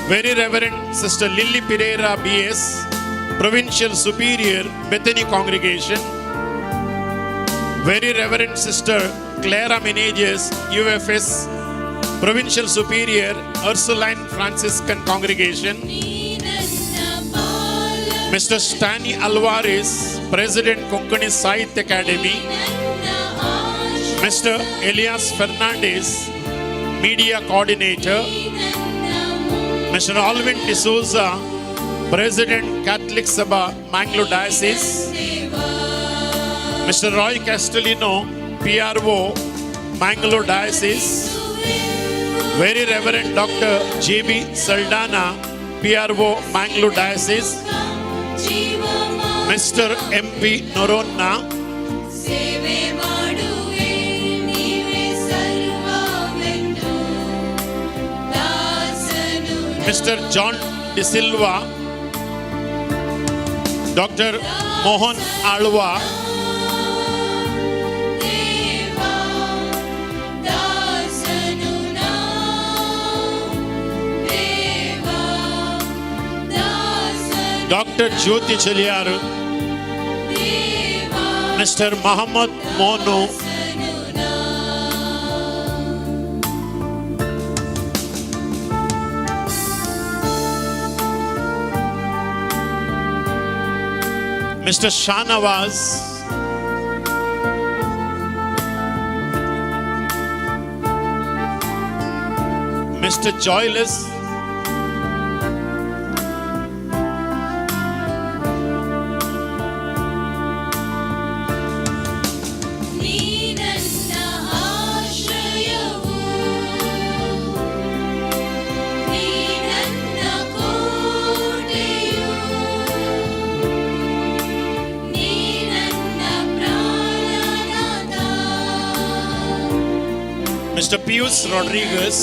Very Reverend Sister Lily Pereira, BS, Provincial Superior, Bethany Congregation. Very Reverend Sister Clara Menezes, UFS, Provincial Superior, Ursuline Franciscan Congregation. Mr. Stani Alvarez, President, Konkani Sahitya Academy. Mr. Elias Fernandez, Media Coordinator, Mr. Alvin D'Souza, President Catholic Sabha, Mangalore Diocese, Mr. Roy Castellino, PRO, Mangalore Diocese, Very Reverend Dr. J.B. Saldana, PRO, Mangalore Diocese, Mr. M.P. Noronna, ಸೇವೆ ಮಾಡುವೆ ನೀವೇ ಸರ್ವವೆಂದು ದಾಸನು Mr. John De Silva, Dr. Mohan Alwa, ದೇವಾ ದಾಸನು ನಾ ದೇವಾ ದಾಸನು Dr. Jyoti Chaliar, ದೇವಾ Mr. Muhammad Monu, ದಾಸನು ನಾ Mr. Shanawaz, Mr. Joyless, ನೀ ನನ್ನ ಆಶ್ರಯವು ನೀ ನನ್ನ ಕೋಟೆಯು ನೀ ನನ್ನ ಪ್ರಾಣನಾಥ Mr. Pius Rodriguez,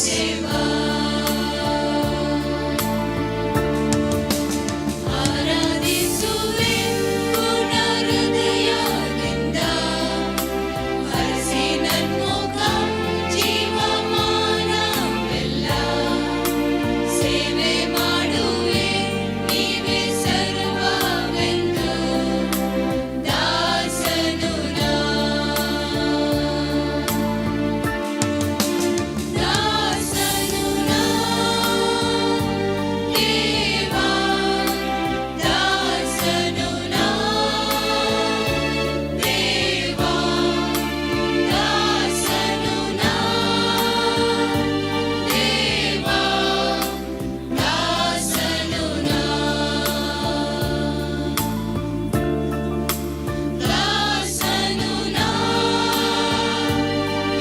ಆರಾಧಿಸುವೆ ಪೂರ್ಣ ಹೃದಯದಿಂದ ಹರಿಸಿ ನನ್ಮುಖ ಜೀವಮಾನವೆಲ್ಲ ಸೇವೆ ಮಾಡುವೆ ನೀವೇ ಸರ್ವವೆಂದು ದಾಸನು ನಾ ದಾಸನು ನಾ ದೇವಾ ದಾಸನು ನಾ ದೇವಾ ದಾಸನು ನಾ ದೇವಾ ದಾಸನು ನಾ ದಾಸನು ನಾ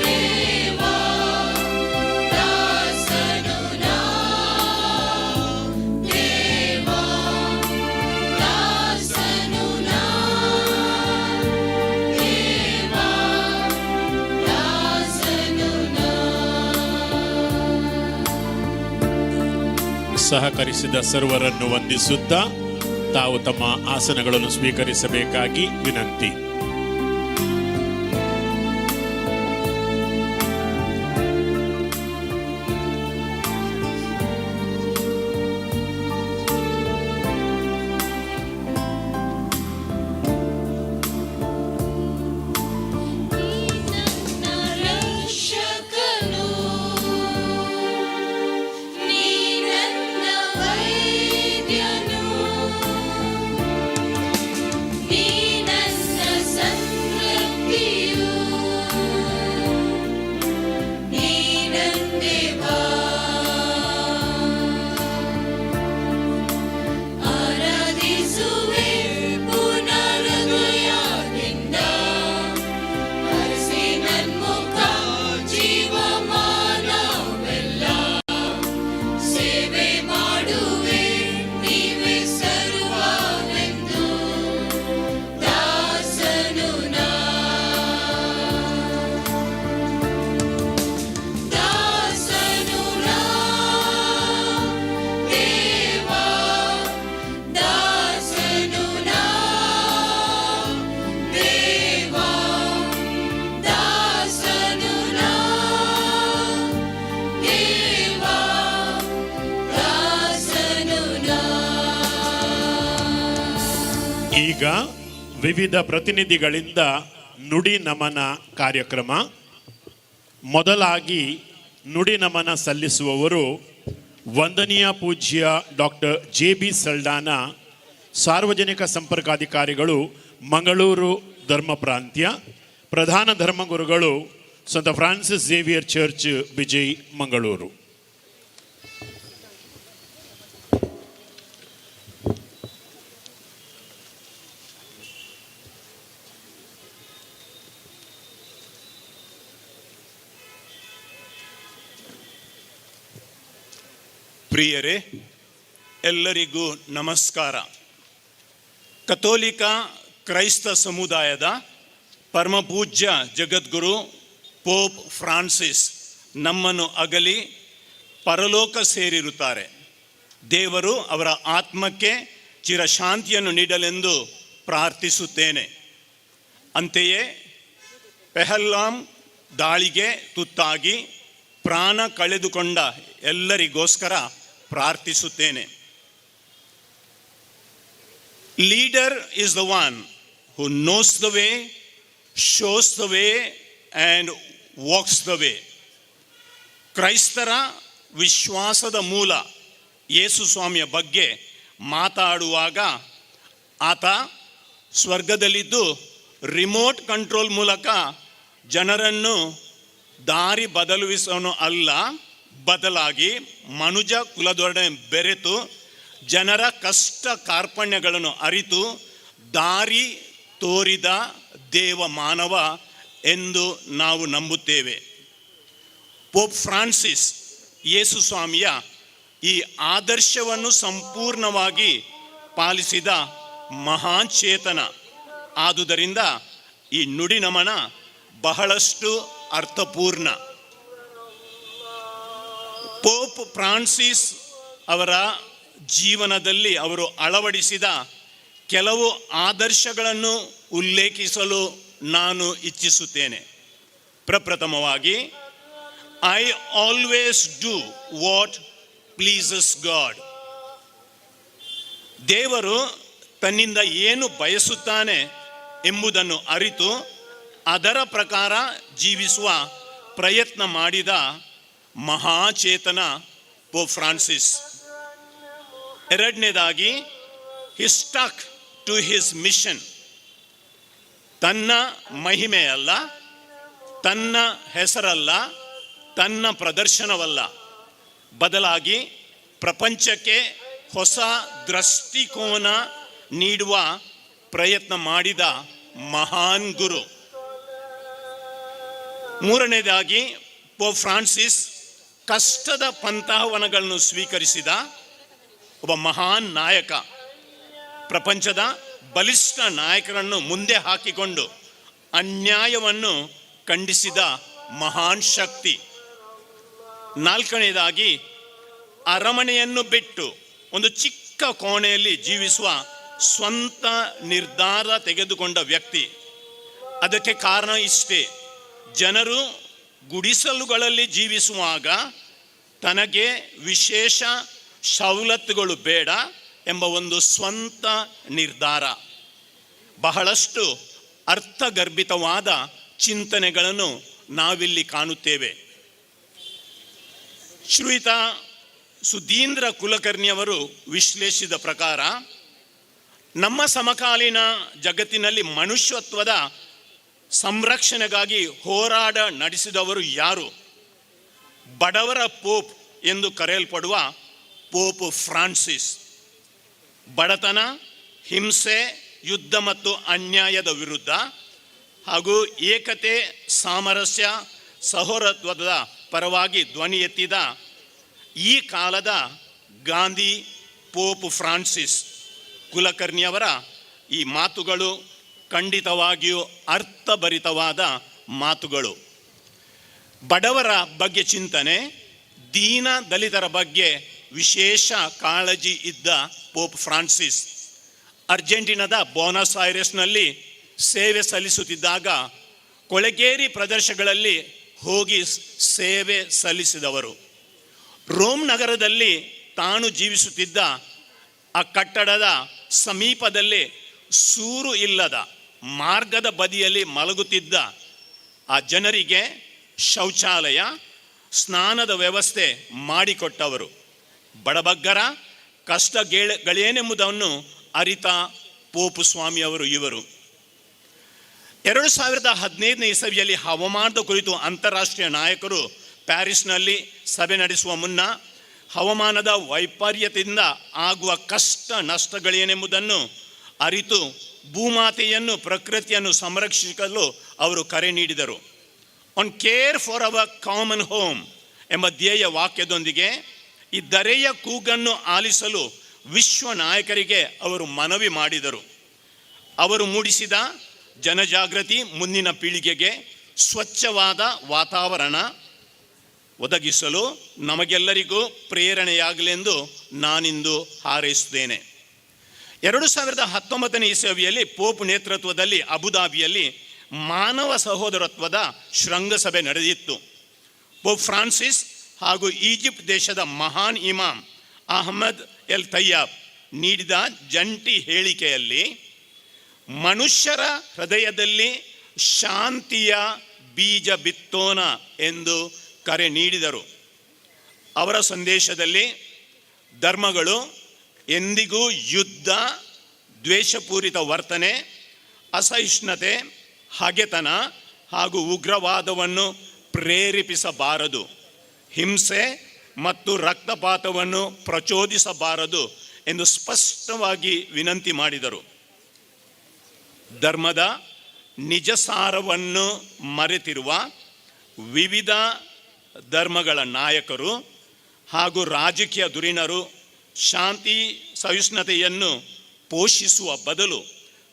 ದೇವಾ ದಾಸನು ನಾ ದೇವಾ ದಾಸನು ನಾ ದೇವಾ ದಾಸನು ನಾ ಸಹಕರಿಸಿದ ಸರ್ವರನ್ನು ವಂದಿಸುತ್ತಾ ತಾವು ತಮ್ಮ ಆಸನಗಳನ್ನು ಸ್ವೀಕರಿಸಬೇಕಾಗಿ ವಿನಂತಿ. ನನ್ನ ರಕ್ಷಕನು ನೀ ನನ್ನ ವೈದ್ಯನು ನೀ ನನ್ನ ಸಂತೃಪ್ತಿಯು ನೀ ನಂದೇವಾ ಆರಾಧಿಸುವೆ ಪೂರ್ಣ ಹೃದಯದಿಂದ ಹರಿಸಿ ನನ್ಮುಖ ಜೀವಮಾನವೆಲ್ಲ ಸೇವೆ ಮಾಡುವೆ ನೀವೇ ಸರ್ವವೆಂದು ದಾಸನು ನಾ ದಾಸನು ನಾ ದೇವಾ ದಾಸನು ನಾ ದೇವಾ ದಾಸನು ನಾ ದೇವಾ ದಾಸನು ನಾ ಈಗ ವಿವಿಧ ಪ್ರತಿನಿಧಿಗಳಿಂದ ನುಡಿ ನಮನ ಕಾರ್ಯಕ್ರಮ. ಮೊದಲಾಗಿ ನುಡಿ ನಮನ ಸಲ್ಲಿಸುವವರು ವಂದನೀಯ ಪೂಜ್ಯ ಡಾಕ್ಟರ್ ಜೆ ಬಿ ಸಲ್ಡಾನ, ಸಾರ್ವಜನಿಕ ಸಂಪರ್ಕಾಧಿಕಾರಿಗಳು, ಮಂಗಳೂರು ಧರ್ಮ ಪ್ರಾಂತ್ಯ, ಪ್ರಧಾನ ಧರ್ಮಗುರುಗಳು. Sant Francis Xavier Church, Bejai, Mangaluru. ಪ್ರಿಯರೇ, ಎಲ್ಲರಿಗೂ ನಮಸ್ಕಾರ. ಕಥೋಲಿಕ ಕ್ರೈಸ್ತ ಸಮುದಾಯದ ಪರಮಪೂಜ್ಯ ಜಗದ್ಗುರು ಪೋಪ್ ಫ್ರಾನ್ಸಿಸ್ ನಮ್ಮನ್ನು ಅಗಲಿ ಪರಲೋಕ ಸೇರಿರುತ್ತಾರೆ. ದೇವರು ಅವರ ಆತ್ಮಕ್ಕೆ ಚಿರಶಾಂತಿಯನ್ನು ನೀಡಲೆಂದು ಪ್ರಾರ್ಥಿಸುತ್ತೇನೆ. ಅಂತೆಯೇ ಪೆಹಲ್ಗಾಮ್ ದಾಳಿಗೆ ತುತ್ತಾಗಿ ಪ್ರಾಣ ಕಳೆದುಕೊಂಡ ಎಲ್ಲರಿಗೋಸ್ಕರ ಪ್ರಾರ್ಥಿಸುತ್ತೇನೆ. Leader is the one who knows the way, shows the way and walks the way. ಕ್ರೈಸ್ತರ ವಿಶ್ವಾಸದ ಮೂಲ ಯೇಸು ಸ್ವಾಮಿಯ ಬಗ್ಗೆ ಮಾತಾಡುವಾಗ, ಆತ ಸ್ವರ್ಗದಲ್ಲಿದ್ದು ರಿಮೋಟ್ ಕಂಟ್ರೋಲ್ ಮೂಲಕ ಜನರನ್ನು ದಾರಿ ಬದಲಿಸೋನು ಅಲ್ಲ, ಬದಲಾಗಿ ಮನುಜ ಕುಲದೊಡನೆ ಬೆರೆತು ಜನರ ಕಷ್ಟ ಕಾರ್ಪಣ್ಯಗಳನ್ನು ಅರಿತು ದಾರಿ ತೋರಿದ ದೇವ ಮಾನವ ಎಂದು ನಾವು ನಂಬುತ್ತೇವೆ. ಪೋಪ್ ಫ್ರಾನ್ಸಿಸ್ ಯೇಸು ಸ್ವಾಮಿಯ ಈ ಆದರ್ಶವನ್ನು ಸಂಪೂರ್ಣವಾಗಿ ಪಾಲಿಸಿದ ಮಹಾನ್ ಚೇತನ. ಆದುದರಿಂದ ಈ ನುಡಿನಮನ ಬಹಳಷ್ಟು ಅರ್ಥಪೂರ್ಣ. ಪೋಪ್ ಫ್ರಾನ್ಸಿಸ್ ಅವರ ಜೀವನದಲ್ಲಿ ಅವರು ಅಳವಡಿಸಿದ ಕೆಲವು ಆದರ್ಶಗಳನ್ನು ಉಲ್ಲೇಖಿಸಲು ನಾನು ಇಚ್ಛಿಸುತ್ತೇನೆ. ಪ್ರಪ್ರಥಮವಾಗಿ, "I always do what pleases God." ದೇವರು ತನ್ನಿಂದ ಏನು ಬಯಸುತ್ತಾನೆ ಎಂಬುದನ್ನು ಅರಿತು ಅದರ ಪ್ರಕಾರ ಜೀವಿಸುವ ಪ್ರಯತ್ನ ಮಾಡಿದ ಮಹಾಚೇತನ ಪೋಪ್ ಫ್ರಾನ್ಸಿಸ್. ಎರಡನೇದಾಗಿ, he stuck to his mission. ತನ್ನ ಮಹಿಮೆಯಲ್ಲ, ತನ್ನ ಹೆಸರಲ್ಲ, ತನ್ನ ಪ್ರದರ್ಶನವಲ್ಲ, ಬದಲಾಗಿ ಪ್ರಪಂಚಕ್ಕೆ ಹೊಸ ದೃಷ್ಟಿಕೋನ ನೀಡುವ ಪ್ರಯತ್ನ ಮಾಡಿದ ಮಹಾನ್ ಗುರು. ಮೂರನೇದಾಗಿ, ಪೋಪ್ ಫ್ರಾನ್ಸಿಸ್ ಕಷ್ಟದ ಪಂಥಾಹ್ವಾನಗಳನ್ನು ಸ್ವೀಕರಿಸಿದ ಒಬ್ಬ ಮಹಾನ್ ನಾಯಕ. ಪ್ರಪಂಚದ ಬಲಿಷ್ಠ ನಾಯಕರನ್ನು ಮುಂದೆ ಹಾಕಿಕೊಂಡು ಅನ್ಯಾಯವನ್ನು ಖಂಡಿಸಿದ ಮಹಾನ್ ಶಕ್ತಿ. ನಾಲ್ಕನೇದಾಗಿ, ಅರಮನೆಯನ್ನು ಬಿಟ್ಟು ಒಂದು ಚಿಕ್ಕ ಕೋಣೆಯಲ್ಲಿ ಜೀವಿಸುವ ಸ್ವಂತ ನಿರ್ಧಾರ ತೆಗೆದುಕೊಂಡ ವ್ಯಕ್ತಿ. ಅದಕ್ಕೆ ಕಾರಣ ಇಷ್ಟೇ, ಜನರು ಗುಡಿಸಲುಗಳಲ್ಲಿ ಜೀವಿಸುವಾಗ ತನಗೆ ವಿಶೇಷ ಸವಲತ್ತುಗಳು ಬೇಡ ಎಂಬ ಒಂದು ಸ್ವಂತ ನಿರ್ಧಾರ. ಬಹಳಷ್ಟು ಅರ್ಥಗರ್ಭಿತವಾದ ಚಿಂತನೆಗಳನ್ನು ನಾವಿಲ್ಲಿ ಕಾಣುತ್ತೇವೆ. ಶ್ರೀಯುತ ಸುಧೀಂದ್ರ ಕುಲಕರ್ಣಿಯವರು ವಿಶ್ಲೇಷಿಸಿದ ಪ್ರಕಾರ, ನಮ್ಮ ಸಮಕಾಲೀನ ಜಗತ್ತಿನಲ್ಲಿ ಮನುಷ್ಯತ್ವದ ಸಂರಕ್ಷಣೆಗಾಗಿ ಹೋರಾಟ ನಡೆಸಿದವರು ಯಾರು? ಬಡವರ ಪೋಪ್ ಎಂದು ಕರೆಯಲ್ಪಡುವ ಪೋಪ್ ಫ್ರಾನ್ಸಿಸ್. ಬಡತನ, ಹಿಂಸೆ, ಯುದ್ಧ ಮತ್ತು ಅನ್ಯಾಯದ ವಿರುದ್ಧ ಹಾಗೂ ಏಕತೆ, ಸಾಮರಸ್ಯ, ಸಹೋದರತ್ವದ ಪರವಾಗಿ ಧ್ವನಿ ಎತ್ತಿದ ಈ ಕಾಲದ ಗಾಂಧಿ ಪೋಪ್ ಫ್ರಾನ್ಸಿಸ್. ಕುಲಕರ್ಣಿಯವರ ಈ ಮಾತುಗಳು ಖಂಡಿತವಾಗಿಯೂ ಅರ್ಥಭರಿತವಾದ ಮಾತುಗಳು. ಬಡವರ ಬಗ್ಗೆ ಚಿಂತನೆ, ದೀನ ದಲಿತರ ಬಗ್ಗೆ ವಿಶೇಷ ಕಾಳಜಿ ಇದ್ದ ಪೋಪ್ ಫ್ರಾನ್ಸಿಸ್ ಅರ್ಜೆಂಟಿನಾದ ಬೋನಸ್ ಐರೆಸ್ನಲ್ಲಿ ಸೇವೆ ಸಲ್ಲಿಸುತ್ತಿದ್ದಾಗ ಕೊಳೆಗೇರಿ ಪ್ರದೇಶಗಳಲ್ಲಿ ಹೋಗಿ ಸೇವೆ ಸಲ್ಲಿಸಿದವರು. ರೋಮ್ ನಗರದಲ್ಲಿ ತಾನು ಜೀವಿಸುತ್ತಿದ್ದ ಆ ಕಟ್ಟಡದ ಸಮೀಪದಲ್ಲಿ ಸೂರು ಇಲ್ಲದ ಮಾರ್ಗದ ಬದಿಯಲ್ಲಿ ಮಲಗುತ್ತಿದ್ದ ಆ ಜನರಿಗೆ ಶೌಚಾಲಯ, ಸ್ನಾನದ ವ್ಯವಸ್ಥೆ ಮಾಡಿಕೊಟ್ಟವರು. ಬಡಬಗ್ಗರ ಕಷ್ಟಗಳೇನೆಂಬುದನ್ನು ಅರಿತ ಪೋಪು ಸ್ವಾಮಿಯವರು ಇವರು. 2015ನೇ ಇಸವಿಯಲ್ಲಿ ಹವಾಮಾನದ ಕುರಿತು ಅಂತಾರಾಷ್ಟ್ರೀಯ ನಾಯಕರು ಪ್ಯಾರಿಸ್ನಲ್ಲಿ ಸಭೆ ನಡೆಸುವ ಮುನ್ನ ಹವಾಮಾನದ ವೈಪರೀತ್ಯದಿಂದ ಆಗುವ ಕಷ್ಟ ನಷ್ಟಗಳೇನೆಂಬುದನ್ನು ಅರಿತು ಭೂಮಾತೆಯನ್ನು, ಪ್ರಕೃತಿಯನ್ನು ಸಂರಕ್ಷಿಸಲು ಅವರು ಕರೆ ನೀಡಿದರು. "On care for our common home" ಎಂಬ ಧ್ಯೇಯ ವಾಕ್ಯದೊಂದಿಗೆ ಈ ಧರೆಯ ಕೂಗನ್ನು ಆಲಿಸಲು ವಿಶ್ವ ನಾಯಕರಿಗೆ ಅವರು ಮನವಿ ಮಾಡಿದರು. ಅವರು ಮೂಡಿಸಿದ ಜನಜಾಗೃತಿ ಮುಂದಿನ ಪೀಳಿಗೆಗೆ ಸ್ವಚ್ಛವಾದ ವಾತಾವರಣ ಒದಗಿಸಲು ನಮಗೆಲ್ಲರಿಗೂ ಪ್ರೇರಣೆಯಾಗಲೆಂದು ನಾನಿಂದು ಹಾರೈಸುತ್ತೇನೆ. 2019ನೇ ಇಸವಿಯಲ್ಲಿ ಪೋಪ್ ನೇತೃತ್ವದಲ್ಲಿ ಅಬುಧಾಬಿಯಲ್ಲಿ ಮಾನವ ಸಹೋದರತ್ವದ ಶೃಂಗಸಭೆ ನಡೆದಿತ್ತು. ಪೋಪ್ ಫ್ರಾನ್ಸಿಸ್ ಹಾಗೂ ಈಜಿಪ್ಟ್ ದೇಶದ ಮಹಾನ್ ಇಮಾಮ್ ಅಹಮದ್ ಎಲ್ ತಯ್ಯಾಬ್ ನೀಡಿದ ಜಂಟಿ ಹೇಳಿಕೆಯಲ್ಲಿ ಮನುಷ್ಯರ ಹೃದಯದಲ್ಲಿ ಶಾಂತಿಯ ಬೀಜ ಬಿತ್ತೋಣ ಎಂದು ಕರೆ ನೀಡಿದರು. ಅವರ ಸಂದೇಶದಲ್ಲಿ ಧರ್ಮಗಳು ಎಂದಿಗೂ ಯುದ್ಧ, ದ್ವೇಷಪೂರಿತ ವರ್ತನೆ, ಅಸಹಿಷ್ಣುತೆ, ಹಗೆತನ ಹಾಗೂ ಉಗ್ರವಾದವನ್ನು ಪ್ರೇರೇಪಿಸಬಾರದು, ಹಿಂಸೆ ಮತ್ತು ರಕ್ತಪಾತವನ್ನು ಪ್ರಚೋದಿಸಬಾರದು ಎಂದು ಸ್ಪಷ್ಟವಾಗಿ ವಿನಂತಿ ಮಾಡಿದರು. ಧರ್ಮದ ನಿಜ ಸಾರವನ್ನು ಮರೆತಿರುವ ವಿವಿಧ ಧರ್ಮಗಳ ನಾಯಕರು ಹಾಗೂ ರಾಜಕೀಯ ಧುರೀಣರು ಶಾಂತಿ ಸಹಿಷ್ಣುತೆಯನ್ನು ಪೋಷಿಸುವ ಬದಲು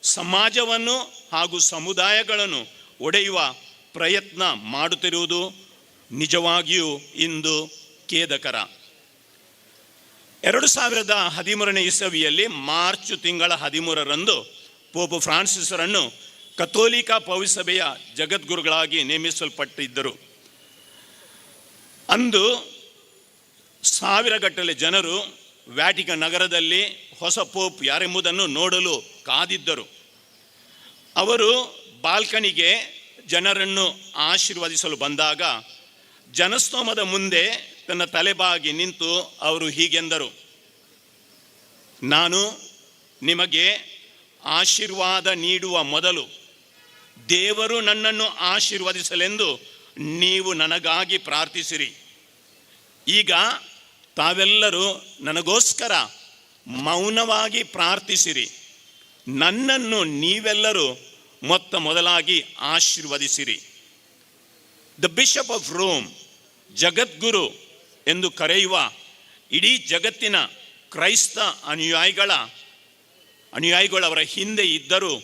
ಸಮಾಜವನ್ನು ಹಾಗೂ ಸಮುದಾಯಗಳನ್ನು ಒಡೆಯುವ ಪ್ರಯತ್ನ ಮಾಡುತ್ತಿರುವುದು ನಿಜವಾಗಿಯೂ ಇಂದು ಖೇದಕರ. 2013ನೇ ಇಸವಿಯಲ್ಲಿ ಮಾರ್ಚ್ ತಿಂಗಳ 13ರಂದು ಪೋಪ್ ಫ್ರಾನ್ಸಿಸರನ್ನು ಕಥೋಲಿಕ ಪೌರಸಭೆಯ ಜಗದ್ಗುರುಗಳಾಗಿ ನೇಮಿಸಲ್ಪಟ್ಟಿದ್ದರು. ಅಂದು ಸಾವಿರಗಟ್ಟಲೆ ಜನರು ವ್ಯಾಟಿಕನ್ ನಗರದಲ್ಲಿ ಹೊಸ ಪೋಪ್ ಯಾರೆಂಬುದನ್ನು ನೋಡಲು ಕಾದಿದ್ದರು. ಅವರು ಬಾಲ್ಕನಿಗೆ ಜನರನ್ನು ಆಶೀರ್ವದಿಸಲು ಬಂದಾಗ ಜನಸ್ತೋಮದ ಮುಂದೆ ತನ್ನ ತಲೆಬಾಗಿ ನಿಂತು ಅವರು ಹೀಗೆಂದರು, "ನಾನು ನಿಮಗೆ ಆಶೀರ್ವಾದ ನೀಡುವ ಮೊದಲು ದೇವರು ನನ್ನನ್ನು ಆಶೀರ್ವದಿಸಲೆಂದು ನೀವು ನನಗಾಗಿ ಪ್ರಾರ್ಥಿಸಿರಿ. ಈಗ ತಾವೆಲ್ಲರೂ ನನಗೋಸ್ಕರ ಮೌನವಾಗಿ ಪ್ರಾರ್ಥಿಸಿರಿ. ನನ್ನನ್ನು ನೀವೆಲ್ಲರೂ ಮೊತ್ತ ಮೊದಲಾಗಿ ಆಶೀರ್ವದಿಸಿರಿ." The bishop of Rome, ಜಗದ್ಗುರು ಎಂದು ಕರೆಯುವ ಇಡೀ ಜಗತ್ತಿನ ಕ್ರೈಸ್ತ ಅನುಯಾಯಿಗಳು ಅವರ ಹಿಂದೆ ಇದ್ದರೂ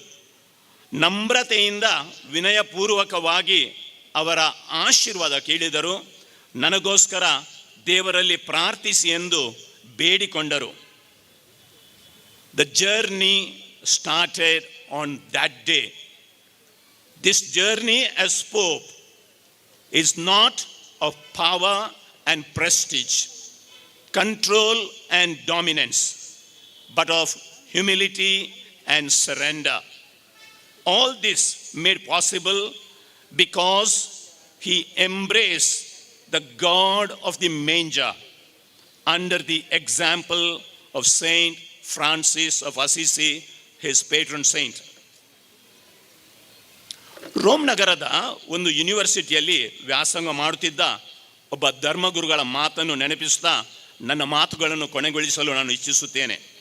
ನಮ್ರತೆಯಿಂದ ವಿನಯಪೂರ್ವಕವಾಗಿ ಅವರ ಆಶೀರ್ವಾದ ಕೇಳಿದರು. ನನಗೋಸ್ಕರ ದೇವರಲ್ಲಿ ಪ್ರಾರ್ಥಿಸಿ ಎಂದು ಬೇಡಿಕೊಂಡರು. The journey started on that day. This journey as Pope is not of power and prestige, control and dominance, but of humility and surrender. All this made possible because he embraced the God of the manger under the example of Saint Francis of Assisi, his patron saint. Rome ನಗರದ ಒಂದು ಯೂನಿವರ್ಸಿಟಿಯಲ್ಲಿ ವ್ಯಾಸಂಗ ಮಾಡುತ್ತಿದ್ದ ಒಬ್ಬ ಧರ್ಮಗುರುಗಳ ಮಾತನ್ನು ನೆನಪಿಸುತ್ತಾ ನನ್ನ ಮಾತುಗಳನ್ನು ಕೊನೆಗೊಳಿಸಲು ನಾನು ಇಚ್ಛಿಸುತ್ತೇನೆ.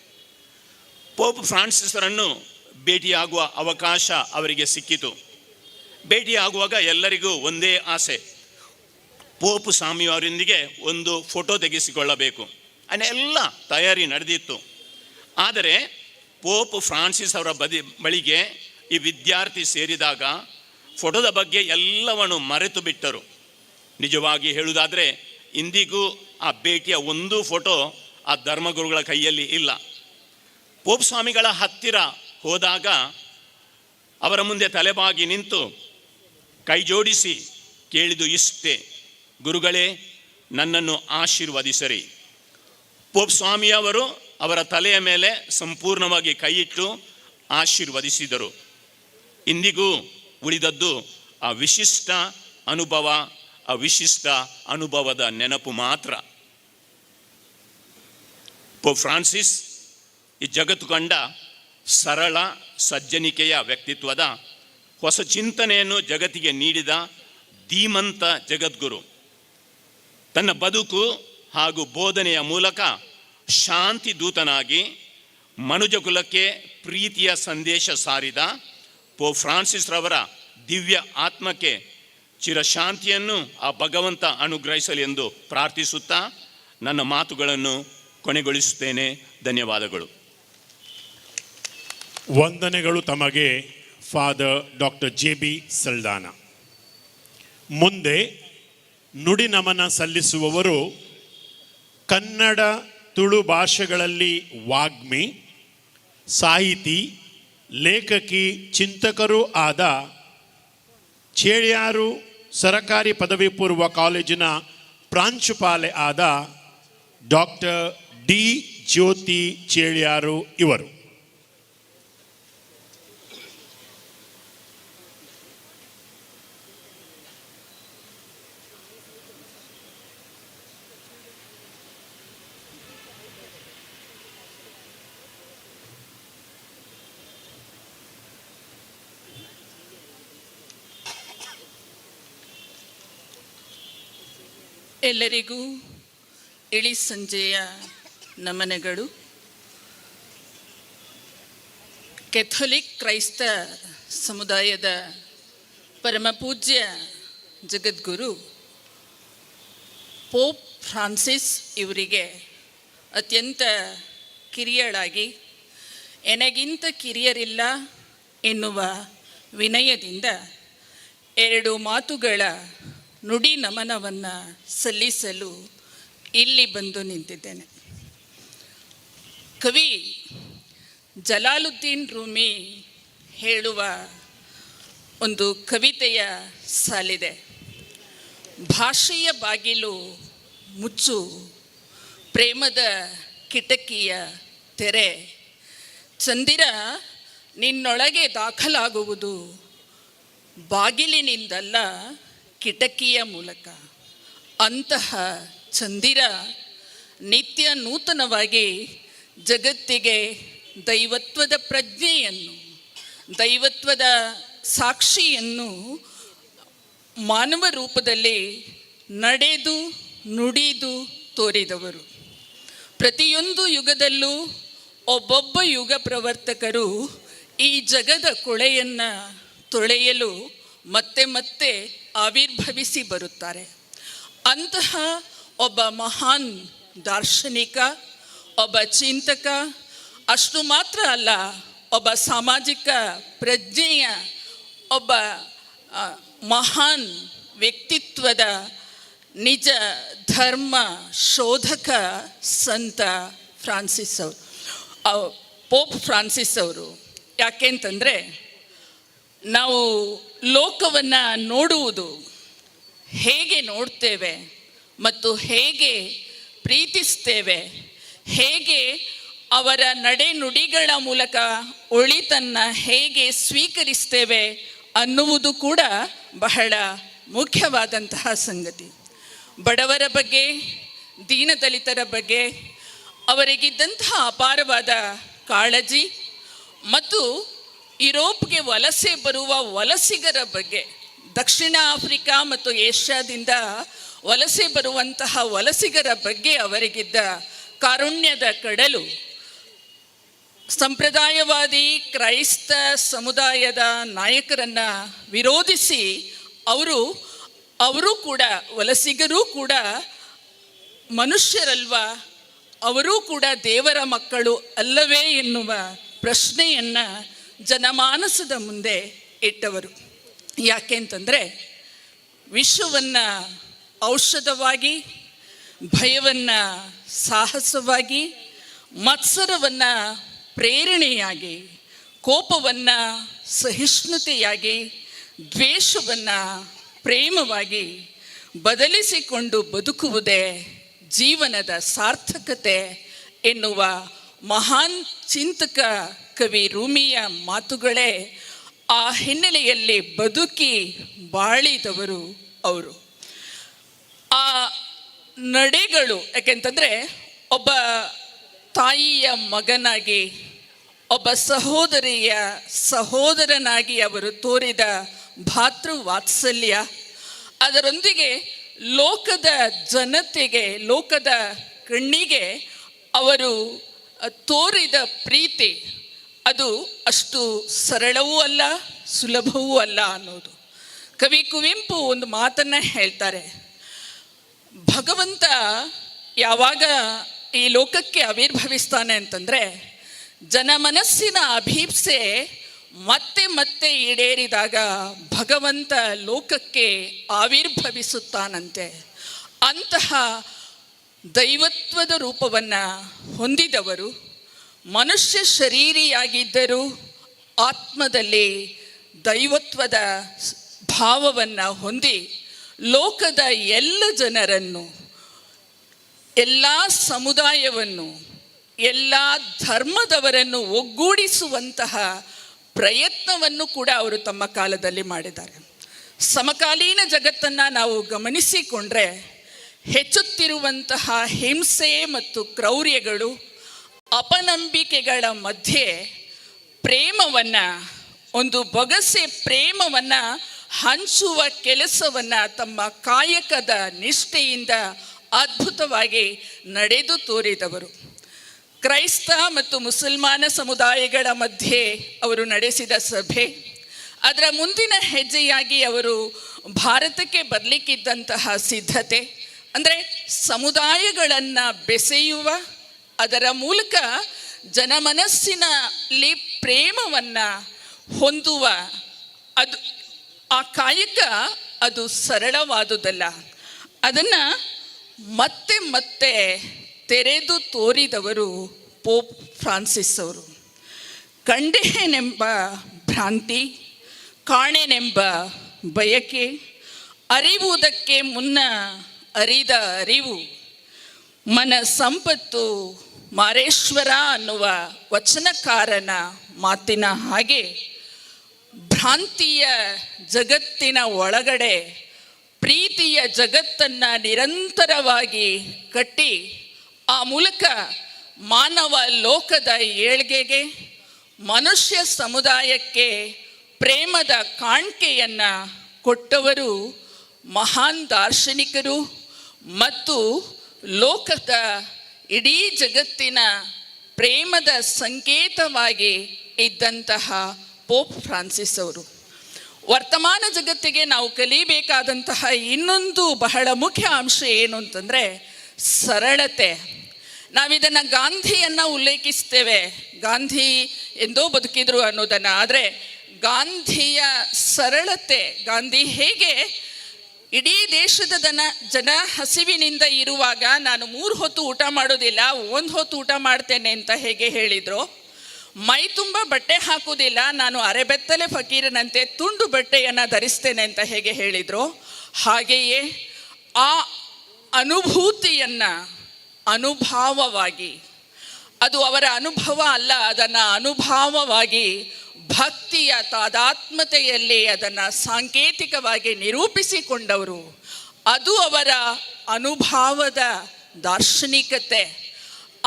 ಪೋಪ್ ಫ್ರಾನ್ಸಿಸರನ್ನು ಭೇಟಿಯಾಗುವ ಅವಕಾಶ ಅವರಿಗೆ ಸಿಕ್ಕಿತು. ಭೇಟಿಯಾಗುವಾಗ ಎಲ್ಲರಿಗೂ ಒಂದೇ ಆಸೆ, ಪೋಪ್ ಸ್ವಾಮಿಯವರೊಂದಿಗೆ ಒಂದು ಫೋಟೋ ತೆಗೆಸಿಕೊಳ್ಳಬೇಕು ಅನ್ನೋ ಎಲ್ಲ ತಯಾರಿ ನಡೆದಿತ್ತು. ಆದರೆ ಪೋಪ್ ಫ್ರಾನ್ಸಿಸ್ ಅವರ ಬಳಿಗೆ ಈ ವಿದ್ಯಾರ್ಥಿ ಸೇರಿದಾಗ ಫೋಟೋದ ಬಗ್ಗೆ ಎಲ್ಲವನ್ನು ಮರೆತು ಬಿಟ್ಟರು. ನಿಜವಾಗಿ ಹೇಳುವುದಾದರೆ, ಇಂದಿಗೂ ಆ ಭೇಟಿಯ ಒಂದು ಫೋಟೋ ಆ ಧರ್ಮಗುರುಗಳ ಕೈಯಲ್ಲಿ ಇಲ್ಲ. ಪೋಪ್ ಸ್ವಾಮಿಗಳ ಹತ್ತಿರ ಹೋದಾಗ ಅವರ ಮುಂದೆ ತಲೆಬಾಗಿ ನಿಂತು ಕೈ ಜೋಡಿಸಿ ಕೇಳಿದ್ದು ಇಷ್ಟೇ, "ಗುರುಗಳೇ, ನನ್ನನ್ನು ಆಶೀರ್ವದಿಸಿರಿ." ಪೋಪ್ ಸ್ವಾಮಿಯವರು ಅವರ ತಲೆಯ ಮೇಲೆ ಸಂಪೂರ್ಣವಾಗಿ ಕೈಯಿಟ್ಟು ಆಶೀರ್ವದಿಸಿದರು. ಇಂದಿಗೂ ಉಳಿದದ್ದು ಆ ವಿಶಿಷ್ಟ ಅನುಭವ, ಆ ವಿಶಿಷ್ಟ ಅನುಭವದ ನೆನಪು ಮಾತ್ರ. ಪೋಪ್ ಫ್ರಾನ್ಸಿಸ್ ಈ ಜಗತ್ತು ಕಂಡ ಸರಳ ಸಜ್ಜನಿಕೆಯ ವ್ಯಕ್ತಿತ್ವದ ಹೊಸ ಚಿಂತನೆಯನ್ನು ಜಗತ್ತಿಗೆ ನೀಡಿದ ಧೀಮಂತ ಜಗದ್ಗುರು. ತನ್ನ ಬದುಕು ಹಾಗೂ ಬೋಧನೆಯ ಮೂಲಕ ಶಾಂತಿ ದೂತನಾಗಿ ಮನುಜ ಕುಲಕ್ಕೆ ಪ್ರೀತಿಯ ಸಂದೇಶ ಸಾರಿದ ಪೋಪ್ ಫ್ರಾನ್ಸಿಸ್ ರವರ ದಿವ್ಯ ಆತ್ಮಕ್ಕೆ ಚಿರಶಾಂತಿಯನ್ನು ಆ ಭಗವಂತ ಅನುಗ್ರಹಿಸಲಿ ಎಂದು ಪ್ರಾರ್ಥಿಸುತ್ತಾ ನನ್ನ ಮಾತುಗಳನ್ನು ಕೊನೆಗೊಳಿಸುತ್ತೇನೆ. ಧನ್ಯವಾದಗಳು. ವಂದನೆಗಳು ತಮಗೆ, ಫಾದರ್ ಡಾಕ್ಟರ್ ಜೆ ಬಿ ಸಲ್ದಾನ. ಮುಂದೆ ನುಡಿ ನಮನ ಸಲ್ಲಿಸುವವರು ಕನ್ನಡ, ತುಳು ಭಾಷೆಗಳಲ್ಲಿ ವಾಗ್ಮಿ, ಸಾಹಿತಿ, ಲೇಖಕಿ, ಚಿಂತಕರೂ ಆದ ಚೇಳ್ಯಾರು ಸರಕಾರಿ ಪದವಿ ಪೂರ್ವ ಕಾಲೇಜಿನ ಪ್ರಾಂಶುಪಾಲೆ ಆದ ಡಾಕ್ಟರ್ ಡಿ ಜ್ಯೋತಿ ಚೇಳ್ಯಾರು ಇವರು. ಎಲ್ಲರಿಗೂ ಇಳಿ ಸಂಜೆಯ ನಮನಗಳು. ಕೆಥೋಲಿಕ್ ಕ್ರೈಸ್ತ ಸಮುದಾಯದ ಪರಮಪೂಜ್ಯ ಜಗದ್ಗುರು ಪೋಪ್ ಫ್ರಾನ್ಸಿಸ್ ಇವರಿಗೆ ಅತ್ಯಂತ ಕಿರಿಯಳಾಗಿ, ಎನಗಿಂತ ಕಿರಿಯರಿಲ್ಲ ಎನ್ನುವ ವಿನಯದಿಂದ ಎರಡು ಮಾತುಗಳ ನುಡಿ ನಮನವನ್ನು ಸಲ್ಲಿಸಲು ಇಲ್ಲಿ ಬಂದು ನಿಂತಿದ್ದೇನೆ. ಕವಿ ಜಲಾಲುದ್ದೀನ್ ರೂಮಿ ಹೇಳುವ ಒಂದು ಕವಿತೆಯ ಸಾಲಿದೆ. ಭಾಷೆಯ ಬಾಗಿಲು ಮುಚ್ಚು, ಪ್ರೇಮದ ಕಿಟಕಿಯ ತೆರೆ, ಚಂದಿರ ನಿನ್ನೊಳಗೆ ದಾಖಲಾಗುವುದು ಬಾಗಿಲಿನಿಂದಲ್ಲ, ಕಿಟಕಿಯ ಮೂಲಕ. ಅಂತಹ ಚಂದಿರ ನಿತ್ಯ ನೂತನವಾಗಿ ಜಗತ್ತಿಗೆ ದೈವತ್ವದ ಪ್ರಜ್ಞೆಯನ್ನು, ದೈವತ್ವದ ಸಾಕ್ಷಿಯನ್ನು ಮಾನವ ರೂಪದಲ್ಲಿ ನಡೆದು ನುಡಿದು ತೋರಿದವರು. ಪ್ರತಿಯೊಂದು ಯುಗದಲ್ಲೂ ಒಬ್ಬೊಬ್ಬ ಯುಗ ಪ್ರವರ್ತಕರು ಈ ಜಗದ ಕೊಳೆಯನ್ನು ತೊಳೆಯಲು ಮತ್ತೆ ಮತ್ತೆ ಆವಿರ್ಭವಿಸಿ ಬರುತ್ತಾರೆ. ಅಂತಹ ಒಬ್ಬ ಮಹಾನ್ ದಾರ್ಶನಿಕ, ಒಬ್ಬ ಚಿಂತಕ, ಅಷ್ಟು ಮಾತ್ರ ಅಲ್ಲ, ಒಬ್ಬ ಸಾಮಾಜಿಕ ಪ್ರಜ್ಞೆಯ ಒಬ್ಬ ಮಹಾನ್ ವ್ಯಕ್ತಿತ್ವದ ನಿಜ ಧರ್ಮ ಶೋಧಕ ಸಂತ ಫ್ರಾನ್ಸಿಸ್ ಅವರು, ಪೋಪ್ ಫ್ರಾನ್ಸಿಸ್ ಅವರು. ಯಾಕೆಂತಂದರೆ ನಾವು ಲೋಕವನ್ನು ನೋಡುವುದು ಹೇಗೆ ನೋಡ್ತೇವೆ ಮತ್ತು ಹೇಗೆ ಪ್ರೀತಿಸ್ತೇವೆ, ಹೇಗೆ ಅವರ ನಡೆನುಡಿಗಳ ಮೂಲಕ ಒಳಿತನ್ನು ಹೇಗೆ ಸ್ವೀಕರಿಸ್ತೇವೆ ಅನ್ನುವುದು ಕೂಡ ಬಹಳ ಮುಖ್ಯವಾದಂತಹ ಸಂಗತಿ. ಬಡವರ ಬಗ್ಗೆ, ದೀನದಲಿತರ ಬಗ್ಗೆ ಅವರಿಗಿದ್ದಂತಹ ಅಪಾರವಾದ ಕಾಳಜಿ ಮತ್ತು ಯುರೋಪ್ಗೆ ವಲಸೆ ಬರುವ ವಲಸಿಗರ ಬಗ್ಗೆ, ದಕ್ಷಿಣ ಆಫ್ರಿಕಾ ಮತ್ತು ಏಷ್ಯಾದಿಂದ ವಲಸೆ ಬರುವಂತಹ ವಲಸಿಗರ ಬಗ್ಗೆ ಅವರಿಗಿದ್ದ ಕಾರುಣ್ಯದ ಕಡಲು, ಸಂಪ್ರದಾಯವಾದಿ ಕ್ರೈಸ್ತ ಸಮುದಾಯದ ನಾಯಕರನ್ನು ವಿರೋಧಿಸಿ ಅವರು ಕೂಡ ವಲಸಿಗರೂ ಕೂಡ ಮನುಷ್ಯರಲ್ವ, ಅವರೂ ಕೂಡ ದೇವರ ಮಕ್ಕಳು ಅಲ್ಲವೇ ಎನ್ನುವ ಪ್ರಶ್ನೆಯನ್ನು ಜನಮಾನಸದ ಮುಂದೆ ಇಟ್ಟವರು. ಯಾಕೆ ಅಂತಂದರೆ ವಿಶ್ವವನ್ನು ಔಷಧವಾಗಿ, ಭಯವನ್ನು ಸಾಹಸವಾಗಿ, ಮತ್ಸರವನ್ನು ಪ್ರೇರಣೆಯಾಗಿ, ಕೋಪವನ್ನು ಸಹಿಷ್ಣುತೆಯಾಗಿ, ದ್ವೇಷವನ್ನು ಪ್ರೇಮವಾಗಿ ಬದಲಿಸಿಕೊಂಡು ಬದುಕುವುದೇ ಜೀವನದ ಸಾರ್ಥಕತೆ ಎನ್ನುವ ಮಹಾನ್ ಚಿಂತಕ ಕವಿ ರೂಮಿಯ ಮಾತುಗಳೇ ಆ ಹಿನ್ನೆಲೆಯಲ್ಲಿ ಬದುಕಿ ಬಾಳಿದವರು ಅವರು. ಆ ನಡೆಗಳು, ಯಾಕೆಂತಂದರೆ ಒಬ್ಬ ತಾಯಿಯ ಮಗನಾಗಿ, ಒಬ್ಬ ಸಹೋದರಿಯ ಸಹೋದರನಾಗಿ ಅವರು ತೋರಿದ ಭಾತೃ ವಾತ್ಸಲ್ಯ, ಅದರೊಂದಿಗೆ ಲೋಕದ ಜನತೆಗೆ, ಲೋಕದ ಕಣ್ಣಿಗೆ ಅವರು ತೋರಿದ ಪ್ರೀತಿ ಅದು ಅಷ್ಟು ಸರಳವೂ ಅಲ್ಲ, ಸುಲಭವೂ ಅಲ್ಲ ಅನ್ನೋದು. ಕವಿ ಕುವೆಂಪು ಒಂದು ಮಾತನ್ನು ಹೇಳ್ತಾರೆ, ಭಗವಂತ ಯಾವಾಗ ಈ ಲೋಕಕ್ಕೆ ಆವಿರ್ಭವಿಸ್ತಾನೆ ಅಂತಂದರೆ ಜನ ಮನಸ್ಸಿನ ಅಭೀಪ್ಸೆ ಮತ್ತೆ ಮತ್ತೆ ಈಡೇರಿದಾಗ ಭಗವಂತ ಲೋಕಕ್ಕೆ ಆವಿರ್ಭವಿಸುತ್ತಾನಂತೆ. ಅಂತಹ ದೈವತ್ವದ ರೂಪವನ್ನು ಹೊಂದಿದವರು, ಮನುಷ್ಯ ಶರೀರಿಯಾಗಿದ್ದರೂ ಆತ್ಮದಲ್ಲಿ ದೈವತ್ವದ ಭಾವವನ್ನು ಹೊಂದಿ ಲೋಕದ ಎಲ್ಲ ಜನರನ್ನು, ಎಲ್ಲ ಸಮುದಾಯವನ್ನು, ಎಲ್ಲ ಧರ್ಮದವರನ್ನು ಒಗ್ಗೂಡಿಸುವಂತಹ ಪ್ರಯತ್ನವನ್ನು ಕೂಡ ಅವರು ತಮ್ಮ ಕಾಲದಲ್ಲಿ ಮಾಡಿದ್ದಾರೆ. ಸಮಕಾಲೀನ ಜಗತ್ತನ್ನು ನಾವು ಗಮನಿಸಿಕೊಂಡ್ರೆ ಹೆಚ್ಚುತ್ತಿರುವಂತಹ ಹಿಂಸೆ ಮತ್ತು ಕ್ರೌರ್ಯಗಳು, ಅಪನಂಬಿಕೆಗಳ ಮಧ್ಯೆ ಪ್ರೇಮವನ್ನು, ಒಂದು ಬೊಗಸೆ ಪ್ರೇಮವನ್ನು ಹಂಚುವ ಕೆಲಸವನ್ನು ತಮ್ಮ ಕಾಯಕದ ನಿಷ್ಠೆಯಿಂದ ಅದ್ಭುತವಾಗಿ ನಡೆದು ತೋರಿದವರು. ಕ್ರೈಸ್ತ ಮತ್ತು ಮುಸಲ್ಮಾನ ಸಮುದಾಯಗಳ ಮಧ್ಯೆ ಅವರು ನಡೆಸಿದ ಸಭೆ, ಅದರ ಮುಂದಿನ ಹೆಜ್ಜೆಯಾಗಿ ಅವರು ಭಾರತಕ್ಕೆ ಬರಲಿಕ್ಕಿದ್ದಂತಹ ಸಿದ್ಧತೆ, ಅಂದರೆ ಸಮುದಾಯಗಳನ್ನು ಬೆಸೆಯುವ, ಅದರ ಮೂಲಕ ಜನಮನಸ್ಸಿನಲ್ಲಿ ಪ್ರೇಮವನ್ನು ಹೊಂದುವ ಅದು ಆ ಕಾಯಕ ಅದು ಸರಳವಾದುದಲ್ಲ. ಅದನ್ನು ಮತ್ತೆ ಮತ್ತೆ ತೆರೆದು ತೋರಿದವರು ಪೋಪ್ ಫ್ರಾನ್ಸಿಸ್ ಅವರು. ಕಂಡೆನೆಂಬ ಭ್ರಾಂತಿ, ಕಾಣೆನೆಂಬ ಬಯಕೆ, ಅರಿವುದಕ್ಕೆ ಮುನ್ನ ಅರಿದ ಅರಿವು, ಮನ ಸಂಪತ್ತು ಮಾರೇಶ್ವರ ಅನ್ನುವ ವಚನಕಾರನ ಮಾತಿನ ಹಾಗೆ ಭ್ರಾಂತಿಯ ಜಗತ್ತಿನ ಒಳಗಡೆ ಪ್ರೀತಿಯ ಜಗತ್ತನ್ನು ನಿರಂತರವಾಗಿ ಕಟ್ಟಿ ಆ ಮೂಲಕ ಮಾನವ ಲೋಕದ ಏಳ್ಗೆಗೆ, ಮನುಷ್ಯ ಸಮುದಾಯಕ್ಕೆ ಪ್ರೇಮದ ಕಾಣಿಕೆಯನ್ನು ಕೊಟ್ಟವರು ಮಹಾನ್ ದಾರ್ಶನಿಕರು ಮತ್ತು ಲೋಕದ ಇಡೀ ಜಗತ್ತಿನ ಪ್ರೇಮದ ಸಂಕೇತವಾಗಿ ಇದ್ದಂತಹ ಪೋಪ್ ಫ್ರಾನ್ಸಿಸ್ ಅವರು. ವರ್ತಮಾನ ಜಗತ್ತಿಗೆ ನಾವು ಕಲಿಬೇಕಾದಂತಹ ಇನ್ನೊಂದು ಬಹಳ ಮುಖ್ಯ ಅಂಶ ಏನು ಅಂತಂದರೆ ಸರಳತೆ. ನಾವಿದನ್ನು ಗಾಂಧಿಯನ್ನು ಉಲ್ಲೇಖಿಸ್ತೇವೆ, ಗಾಂಧಿ ಎಂದೋ ಬದುಕಿದ್ರು ಅನ್ನೋದನ್ನು. ಆದರೆ ಗಾಂಧಿಯ ಸರಳತೆ, ಗಾಂಧಿ ಹೇಗೆ ಇಡೀ ದೇಶದ ಜನ ಹಸಿವಿನಿಂದ ಇರುವಾಗ ನಾನು 3 ಹೊತ್ತು ಊಟ ಮಾಡೋದಿಲ್ಲ, 1 ಹೊತ್ತು ಊಟ ಮಾಡ್ತೇನೆ ಅಂತ ಹೇಗೆ ಹೇಳಿದರು, ಮೈ ತುಂಬ ಬಟ್ಟೆ ಹಾಕುವುದಿಲ್ಲ, ನಾನು ಅರೆಬೆತ್ತಲೆ ಫಕೀರನಂತೆ ತುಂಡು ಬಟ್ಟೆಯನ್ನು ಧರಿಸ್ತೇನೆ ಅಂತ ಹೇಗೆ ಹೇಳಿದರು, ಹಾಗೆಯೇ ಆ ಅನುಭೂತಿಯನ್ನು ಅನುಭಾವವಾಗಿ, ಅದು ಅವರ ಅನುಭವ ಅಲ್ಲ, ಅದನ್ನು ಅನುಭಾವವಾಗಿ ಭಕ್ತಿಯ ತಾದಾತ್ಮತೆಯಲ್ಲಿ ಅದನ್ನು ಸಾಂಕೇತಿಕವಾಗಿ ನಿರೂಪಿಸಿಕೊಂಡವರು. ಅದು ಅವರ ಅನುಭಾವದ ದಾರ್ಶನಿಕತೆ.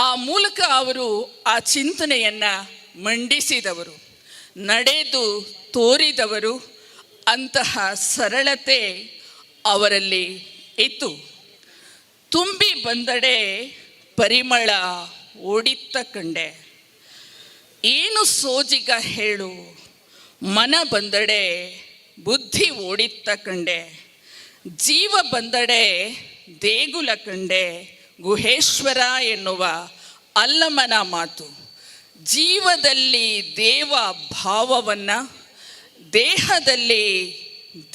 ಆ ಮೂಲಕ ಅವರು ಆ ಚಿಂತನೆಯನ್ನು ಮಂಡಿಸಿದವರು, ನಡೆದು ತೋರಿದವರು. ಅಂತಹ ಸರಳತೆ ಅವರಲ್ಲಿ ಇತ್ತು. ತುಂಬಿ ಬಂದಡೆ ಪರಿಮಳ ಓಡಿತ್ತ ಕಂಡೆ, ಏನು ಸೋಜಿಗ ಹೇಳು, ಮನ ಬಂದಡೆ ಬುದ್ಧಿ ಓಡಿತ್ತ ಕಂಡೆ, ಜೀವ ಬಂದಡೆ ದೇಗುಲ ಕಂಡೆ, ಗುಹೇಶ್ವರ ಎನ್ನುವ ಅಲ್ಲಮನ ಮಾತು. ಜೀವದಲ್ಲಿ ದೇವ ಭಾವವನ್ನು, ದೇಹದಲ್ಲಿ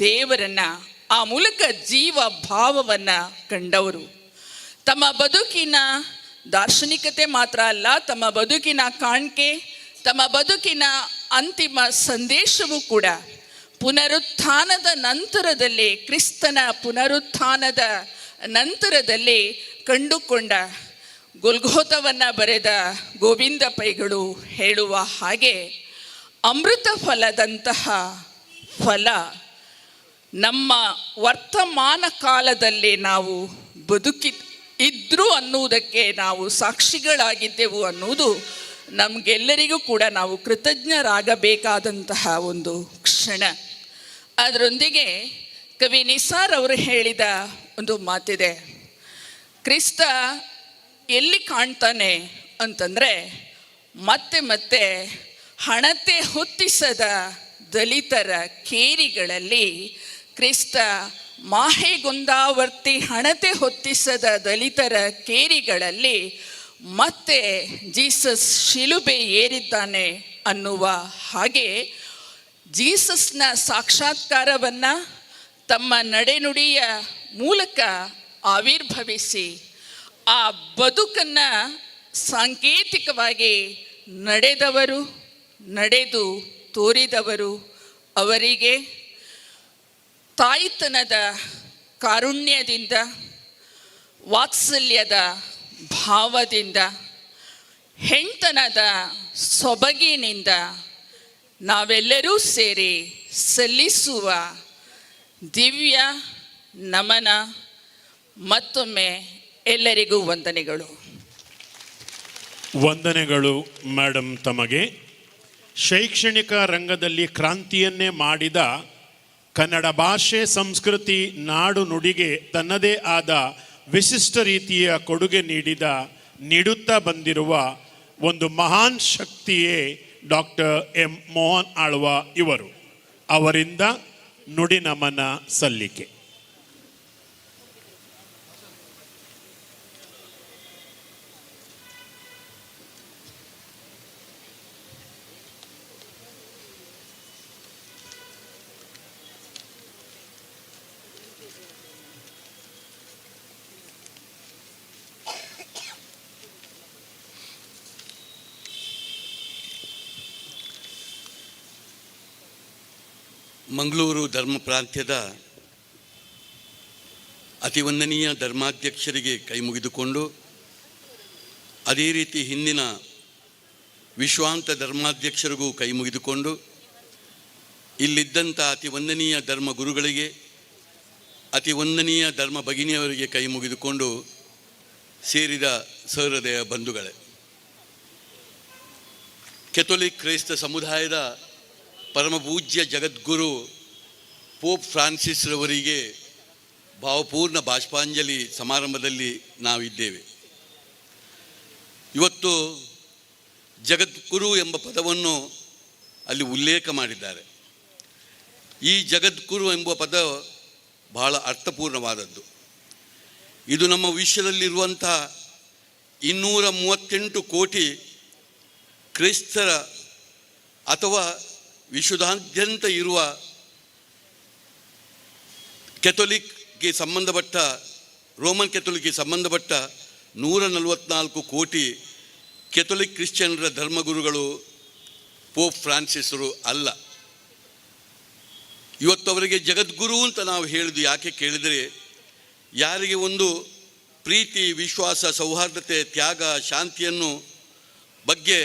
ದೇವರನ್ನು, ಆ ಮೂಲಕ ಜೀವ ಭಾವವನ್ನು ಕಂಡವರು. ತಮ್ಮ ಬದುಕಿನ ದಾರ್ಶನಿಕತೆ ಮಾತ್ರ ಅಲ್ಲ, ತಮ್ಮ ಬದುಕಿನ ಕಾಣಿಕೆ, ತಮ್ಮ ಬದುಕಿನ ಅಂತಿಮ ಸಂದೇಶವೂ ಕೂಡ ಪುನರುತ್ಥಾನದ ನಂತರದಲ್ಲಿ, ಕ್ರಿಸ್ತನ ಪುನರುತ್ಥಾನದ ನಂತರದಲ್ಲಿ ಕಂಡುಕೊಂಡ ಗೊಲ್ಗೋತವನ್ನು ಬರೆದ ಗೋವಿಂದ ಪೈಗಳು ಹೇಳುವ ಹಾಗೆ ಅಮೃತ ಫಲದಂತಹ ಫಲ ನಮ್ಮ ವರ್ತಮಾನ ಕಾಲದಲ್ಲಿ ನಾವು ಬದುಕಿ ಇದ್ದರು ಅನ್ನುವುದಕ್ಕೆ ನಾವು ಸಾಕ್ಷಿಗಳಾಗಿದ್ದೆವು ಅನ್ನುವುದು ನಮಗೆಲ್ಲರಿಗೂ ಕೂಡ ನಾವು ಕೃತಜ್ಞರಾಗಬೇಕಾದಂತಹ ಒಂದು ಕ್ಷಣ. ಅದರೊಂದಿಗೆ ಕವಿ ನಿಸಾರ್ ಅವರು ಹೇಳಿದ ಒಂದು ಮಾತಿದೆ, ಕ್ರಿಸ್ತ ಎಲ್ಲಿ ಕಾಣ್ತಾನೆ ಅಂತಂದರೆ ಮತ್ತೆ ಮತ್ತೆ ಹಣತೆ ಹೊತ್ತಿಸದ ದಲಿತರ ಕೇರಿಗಳಲ್ಲಿ ಕ್ರಿಸ್ತ, ಮಾಹೆಗೊಂದಾವರ್ತಿ ಹಣತೆ ಹೊತ್ತಿಸದ ದಲಿತರ ಕೇರಿಗಳಲ್ಲಿ ಮತ್ತೆ ಜೀಸಸ್ ಶಿಲುಬೆ ಏರಿದ್ದಾನೆ ಅನ್ನುವ ಹಾಗೆ ಜೀಸಸ್ನ ಸಾಕ್ಷಾತ್ಕಾರವನ್ನು ತಮ್ಮ ನಡೆನುಡಿಯ ಮೂಲಕ ಆವಿರ್ಭವಿಸಿ ಆ ಬದುಕನ್ನು ಸಾಂಕೇತಿಕವಾಗಿ ನಡೆದವರು, ನಡೆದು ತೋರಿದವರು, ಅವರಿಗೆ ತಾಯ್ತನದ ಕಾರುಣ್ಯದಿಂದ, ವಾತ್ಸಲ್ಯದ ಭಾವದಿಂದ, ಹೆಣ್ತನದ ಸೊಬಗಿನಿಂದ ನಾವೆಲ್ಲರೂ ಸೇರಿ ಸಲ್ಲಿಸುವ ದಿವ್ಯ ನಮನ. ಮತ್ತೊಮ್ಮೆ ಎಲ್ಲರಿಗೂ ವಂದನೆಗಳು. ವಂದನೆಗಳು ಮೇಡಮ್ ತಮಗೆ. ಶೈಕ್ಷಣಿಕ ರಂಗದಲ್ಲಿ ಕ್ರಾಂತಿಯನ್ನೇ ಮಾಡಿದ, ಕನ್ನಡ ಭಾಷೆ, ಸಂಸ್ಕೃತಿ, ನಾಡು ನುಡಿಗೆ ತನ್ನದೇ ಆದ ವಿಶಿಷ್ಟ ರೀತಿಯ ಕೊಡುಗೆ ನೀಡಿದ, ನೀಡುತ್ತಾ ಬಂದಿರುವ ಒಂದು ಮಹಾನ್ ಶಕ್ತಿಯೇ ಡಾಕ್ಟರ್ ಎಂ ಮೋಹನ್ ಆಳ್ವ ಇವರು. ಅವರಿಂದ ನುಡಿ ನಮನ ಸಲ್ಲಿಕೆ. ಮಂಗಳೂರು ಧರ್ಮ ಪ್ರಾಂತ್ಯದ ಅತಿವಂದನೀಯ ಧರ್ಮಾಧ್ಯಕ್ಷರಿಗೆ ಕೈ ಮುಗಿದುಕೊಂಡು, ಅದೇ ರೀತಿ ಹಿಂದಿನ ವಿಶ್ವಾಂತ ಧರ್ಮಾಧ್ಯಕ್ಷರಿಗೂ ಕೈ ಮುಗಿದುಕೊಂಡು, ಇಲ್ಲಿದ್ದಂಥ ಅತಿವಂದನೀಯ ಧರ್ಮ ಗುರುಗಳಿಗೆ, ಅತಿವಂದನೀಯ ಧರ್ಮ ಭಗಿನಿಯವರಿಗೆ ಕೈ ಮುಗಿದುಕೊಂಡು ಸೇರಿದ ಸಹೃದಯ ಬಂಧುಗಳೇ, ಕೆಥೋಲಿಕ್ ಕ್ರೈಸ್ತ ಸಮುದಾಯದ ಪರಮಪೂಜ್ಯ ಜಗದ್ಗುರು ಪೋಪ್ ಫ್ರಾನ್ಸಿಸ್ ರವರಿಗೆ ಭಾವಪೂರ್ಣ ಬಾಷ್ಪಾಂಜಲಿ ಸಮಾರಂಭದಲ್ಲಿ ನಾವಿದ್ದೇವೆ. ಇವತ್ತು ಜಗದ್ಗುರು ಎಂಬ ಪದವನ್ನು ಅಲ್ಲಿ ಉಲ್ಲೇಖ ಮಾಡಿದ್ದಾರೆ. ಈ ಜಗದ್ಗುರು ಎಂಬ ಪದ ಬಹಳ ಅರ್ಥಪೂರ್ಣವಾದದ್ದು. ಇದು ನಮ್ಮ ವಿಶ್ವದಲ್ಲಿರುವಂಥ 238 ಕೋಟಿ ಕ್ರೈಸ್ತರ ಅಥವಾ ವಿಶ್ವದಾದ್ಯಂತ ಇರುವ ಕೆಥೋಲಿಕ್ಗೆ ಸಂಬಂಧಪಟ್ಟ, ರೋಮನ್ ಕೆಥೋಲಿಕ್ಗೆ ಸಂಬಂಧಪಟ್ಟ 144 ಕೋಟಿ ಕೆಥೋಲಿಕ್ ಕ್ರಿಶ್ಚಿಯನ್ರ ಧರ್ಮಗುರುಗಳು ಪೋಪ್ ಫ್ರಾನ್ಸಿಸರು ಅಲ್ಲ. ಇವತ್ತು ಅವರಿಗೆ ಜಗದ್ಗುರು ಅಂತ ನಾವು ಹೇಳಿದ್ದು ಯಾಕೆ ಕೇಳಿದರೆ, ಯಾರಿಗೆ ಒಂದು ಪ್ರೀತಿ, ವಿಶ್ವಾಸ, ಸೌಹಾರ್ದತೆ, ತ್ಯಾಗ, ಶಾಂತಿಯನ್ನು ಬಗ್ಗೆ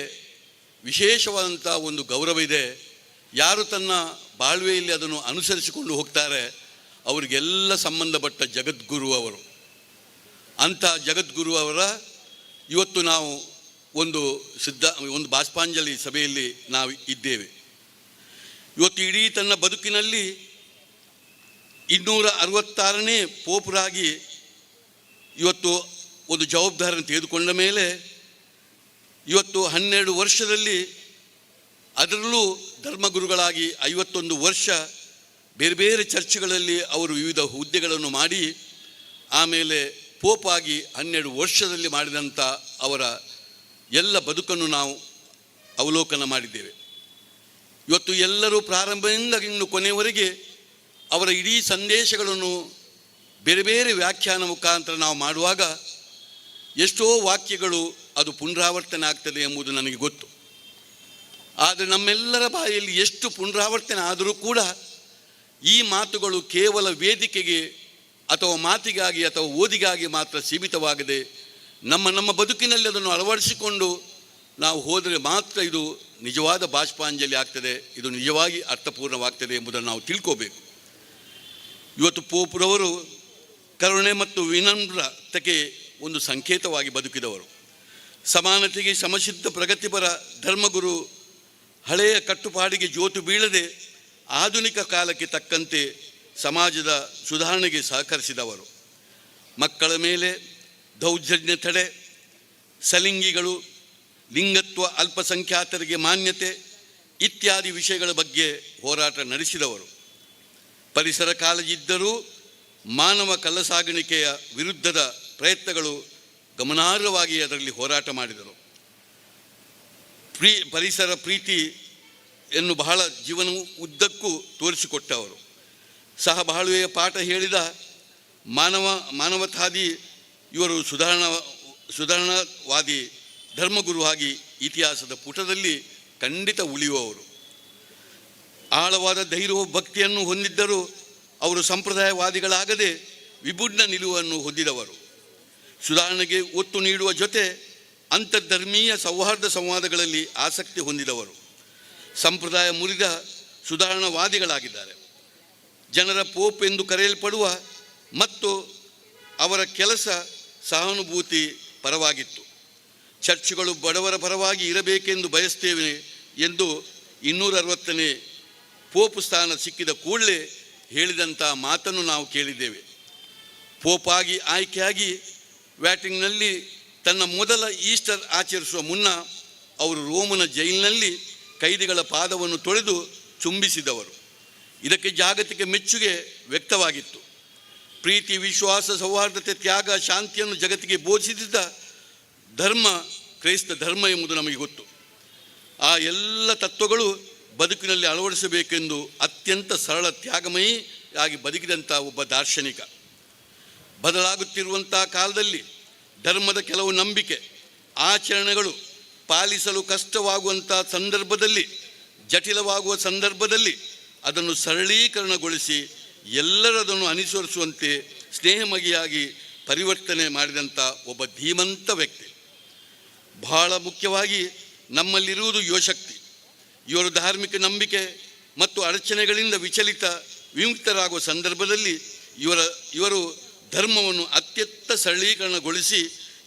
ವಿಶೇಷವಾದಂಥ ಒಂದು ಗೌರವ ಇದೆ, ಯಾರು ತನ್ನ ಬಾಳ್ವೆಯಲ್ಲಿ ಅದನ್ನು ಅನುಸರಿಸಿಕೊಂಡು ಹೋಗ್ತಾರೆ ಅವರಿಗೆಲ್ಲ ಸಂಬಂಧಪಟ್ಟ ಜಗದ್ಗುರು ಅವರು. ಅಂಥ ಜಗದ್ಗುರು ಅವರ ಇವತ್ತು ನಾವು ಒಂದು ಒಂದು ಬಾಷ್ಪಾಂಜಲಿ ಸಭೆಯಲ್ಲಿ ನಾವು ಇದ್ದೇವೆ. ಇವತ್ತು ಇಡೀ ತನ್ನ ಬದುಕಿನಲ್ಲಿ 266ನೇ ಪೋಪರಾಗಿ ಇವತ್ತು ಒಂದು ಜವಾಬ್ದಾರಿಯನ್ನು ತೆಗೆದುಕೊಂಡ ಮೇಲೆ ಇವತ್ತು 12 ವರ್ಷದಲ್ಲಿ, ಅದರಲ್ಲೂ ಧರ್ಮಗುರುಗಳಾಗಿ 51 ವರ್ಷ ಬೇರೆ ಬೇರೆ ಚರ್ಚ್ಗಳಲ್ಲಿ ಅವರು ವಿವಿಧ ಹುದ್ದೆಗಳನ್ನು ಮಾಡಿ, ಆಮೇಲೆ ಪೋಪಾಗಿ 12 ವರ್ಷದಲ್ಲಿ ಮಾಡಿದಂಥ ಅವರ ಎಲ್ಲ ಬದುಕನ್ನು ನಾವು ಅವಲೋಕನ ಮಾಡಿದ್ದೇವೆ. ಇವತ್ತು ಎಲ್ಲರೂ ಪ್ರಾರಂಭದಿಂದ ಇನ್ನು ಕೊನೆಯವರೆಗೆ ಅವರ ಇಡೀ ಸಂದೇಶಗಳನ್ನು ಬೇರೆ ಬೇರೆ ವ್ಯಾಖ್ಯಾನ ಮುಖಾಂತರ ನಾವು ಮಾಡುವಾಗ ಎಷ್ಟೋ ವಾಕ್ಯಗಳು ಅದು ಪುನರಾವರ್ತನೆ ಆಗ್ತದೆ ಎಂಬುದು ನನಗೆ ಗೊತ್ತು. ಆದರೆ ನಮ್ಮೆಲ್ಲರ ಬಾಯಲ್ಲಿ ಎಷ್ಟು ಪುನರಾವರ್ತನೆ ಆದರೂ ಕೂಡ ಈ ಮಾತುಗಳು ಕೇವಲ ವೇದಿಕೆಗೆ ಅಥವಾ ಮಾತಿಗಾಗಿ ಅಥವಾ ಓದಿಗಾಗಿ ಮಾತ್ರ ಸೀಮಿತವಾಗದೆ ನಮ್ಮ ನಮ್ಮ ಬದುಕಿನಲ್ಲಿ ಅದನ್ನು ಅಳವಡಿಸಿಕೊಂಡು ನಾವು ಹೋದರೆ ಮಾತ್ರ ಇದು ನಿಜವಾದ ಬಾಷ್ಪಾಂಜಲಿ ಆಗ್ತದೆ, ಇದು ನಿಜವಾಗಿ ಅರ್ಥಪೂರ್ಣವಾಗ್ತದೆ ಎಂಬುದನ್ನು ನಾವು ತಿಳ್ಕೋಬೇಕು. ಇವತ್ತು ಪೋಪ್ರವರು ಕರುಣೆ ಮತ್ತು ವಿನಮ್ರತೆಗೆ ಒಂದು ಸಂಕೇತವಾಗಿ ಬದುಕಿದವರು. ಸಮಾನತೆಗೆ ಸಮಸಿದ್ಧ ಪ್ರಗತಿಪರ ಧರ್ಮಗುರು ಹಳೆಯ ಕಟ್ಟುಪಾಡಿಗೆ ಜೋತು ಬೀಳದೆ ಆಧುನಿಕ ಕಾಲಕ್ಕೆ ತಕ್ಕಂತೆ ಸಮಾಜದ ಸುಧಾರಣೆಗೆ ಸಹಕರಿಸಿದವರು. ಮಕ್ಕಳ ಮೇಲೆ ದೌರ್ಜನ್ಯ ತಡೆ, ಸಲಿಂಗಿಗಳು, ಲಿಂಗತ್ವ ಅಲ್ಪಸಂಖ್ಯಾತರಿಗೆ ಮಾನ್ಯತೆ ಇತ್ಯಾದಿ ವಿಷಯಗಳ ಬಗ್ಗೆ ಹೋರಾಟ ನಡೆಸಿದವರು. ಪರಿಸರ ಕಾಳಜಿದ್ದರೂ ಮಾನವ ಕಳ್ಳಸಾಗಾಣಿಕೆಯ ವಿರುದ್ಧದ ಪ್ರಯತ್ನಗಳು ಗಮನಾರ್ಹವಾಗಿ ಅದರಲ್ಲಿ ಹೋರಾಟ ಮಾಡಿದರು. ಪರಿಸರ ಪ್ರೀತಿಯನ್ನು ಬಹಳ ಜೀವನ ಉದ್ದಕ್ಕೂ ತೋರಿಸಿಕೊಟ್ಟವರು. ಸಹಬಾಳ್ವೆಯ ಪಾಠ ಹೇಳಿದ ಮಾನವತಾದಿ ಇವರು ಸುಧಾರಣಾವಾದಿ ಧರ್ಮಗುರುವಾಗಿ ಇತಿಹಾಸದ ಪುಟದಲ್ಲಿ ಖಂಡಿತ ಉಳಿಯುವವರು. ಆಳವಾದ ಧೈರ್ಯ ಭಕ್ತಿಯನ್ನು ಹೊಂದಿದ್ದರೂ ಅವರು ಸಂಪ್ರದಾಯವಾದಿಗಳಾಗದೆ ವಿಭಿನ್ನ ನಿಲುವನ್ನು ಹೊಂದಿದವರು. ಸುಧಾರಣೆಗೆ ಒತ್ತು ನೀಡುವ ಜೊತೆ ಅಂತರ್ಧರ್ಮೀಯ ಸೌಹಾರ್ದ ಸಂವಾದಗಳಲ್ಲಿ ಆಸಕ್ತಿ ಹೊಂದಿದವರು. ಸಂಪ್ರದಾಯ ಮುರಿದ ಸುಧಾರಣಾವಾದಿಗಳಾಗಿದ್ದಾರೆ. ಜನರ ಪೋಪ್ ಎಂದು ಕರೆಯಲ್ಪಡುವ ಮತ್ತು ಅವರ ಕೆಲಸ ಸಹಾನುಭೂತಿ ಪರವಾಗಿತ್ತು. ಚರ್ಚ್ಗಳು ಬಡವರ ಪರವಾಗಿ ಇರಬೇಕೆಂದು ಬಯಸ್ತೇವೆ ಎಂದು 260ನೇ ಪೋಪ್ ಸ್ಥಾನ ಸಿಕ್ಕಿದ ಕೂಡಲೇ ಹೇಳಿದಂಥ ಮಾತನ್ನು ನಾವು ಕೇಳಿದ್ದೇವೆ. ಪೋಪಾಗಿ ಆಯ್ಕೆಯಾಗಿ ವ್ಯಾಟಿಂಗ್ನಲ್ಲಿ ತನ್ನ ಮೊದಲ ಈಸ್ಟರ್ ಆಚರಿಸುವ ಮುನ್ನ ಅವರು ರೋಮನ ಜೈಲಿನಲ್ಲಿ ಕೈದಿಗಳ ಪಾದವನ್ನು ತೊಳೆದು ಚುಂಬಿಸಿದವರು. ಇದಕ್ಕೆ ಜಾಗತಿಕ ಮೆಚ್ಚುಗೆ ವ್ಯಕ್ತವಾಗಿತ್ತು. ಪ್ರೀತಿ, ವಿಶ್ವಾಸ, ಸೌಹಾರ್ದತೆ, ತ್ಯಾಗ, ಶಾಂತಿಯನ್ನು ಜಗತ್ತಿಗೆ ಬೋಧಿಸಿದ್ದ ಧರ್ಮ ಕ್ರೈಸ್ತ ಧರ್ಮ ಎಂಬುದು ನಮಗೆ ಗೊತ್ತು. ಆ ಎಲ್ಲ ತತ್ವಗಳು ಬದುಕಿನಲ್ಲಿ ಅಳವಡಿಸಬೇಕೆಂದು ಅತ್ಯಂತ ಸರಳ ತ್ಯಾಗಮಯಿ ಆಗಿ ಬದುಕಿದಂಥ ಒಬ್ಬ ದಾರ್ಶನಿಕ. ಬದಲಾಗುತ್ತಿರುವಂಥ ಕಾಲದಲ್ಲಿ ಧರ್ಮದ ಕೆಲವು ನಂಬಿಕೆ ಆಚರಣೆಗಳು ಪಾಲಿಸಲು ಕಷ್ಟವಾಗುವಂಥ ಸಂದರ್ಭದಲ್ಲಿ, ಜಟಿಲವಾಗುವ ಸಂದರ್ಭದಲ್ಲಿ ಅದನ್ನು ಸರಳೀಕರಣಗೊಳಿಸಿ ಎಲ್ಲರದನ್ನು ಅನುಸರಿಸುವಂತೆ ಸ್ನೇಹಮಗಿಯಾಗಿ ಪರಿವರ್ತನೆ ಮಾಡಿದಂಥ ಒಬ್ಬ ಧೀಮಂತ ವ್ಯಕ್ತಿ. ಬಹಳ ಮುಖ್ಯವಾಗಿ ನಮ್ಮಲ್ಲಿರುವುದು ಯುವಶಕ್ತಿ. ಇವರು ಧಾರ್ಮಿಕ ನಂಬಿಕೆ ಮತ್ತು ಅಡಚಣೆಗಳಿಂದ ವಿಚಲಿತ ವಿಮುಕ್ತರಾಗುವ ಸಂದರ್ಭದಲ್ಲಿ ಇವರು ಧರ್ಮವನ್ನು ಅತ್ಯಂತ ಸರಳೀಕರಣಗೊಳಿಸಿ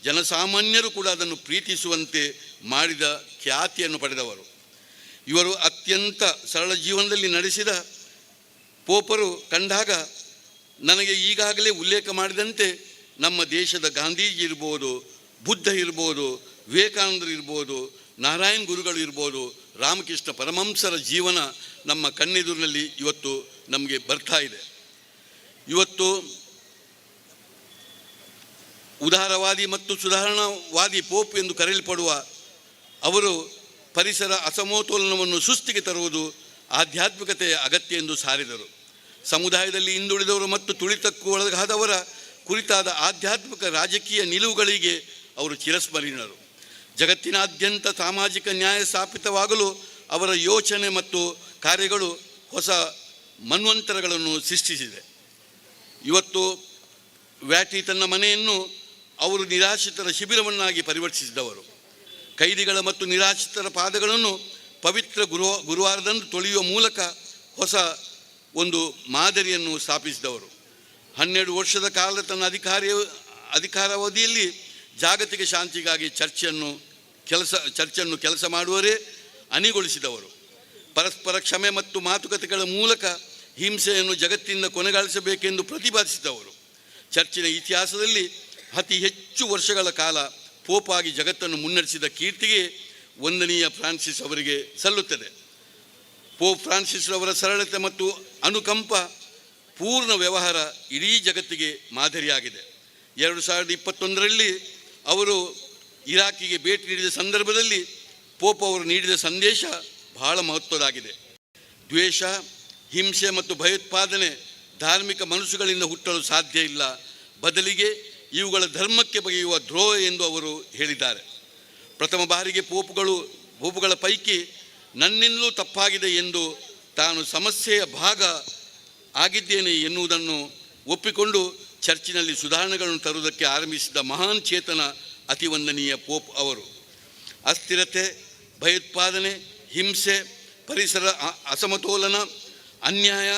ಜನಸಾಮಾನ್ಯರು ಕೂಡ ಅದನ್ನು ಪ್ರೀತಿಸುವಂತೆ ಮಾಡಿದ ಖ್ಯಾತಿಯನ್ನು ಪಡೆದವರು. ಇವರು ಅತ್ಯಂತ ಸರಳ ಜೀವನದಲ್ಲಿ ನಡೆಸಿದ ಪೋಪರು ಕಂಡಾಗ ನನಗೆ ಈಗಾಗಲೇ ಉಲ್ಲೇಖ ಮಾಡಿದಂತೆ ನಮ್ಮ ದೇಶದ ಗಾಂಧೀಜಿ ಇರ್ಬೋದು, ಬುದ್ಧ ಇರ್ಬೋದು, ವಿವೇಕಾನಂದರು ಇರ್ಬೋದು, ನಾರಾಯಣ ಗುರುಗಳು ಇರ್ಬೋದು, ರಾಮಕೃಷ್ಣ ಪರಮಹಂಸರ ಜೀವನ ನಮ್ಮ ಕಣ್ಣೆದುರಿನಲ್ಲಿ ಇವತ್ತು ನಮಗೆ ಬರ್ತಾ ಇದೆ. ಇವತ್ತು ಉದಾರವಾದಿ ಮತ್ತು ಸುಧಾರಣಾವಾದಿ ಪೋಪ್ ಎಂದು ಕರೆಯಲ್ಪಡುವ ಅವರು ಪರಿಸರ ಅಸಮತೋಲನವನ್ನು ಸುಸ್ತಿಗೆ ತರುವುದು ಆಧ್ಯಾತ್ಮಿಕತೆಯ ಅಗತ್ಯ ಎಂದು ಸಾರಿದರು. ಸಮುದಾಯದಲ್ಲಿ ಹಿಂದುಳಿದವರು ಮತ್ತು ತುಳಿತಕ್ಕೂ ಒಳಗಾದವರ ಕುರಿತಾದ ಆಧ್ಯಾತ್ಮಿಕ ರಾಜಕೀಯ ನಿಲುವುಗಳಿಗೆ ಅವರು ಚಿರಸ್ಮರಣೀಯರು. ಜಗತ್ತಿನಾದ್ಯಂತ ಸಾಮಾಜಿಕ ನ್ಯಾಯ ಸ್ಥಾಪಿತವಾಗಲು ಅವರ ಯೋಚನೆ ಮತ್ತು ಕಾರ್ಯಗಳು ಹೊಸ ಮನ್ವಂತರಗಳನ್ನು ಸೃಷ್ಟಿಸಿದೆ. ಇವತ್ತು ವ್ಯಾಟಿ ತನ್ನ ಮನೆಯನ್ನು ಅವರು ನಿರಾಶ್ರಿತರ ಶಿಬಿರವನ್ನಾಗಿ ಪರಿವರ್ತಿಸಿದವರು. ಕೈದಿಗಳ ಮತ್ತು ನಿರಾಶ್ರಿತರ ಪಾದಗಳನ್ನು ಪವಿತ್ರ ಗುರುವಾರದಂದು ತೊಳೆಯುವ ಮೂಲಕ ಹೊಸ ಒಂದು ಮಾದರಿಯನ್ನು ಸ್ಥಾಪಿಸಿದವರು. 12 ವರ್ಷದ ಕಾಲ ತನ್ನ ಅಧಿಕಾರಾವಧಿಯಲ್ಲಿ ಜಾಗತಿಕ ಶಾಂತಿಗಾಗಿ ಚರ್ಚನ್ನು ಕೆಲಸ ಮಾಡುವರೇ ಅಣಿಗೊಳಿಸಿದವರು. ಪರಸ್ಪರ ಕ್ಷಮೆ ಮತ್ತು ಮಾತುಕತೆಗಳ ಮೂಲಕ ಹಿಂಸೆಯನ್ನು ಜಗತ್ತಿನಿಂದ ಕೊನೆಗಾಣಿಸಬೇಕೆಂದು ಪ್ರತಿಪಾದಿಸಿದವರು. ಚರ್ಚಿನ ಇತಿಹಾಸದಲ್ಲಿ ಅತಿ ಹೆಚ್ಚು ವರ್ಷಗಳ ಕಾಲ ಪೋಪಾಗಿ ಜಗತ್ತನ್ನು ಮುನ್ನಡೆಸಿದ ಕೀರ್ತಿಗೆ ವಂದನೀಯ ಫ್ರಾನ್ಸಿಸ್ ಅವರಿಗೆ ಸಲ್ಲುತ್ತದೆ. ಪೋಪ್ ಫ್ರಾನ್ಸಿಸ್ ಅವರ ಸರಳತೆ ಮತ್ತು ಅನುಕಂಪ ಪೂರ್ಣ ವ್ಯವಹಾರ ಇಡೀ ಜಗತ್ತಿಗೆ ಮಾದರಿಯಾಗಿದೆ. 2021ರಲ್ಲಿ ಅವರು ಇರಾಕಿಗೆ ಭೇಟಿ ನೀಡಿದ ಸಂದರ್ಭದಲ್ಲಿ ಪೋಪ್ ಅವರು ನೀಡಿದ ಸಂದೇಶ ಬಹಳ ಮಹತ್ವದಾಗಿದೆ. ದ್ವೇಷ, ಹಿಂಸೆ ಮತ್ತು ಭಯೋತ್ಪಾದನೆ ಧಾರ್ಮಿಕ ಮನಸ್ಸುಗಳಿಂದ ಹುಟ್ಟಲು ಸಾಧ್ಯ ಇಲ್ಲ, ಬದಲಿಗೆ ಇವುಗಳ ಧರ್ಮಕ್ಕೆ ಬಗೆಯುವ ದ್ರೋಹ ಎಂದು ಅವರು ಹೇಳಿದ್ದಾರೆ. ಪ್ರಥಮ ಬಾರಿಗೆ ಪೋಪುಗಳ ಪೈಕಿ ನನ್ನಿಂದಲೂ ತಪ್ಪಾಗಿದೆ ಎಂದು ತಾನು ಸಮಸ್ಯೆಯ ಭಾಗ ಆಗಿದ್ದೇನೆ ಎನ್ನುವುದನ್ನು ಒಪ್ಪಿಕೊಂಡು ಚರ್ಚಿನಲ್ಲಿ ಸುಧಾರಣೆಗಳನ್ನು ತರುವುದಕ್ಕೆ ಆರಂಭಿಸಿದ ಮಹಾನ್ ಚೇತನ ಅತಿವಂದನೀಯ ಪೋಪ್ ಅವರು. ಅಸ್ಥಿರತೆ, ಭಯೋತ್ಪಾದನೆ, ಹಿಂಸೆ, ಪರಿಸರ ಅಸಮತೋಲನ, ಅನ್ಯಾಯ,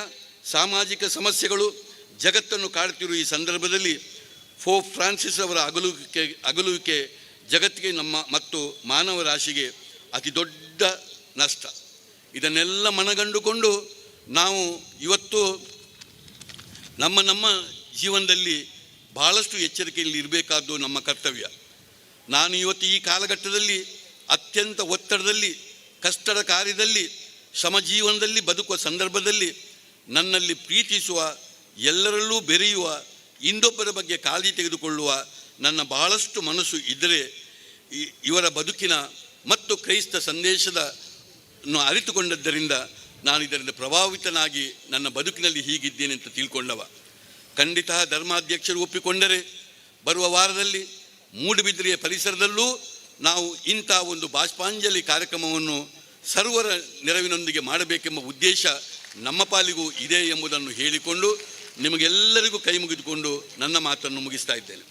ಸಾಮಾಜಿಕ ಸಮಸ್ಯೆಗಳು ಜಗತ್ತನ್ನು ಕಾಡುತ್ತಿರುವ ಈ ಸಂದರ್ಭದಲ್ಲಿ ಪೋಪ್ ಫ್ರಾನ್ಸಿಸ್ ಅವರ ಅಗಲುವಿಕೆ ಜಗತ್ತಿಗೆ ನಮ್ಮ ಮತ್ತು ಮಾನವ ರಾಶಿಗೆ ಅತಿ ದೊಡ್ಡ ನಷ್ಟ. ಇದನ್ನೆಲ್ಲ ಮನಗಂಡುಕೊಂಡು ನಾವು ಇವತ್ತು ನಮ್ಮ ನಮ್ಮ ಜೀವನದಲ್ಲಿ ಬಹಳಷ್ಟು ಎಚ್ಚರಿಕೆಯಲ್ಲಿ ಇರಬೇಕಾದ್ದು ನಮ್ಮ ಕರ್ತವ್ಯ. ನಾನು ಇವತ್ತು ಈ ಕಾಲಘಟ್ಟದಲ್ಲಿ ಅತ್ಯಂತ ಒತ್ತಡದಲ್ಲಿ, ಕಷ್ಟದ ಕಾರ್ಯದಲ್ಲಿ, ಶ್ರಮಜೀವನದಲ್ಲಿ ಬದುಕುವ ಸಂದರ್ಭದಲ್ಲಿ ನನ್ನಲ್ಲಿ ಪ್ರೀತಿಸುವ, ಎಲ್ಲರಲ್ಲೂ ಬೆರೆಯುವ, ಇನ್ನೊಬ್ಬರ ಬಗ್ಗೆ ಕಾಳಜಿ ತೆಗೆದುಕೊಳ್ಳುವ ನನ್ನ ಬಹಳಷ್ಟು ಮನಸ್ಸು ಇದ್ದರೆ ಇವರ ಬದುಕಿನ ಮತ್ತು ಕ್ರೈಸ್ತ ಸಂದೇಶದ ಅರಿತುಕೊಂಡದ್ದರಿಂದ ನಾನು ಇದರಿಂದ ಪ್ರಭಾವಿತನಾಗಿ ನನ್ನ ಬದುಕಿನಲ್ಲಿ ಹೀಗಿದ್ದೇನೆ ಅಂತ ತಿಳ್ಕೊಂಡವ. ಖಂಡಿತ ಧರ್ಮಾಧ್ಯಕ್ಷರು ಒಪ್ಪಿಕೊಂಡರೆ ಬರುವ ವಾರದಲ್ಲಿ ಮೂಡುಬಿದಿರೆಯ ಪರಿಸರದಲ್ಲೂ ನಾವು ಇಂಥ ಒಂದು ಬಾಷ್ಪಾಂಜಲಿ ಕಾರ್ಯಕ್ರಮವನ್ನು ಸರ್ವರ ನೆರವಿನೊಂದಿಗೆ ಮಾಡಬೇಕೆಂಬ ಉದ್ದೇಶ ನಮ್ಮ ಪಾಲಿಗೂ ಇದೆ ಎಂಬುದನ್ನು ಹೇಳಿಕೊಂಡು ನಿಮಗೆಲ್ಲರಿಗೂ ಕೈ ಮುಗಿದುಕೊಂಡು ನನ್ನ ಮಾತನ್ನು ಮುಗಿಸ್ತಾ ಇದ್ದೇನೆ.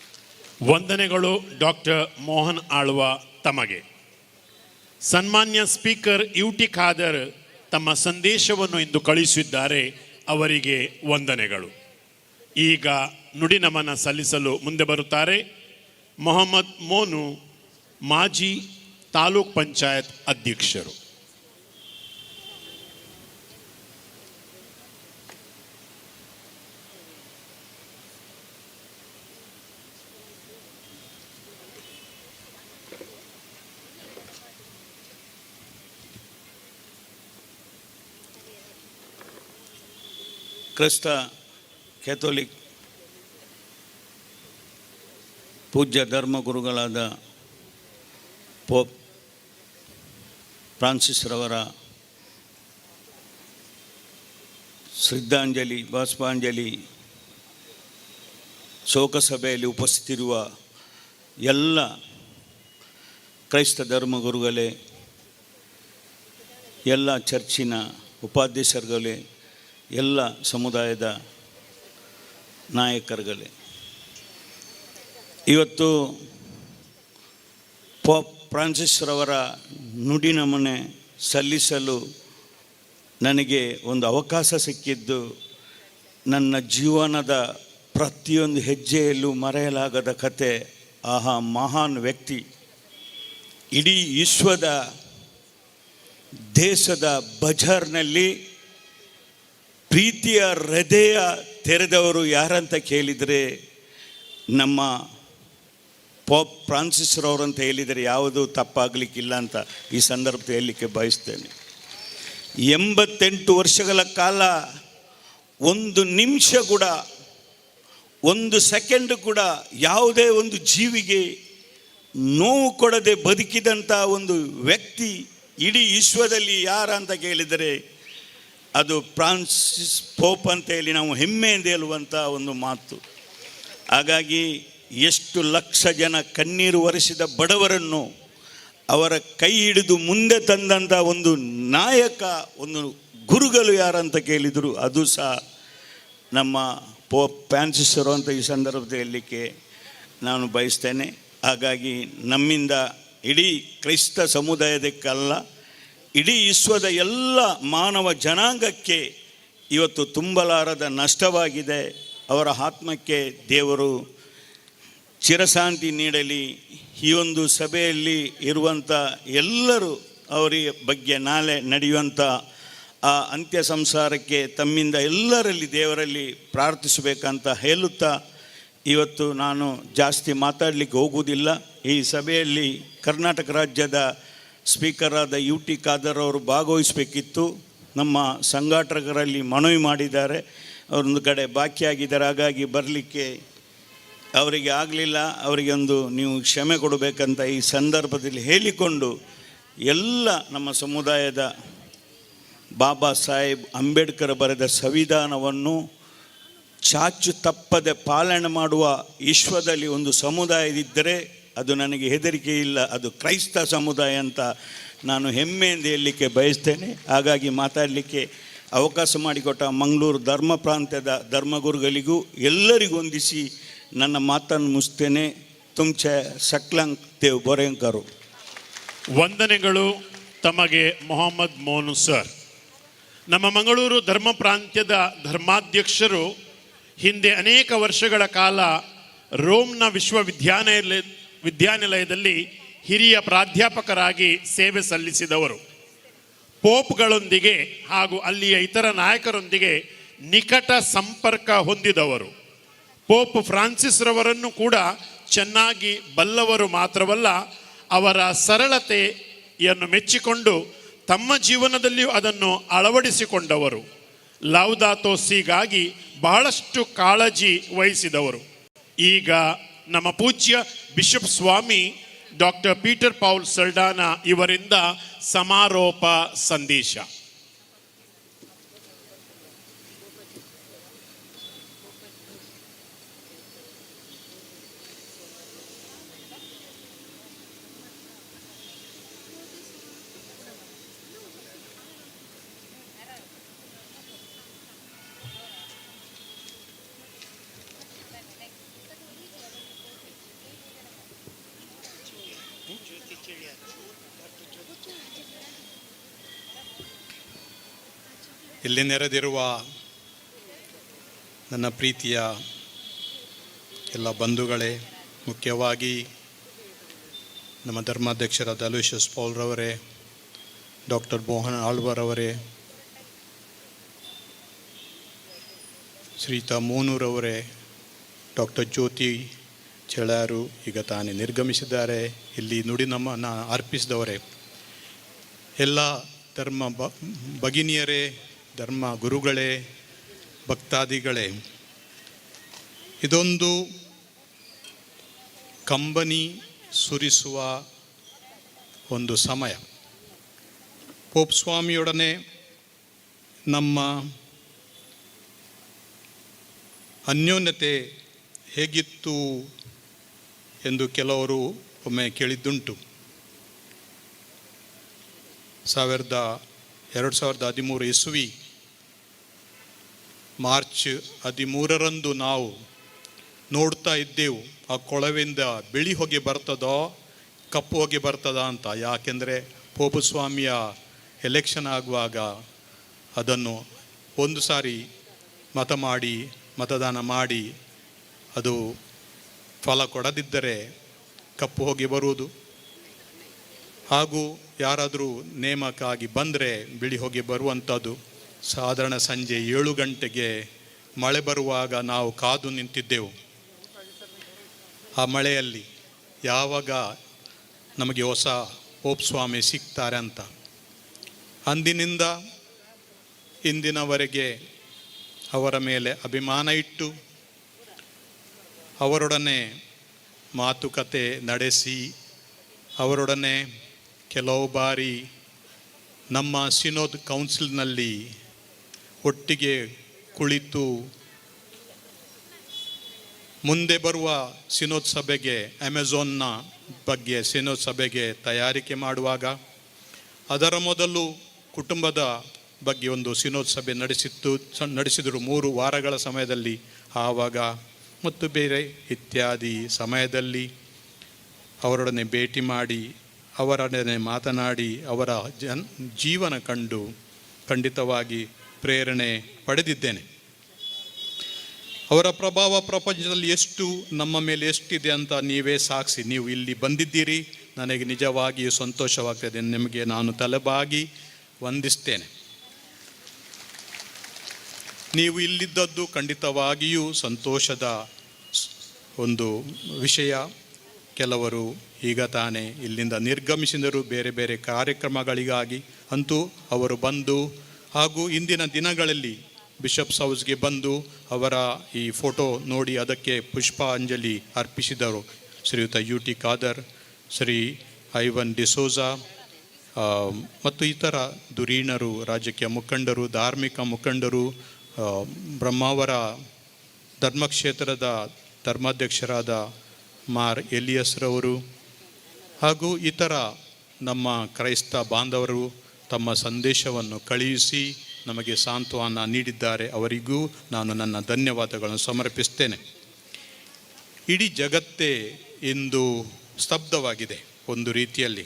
ವಂದನೆಗಳು ಡಾಕ್ಟರ್ ಮೋಹನ್ ಆಳ್ವ ತಮಗೆ. ಸನ್ಮಾನ್ಯ ಸ್ಪೀಕರ್ ಯು.ಟಿ. ಖಾದರ್ ತಮ್ಮ ಸಂದೇಶವನ್ನು ಇಂದು ಕಳುಹಿಸಿದ್ದಾರೆ, ಅವರಿಗೆ ವಂದನೆಗಳು. ಈಗ ನುಡಿನಮನ ಸಲ್ಲಿಸಲು ಮುಂದೆ ಬರುತ್ತಾರೆ ಮೊಹಮ್ಮದ್ ಮೋನು, ಮಾಜಿ ತಾಲೂಕ್ ಪಂಚಾಯತ್ ಅಧ್ಯಕ್ಷರು. ಕ್ರಿಸ್ತ ಕ್ಯಾಥೋಲಿಕ್ ಪೂಜ್ಯ ಧರ್ಮಗುರುಗಳಾದ ಪೋಪ್ ಫ್ರಾನ್ಸಿಸ್ರವರ ಶ್ರದ್ಧಾಂಜಲಿ ಬಾಷ್ಪಾಂಜಲಿ ಶೋಕಸಭೆಯಲ್ಲಿ ಉಪಸ್ಥಿತಿರುವ ಎಲ್ಲ ಕ್ರೈಸ್ತ ಧರ್ಮಗುರುಗಳೇ, ಎಲ್ಲ ಚರ್ಚಿನ ಉಪಾಧ್ಯಕ್ಷರುಗಳೇ, ಎಲ್ಲ ಸಮುದಾಯದ ನಾಯಕರುಗಳೇ, ಇವತ್ತು ಪೋಪ್ ಫ್ರಾನ್ಸಿಸ್ರವರ ನುಡಿನಮನೆ ಸಲ್ಲಿಸಲು ನನಗೆ ಒಂದು ಅವಕಾಶ ಸಿಕ್ಕಿದ್ದು ನನ್ನ ಜೀವನದ ಪ್ರತಿಯೊಂದು ಹೆಜ್ಜೆಯಲ್ಲೂ ಮರೆಯಲಾಗದ ಕತೆ. ಆಹಾ ಮಹಾನ್ ವ್ಯಕ್ತಿ, ಇಡೀ ವಿಶ್ವದ ದೇಶದ ಬಜಾರ್ನಲ್ಲಿ ಪ್ರೀತಿಯ ಹೃದಯ ತೆರೆದವರು ಯಾರಂತ ಕೇಳಿದರೆ ನಮ್ಮ ಪೋಪ್ ಫ್ರಾನ್ಸಿಸ್ರವರಂತ ಹೇಳಿದರೆ ಯಾವುದೂ ತಪ್ಪಾಗಲಿಕ್ಕಿಲ್ಲ ಅಂತ ಈ ಸಂದರ್ಭದಲ್ಲಿ ಹೇಳಲಿಕ್ಕೆ ಬಯಸ್ತೇನೆ. 88 ವರ್ಷಗಳ ಕಾಲ ಒಂದು ನಿಮಿಷ ಕೂಡ, ಒಂದು ಸೆಕೆಂಡ್ ಕೂಡ ಯಾವುದೇ ಒಂದು ಜೀವಿಗೆ ನೋವು ಕೊಡದೆ ಬದುಕಿದಂಥ ಒಂದು ವ್ಯಕ್ತಿ ಇಡೀ ವಿಶ್ವದಲ್ಲಿ ಯಾರಂತ ಕೇಳಿದರೆ ಅದು ಫ್ರಾನ್ಸಿಸ್ ಪೋಪ್ ಅಂತ ಹೇಳಿ ನಾವು ಹೆಮ್ಮೆಯಿಂದ ಹೇಳುವಂಥ ಒಂದು ಮಾತು. ಹಾಗಾಗಿ ಎಷ್ಟು ಲಕ್ಷ ಜನ ಕಣ್ಣೀರು ಒರೆಸಿದ ಬಡವರನ್ನು ಅವರ ಕೈ ಹಿಡಿದು ಮುಂದೆ ತಂದಂಥ ಒಂದು ನಾಯಕ, ಒಂದು ಗುರುಗಳು ಯಾರಂತ ಕೇಳಿದರು ಅದು ಸಹ ನಮ್ಮ ಪೋಪ್ ಫ್ರಾನ್ಸಿಸರು ಅಂತ ಈ ಸಂದರ್ಭದಲ್ಲಿ ಹೇಳಲಿಕ್ಕೆ ನಾನು ಬಯಸ್ತೇನೆ. ಹಾಗಾಗಿ ನಮ್ಮಿಂದ ಇಡೀ ಕ್ರೈಸ್ತ ಸಮುದಾಯದಕ್ಕಲ್ಲ, ಇಡೀ ವಿಶ್ವದ ಎಲ್ಲ ಮಾನವ ಜನಾಂಗಕ್ಕೆ ಇವತ್ತು ತುಂಬಲಾರದ ನಷ್ಟವಾಗಿದೆ. ಅವರ ಆತ್ಮಕ್ಕೆ ದೇವರು ಚಿರಶಾಂತಿ ನೀಡಲಿ. ಈ ಒಂದು ಸಭೆಯಲ್ಲಿ ಇರುವಂಥ ಎಲ್ಲರೂ ಅವರ ಬಗ್ಗೆ ನಾಳೆ ನಡೆಯುವಂಥ ಆ ಅಂತ್ಯ ಸಂಸಾರಕ್ಕೆ ತಮ್ಮಿಂದ ಎಲ್ಲರಲ್ಲಿ ದೇವರಲ್ಲಿ ಪ್ರಾರ್ಥಿಸಬೇಕಂತ ಹೇಳುತ್ತಾ ಇವತ್ತು ನಾನು ಜಾಸ್ತಿ ಮಾತಾಡಲಿಕ್ಕೆ ಹೋಗುವುದಿಲ್ಲ. ಈ ಸಭೆಯಲ್ಲಿ ಕರ್ನಾಟಕ ರಾಜ್ಯದ ಸ್ಪೀಕರಾದ ಯು.ಟಿ. ಖಾದರ್ ಅವರು ಭಾಗವಹಿಸಬೇಕಿತ್ತು. ನಮ್ಮ ಸಂಘಟಕರಲ್ಲಿ ಮನವಿ ಮಾಡಿದ್ದಾರೆ, ಅವರೊಂದು ಕಡೆ ಬಾಕಿಯಾಗಿದ್ದಾರೆ, ಹಾಗಾಗಿ ಬರಲಿಕ್ಕೆ ಅವರಿಗೆ ಆಗಲಿಲ್ಲ. ಅವರಿಗೆ ಒಂದು ನೀವು ಕ್ಷಮೆ ಕೊಡಬೇಕಂತ ಈ ಸಂದರ್ಭದಲ್ಲಿ ಹೇಳಿಕೊಂಡು ಎಲ್ಲ ನಮ್ಮ ಸಮುದಾಯದ ಬಾಬಾ ಸಾಹೇಬ್ ಅಂಬೇಡ್ಕರ್ ಬರೆದ ಸಂವಿಧಾನವನ್ನು ಚಾಚು ತಪ್ಪದೆ ಪಾಲನೆ ಮಾಡುವ ವಿಶ್ವದಲ್ಲಿ ಒಂದು ಸಮುದಾಯದಿದ್ದರೆ ಅದು ನನಗೆ ಹೆದರಿಕೆ ಇಲ್ಲ, ಅದು ಕ್ರೈಸ್ತ ಸಮುದಾಯ ಅಂತ ನಾನು ಹೆಮ್ಮೆಯಿಂದ ಹೇಳಲಿಕ್ಕೆ ಬಯಸ್ತೇನೆ. ಹಾಗಾಗಿ ಮಾತಾಡಲಿಕ್ಕೆ ಅವಕಾಶ ಮಾಡಿಕೊಟ್ಟ ಮಂಗಳೂರು ಧರ್ಮ ಪ್ರಾಂತ್ಯದ ಧರ್ಮಗುರುಗಳಿಗೂ ಎಲ್ಲರಿಗೂ ವಂದಿಸಿ ನನ್ನ ಮಾತನ್ನು ಮುಗಿಸ್ತೇನೆ. ತುಂಚೆ ಸಕ್ಲಂಗ್ ದೇವ್ ಬೊರೆಂಕರು. ವಂದನೆಗಳು ತಮಗೆ ಮೊಹಮ್ಮದ್ ಮೋನು ಸರ್. ನಮ್ಮ ಮಂಗಳೂರು ಧರ್ಮ ಪ್ರಾಂತ್ಯದ ಧರ್ಮಾಧ್ಯಕ್ಷರು ಹಿಂದೆ ಅನೇಕ ವರ್ಷಗಳ ಕಾಲ ರೋಮ್ನ ವಿದ್ಯಾನಿಲಯದಲ್ಲಿ ಹಿರಿಯ ಪ್ರಾಧ್ಯಾಪಕರಾಗಿ ಸೇವೆ ಸಲ್ಲಿಸಿದವರು. ಪೋಪ್ಗಳೊಂದಿಗೆ ಹಾಗೂ ಅಲ್ಲಿಯ ಇತರ ನಾಯಕರೊಂದಿಗೆ ನಿಕಟ ಸಂಪರ್ಕ ಹೊಂದಿದವರು. ಪೋಪ್ ಫ್ರಾನ್ಸಿಸ್ ರವರನ್ನು ಕೂಡ ಚೆನ್ನಾಗಿ ಬಲ್ಲವರು ಮಾತ್ರವಲ್ಲ, ಅವರ ಸರಳತೆಯನ್ನು ಮೆಚ್ಚಿಕೊಂಡು ತಮ್ಮ ಜೀವನದಲ್ಲಿಯೂ ಅದನ್ನು ಅಳವಡಿಸಿಕೊಂಡವರು. ಲಾವ್ದಾತೋ ಸಿಗಾಗಿ ಬಹಳಷ್ಟು ಕಾಳಜಿ ವಹಿಸಿದವರು. ಈಗ ನಮ್ಮ ಪೂಜ್ಯ ಬಿಷಪ್ ಸ್ವಾಮಿ ಡಾಕ್ಟರ್ ಪೀಟರ್ ಪೌಲ್ ಸಲ್ಡಾನ ಇವರಿಂದ ಸಮಾರೋಪ ಸಂದೇಶ. ಇಲ್ಲಿ ನೆರೆದಿರುವ ನನ್ನ ಪ್ರೀತಿಯ ಎಲ್ಲ ಬಂಧುಗಳೇ, ಮುಖ್ಯವಾಗಿ ನಮ್ಮ ಧರ್ಮಾಧ್ಯಕ್ಷರಾದ ಅಲೋಷಿಯಸ್ ಪೌಲ್ರವರೇ, ಡಾಕ್ಟರ್ ಮೋಹನ್ ಆಳ್ವರವರೇ, ಶ್ರೀಯುತ ಮೋನೂರವರೇ, ಡಾಕ್ಟರ್ ಜ್ಯೋತಿ ಚೆಳಾರು ಈಗ ತಾನೇ ನಿರ್ಗಮಿಸಿದ್ದಾರೆ, ಇಲ್ಲಿ ನುಡಿ ನಮ್ಮನ್ನು ಅರ್ಪಿಸಿದವರೇ, ಎಲ್ಲ ಧರ್ಮ ಭಗಿನಿಯರೇ, ಧರ್ಮ ಗುರುಗಳೇ, ಭಕ್ತಾದಿಗಳೇ, ಇದೊಂದು ಕಂಬನಿ ಸುರಿಸುವ ಒಂದು ಸಮಯ. ಪೋಪ್ ಸ್ವಾಮಿಯೊಡನೆ ನಮ್ಮ ಅನ್ಯೋನ್ಯತೆ ಹೇಗಿತ್ತು ಎಂದು ಕೆಲವರು ಒಮ್ಮೆ ಕೇಳಿದ್ದುಂಟು. 2013 ಇಸುವಿ ಮಾರ್ಚ್ 13ರಂದು ನಾವು ನೋಡ್ತಾ ಇದ್ದೆವು, ಆ ಕೊಳವೆಯಿಂದ ಬಿಳಿ ಹೊಗೆ ಬರ್ತದೋ ಕಪ್ಪು ಹೊಗೆ ಬರ್ತದ ಅಂತ. ಯಾಕೆಂದರೆ ಪೋಪು ಸ್ವಾಮಿಯ ಎಲೆಕ್ಷನ್ ಆಗುವಾಗ ಅದನ್ನು ಒಂದು ಸಾರಿ ಮತದಾನ ಮಾಡಿ ಅದು ಫಲ ಕೊಡದಿದ್ದರೆ ಕಪ್ಪು ಹೊಗೆ ಬರುವುದು, ಹಾಗೂ ಯಾರಾದರೂ ನೇಮಕ್ಕಾಗಿ ಬಂದರೆ ಬಿಳಿ ಹೊಗೆ ಬರುವಂಥದ್ದು. ಸಾಧಾರಣ ಸಂಜೆ 7 ಗಂಟೆಗೆ ಮಳೆ ಬರುವಾಗ ನಾವು ಕಾದು ನಿಂತಿದ್ದೆವು. ಆ ಮಳೆಯಲ್ಲಿ ಯಾವಾಗ ನಮಗೆ ಹೊಸ ಪೋಪ್ ಸ್ವಾಮಿ ಸಿಗ್ತಾರೆ ಅಂತ. ಅಂದಿನಿಂದ ಇಂದಿನವರೆಗೆ ಅವರ ಮೇಲೆ ಅಭಿಮಾನ ಇಟ್ಟು ಅವರೊಡನೆ ಮಾತುಕತೆ ನಡೆಸಿ, ಅವರೊಡನೆ ಕೆಲವು ಬಾರಿ ನಮ್ಮ ಸಿನೋದ್ ಕೌನ್ಸಿಲ್ನಲ್ಲಿ ಒಟ್ಟಿಗೆ ಕುಳಿತು ಮುಂದೆ ಬರುವ ಸಿನೋದ್ ಸಭೆಗೆ, ಅಮೆಝಾನ್ನ ಬಗ್ಗೆ ಸಿನೋದ್ ಸಭೆಗೆ ತಯಾರಿಕೆ ಮಾಡುವಾಗ, ಅದರ ಮೊದಲು ಕುಟುಂಬದ ಬಗ್ಗೆ ಒಂದು ಸಿನೋದ್ ಸಭೆ ನಡೆಸಿದರು 3 ವಾರಗಳ ಸಮಯದಲ್ಲಿ. ಆವಾಗ ಮತ್ತು ಬೇರೆ ಇತ್ಯಾದಿ ಸಮಯದಲ್ಲಿ ಅವರೊಡನೆ ಭೇಟಿ ಮಾಡಿ, ಅವರೊಡನೆ ಮಾತನಾಡಿ, ಅವರ ಜೀವನ ಕಂಡು ಖಂಡಿತವಾಗಿ ಪ್ರೇರಣೆ ಪಡೆದಿದ್ದೇನೆ. ಅವರ ಪ್ರಭಾವ ಪ್ರಪಂಚದಲ್ಲಿ ಎಷ್ಟು, ನಮ್ಮ ಮೇಲೆ ಎಷ್ಟಿದೆ ಅಂತ ನೀವೇ ಸಾಕ್ಷಿ. ನೀವು ಇಲ್ಲಿ ಬಂದಿದ್ದೀರಿ, ನನಗೆ ನಿಜವಾಗಿಯೂ ಸಂತೋಷವಾಗ್ತದೆ. ನಿಮಗೆ ನಾನು ತಲೆಬಾಗಿ ವಂದಿಸ್ತೇನೆ. ನೀವು ಇಲ್ಲಿದ್ದದ್ದು ಖಂಡಿತವಾಗಿಯೂ ಸಂತೋಷದ ಒಂದು ವಿಷಯ. ಕೆಲವರು ಈಗ ತಾನೇ ಇಲ್ಲಿಂದ ನಿರ್ಗಮಿಸಿದರು ಬೇರೆ ಬೇರೆ ಕಾರ್ಯಕ್ರಮಗಳಿಗಾಗಿ. ಅಂತೂ ಅವರು ಬಂದು ಹಾಗೂ ಇಂದಿನ ದಿನಗಳಲ್ಲಿ ಬಿಷಪ್ಸ್ ಹೌಸ್ಗೆ ಬಂದು ಅವರ ಈ ಫೋಟೋ ನೋಡಿ ಅದಕ್ಕೆ ಪುಷ್ಪಾಂಜಲಿ ಅರ್ಪಿಸಿದರು. ಶ್ರೀಯುತ ಯು.ಟಿ. ಖಾದರ್, ಶ್ರೀ ಐವನ್ ಡಿಸೋಜಾ ಮತ್ತು ಇತರ ಧುರೀಣರು, ರಾಜಕೀಯ ಮುಖಂಡರು, ಧಾರ್ಮಿಕ ಮುಖಂಡರು, ಬ್ರಹ್ಮಾವರ ಧರ್ಮಕ್ಷೇತ್ರದ ಧರ್ಮಾಧ್ಯಕ್ಷರಾದ ಮಾರ್ ಎಲಿಯಸ್ರವರು ಹಾಗೂ ಇತರ ನಮ್ಮ ಕ್ರೈಸ್ತ ಬಾಂಧವರು ತಮ್ಮ ಸಂದೇಶವನ್ನು ಕಳುಹಿಸಿ ನಮಗೆ ಸಾಂತ್ವನ ನೀಡಿದ್ದಾರೆ. ಅವರಿಗೂ ನಾನು ನನ್ನ ಧನ್ಯವಾದಗಳನ್ನು ಸಮರ್ಪಿಸ್ತೇನೆ. ಇಡೀ ಜಗತ್ತೇ ಇಂದು ಸ್ತಬ್ಧವಾಗಿದೆ ಒಂದು ರೀತಿಯಲ್ಲಿ.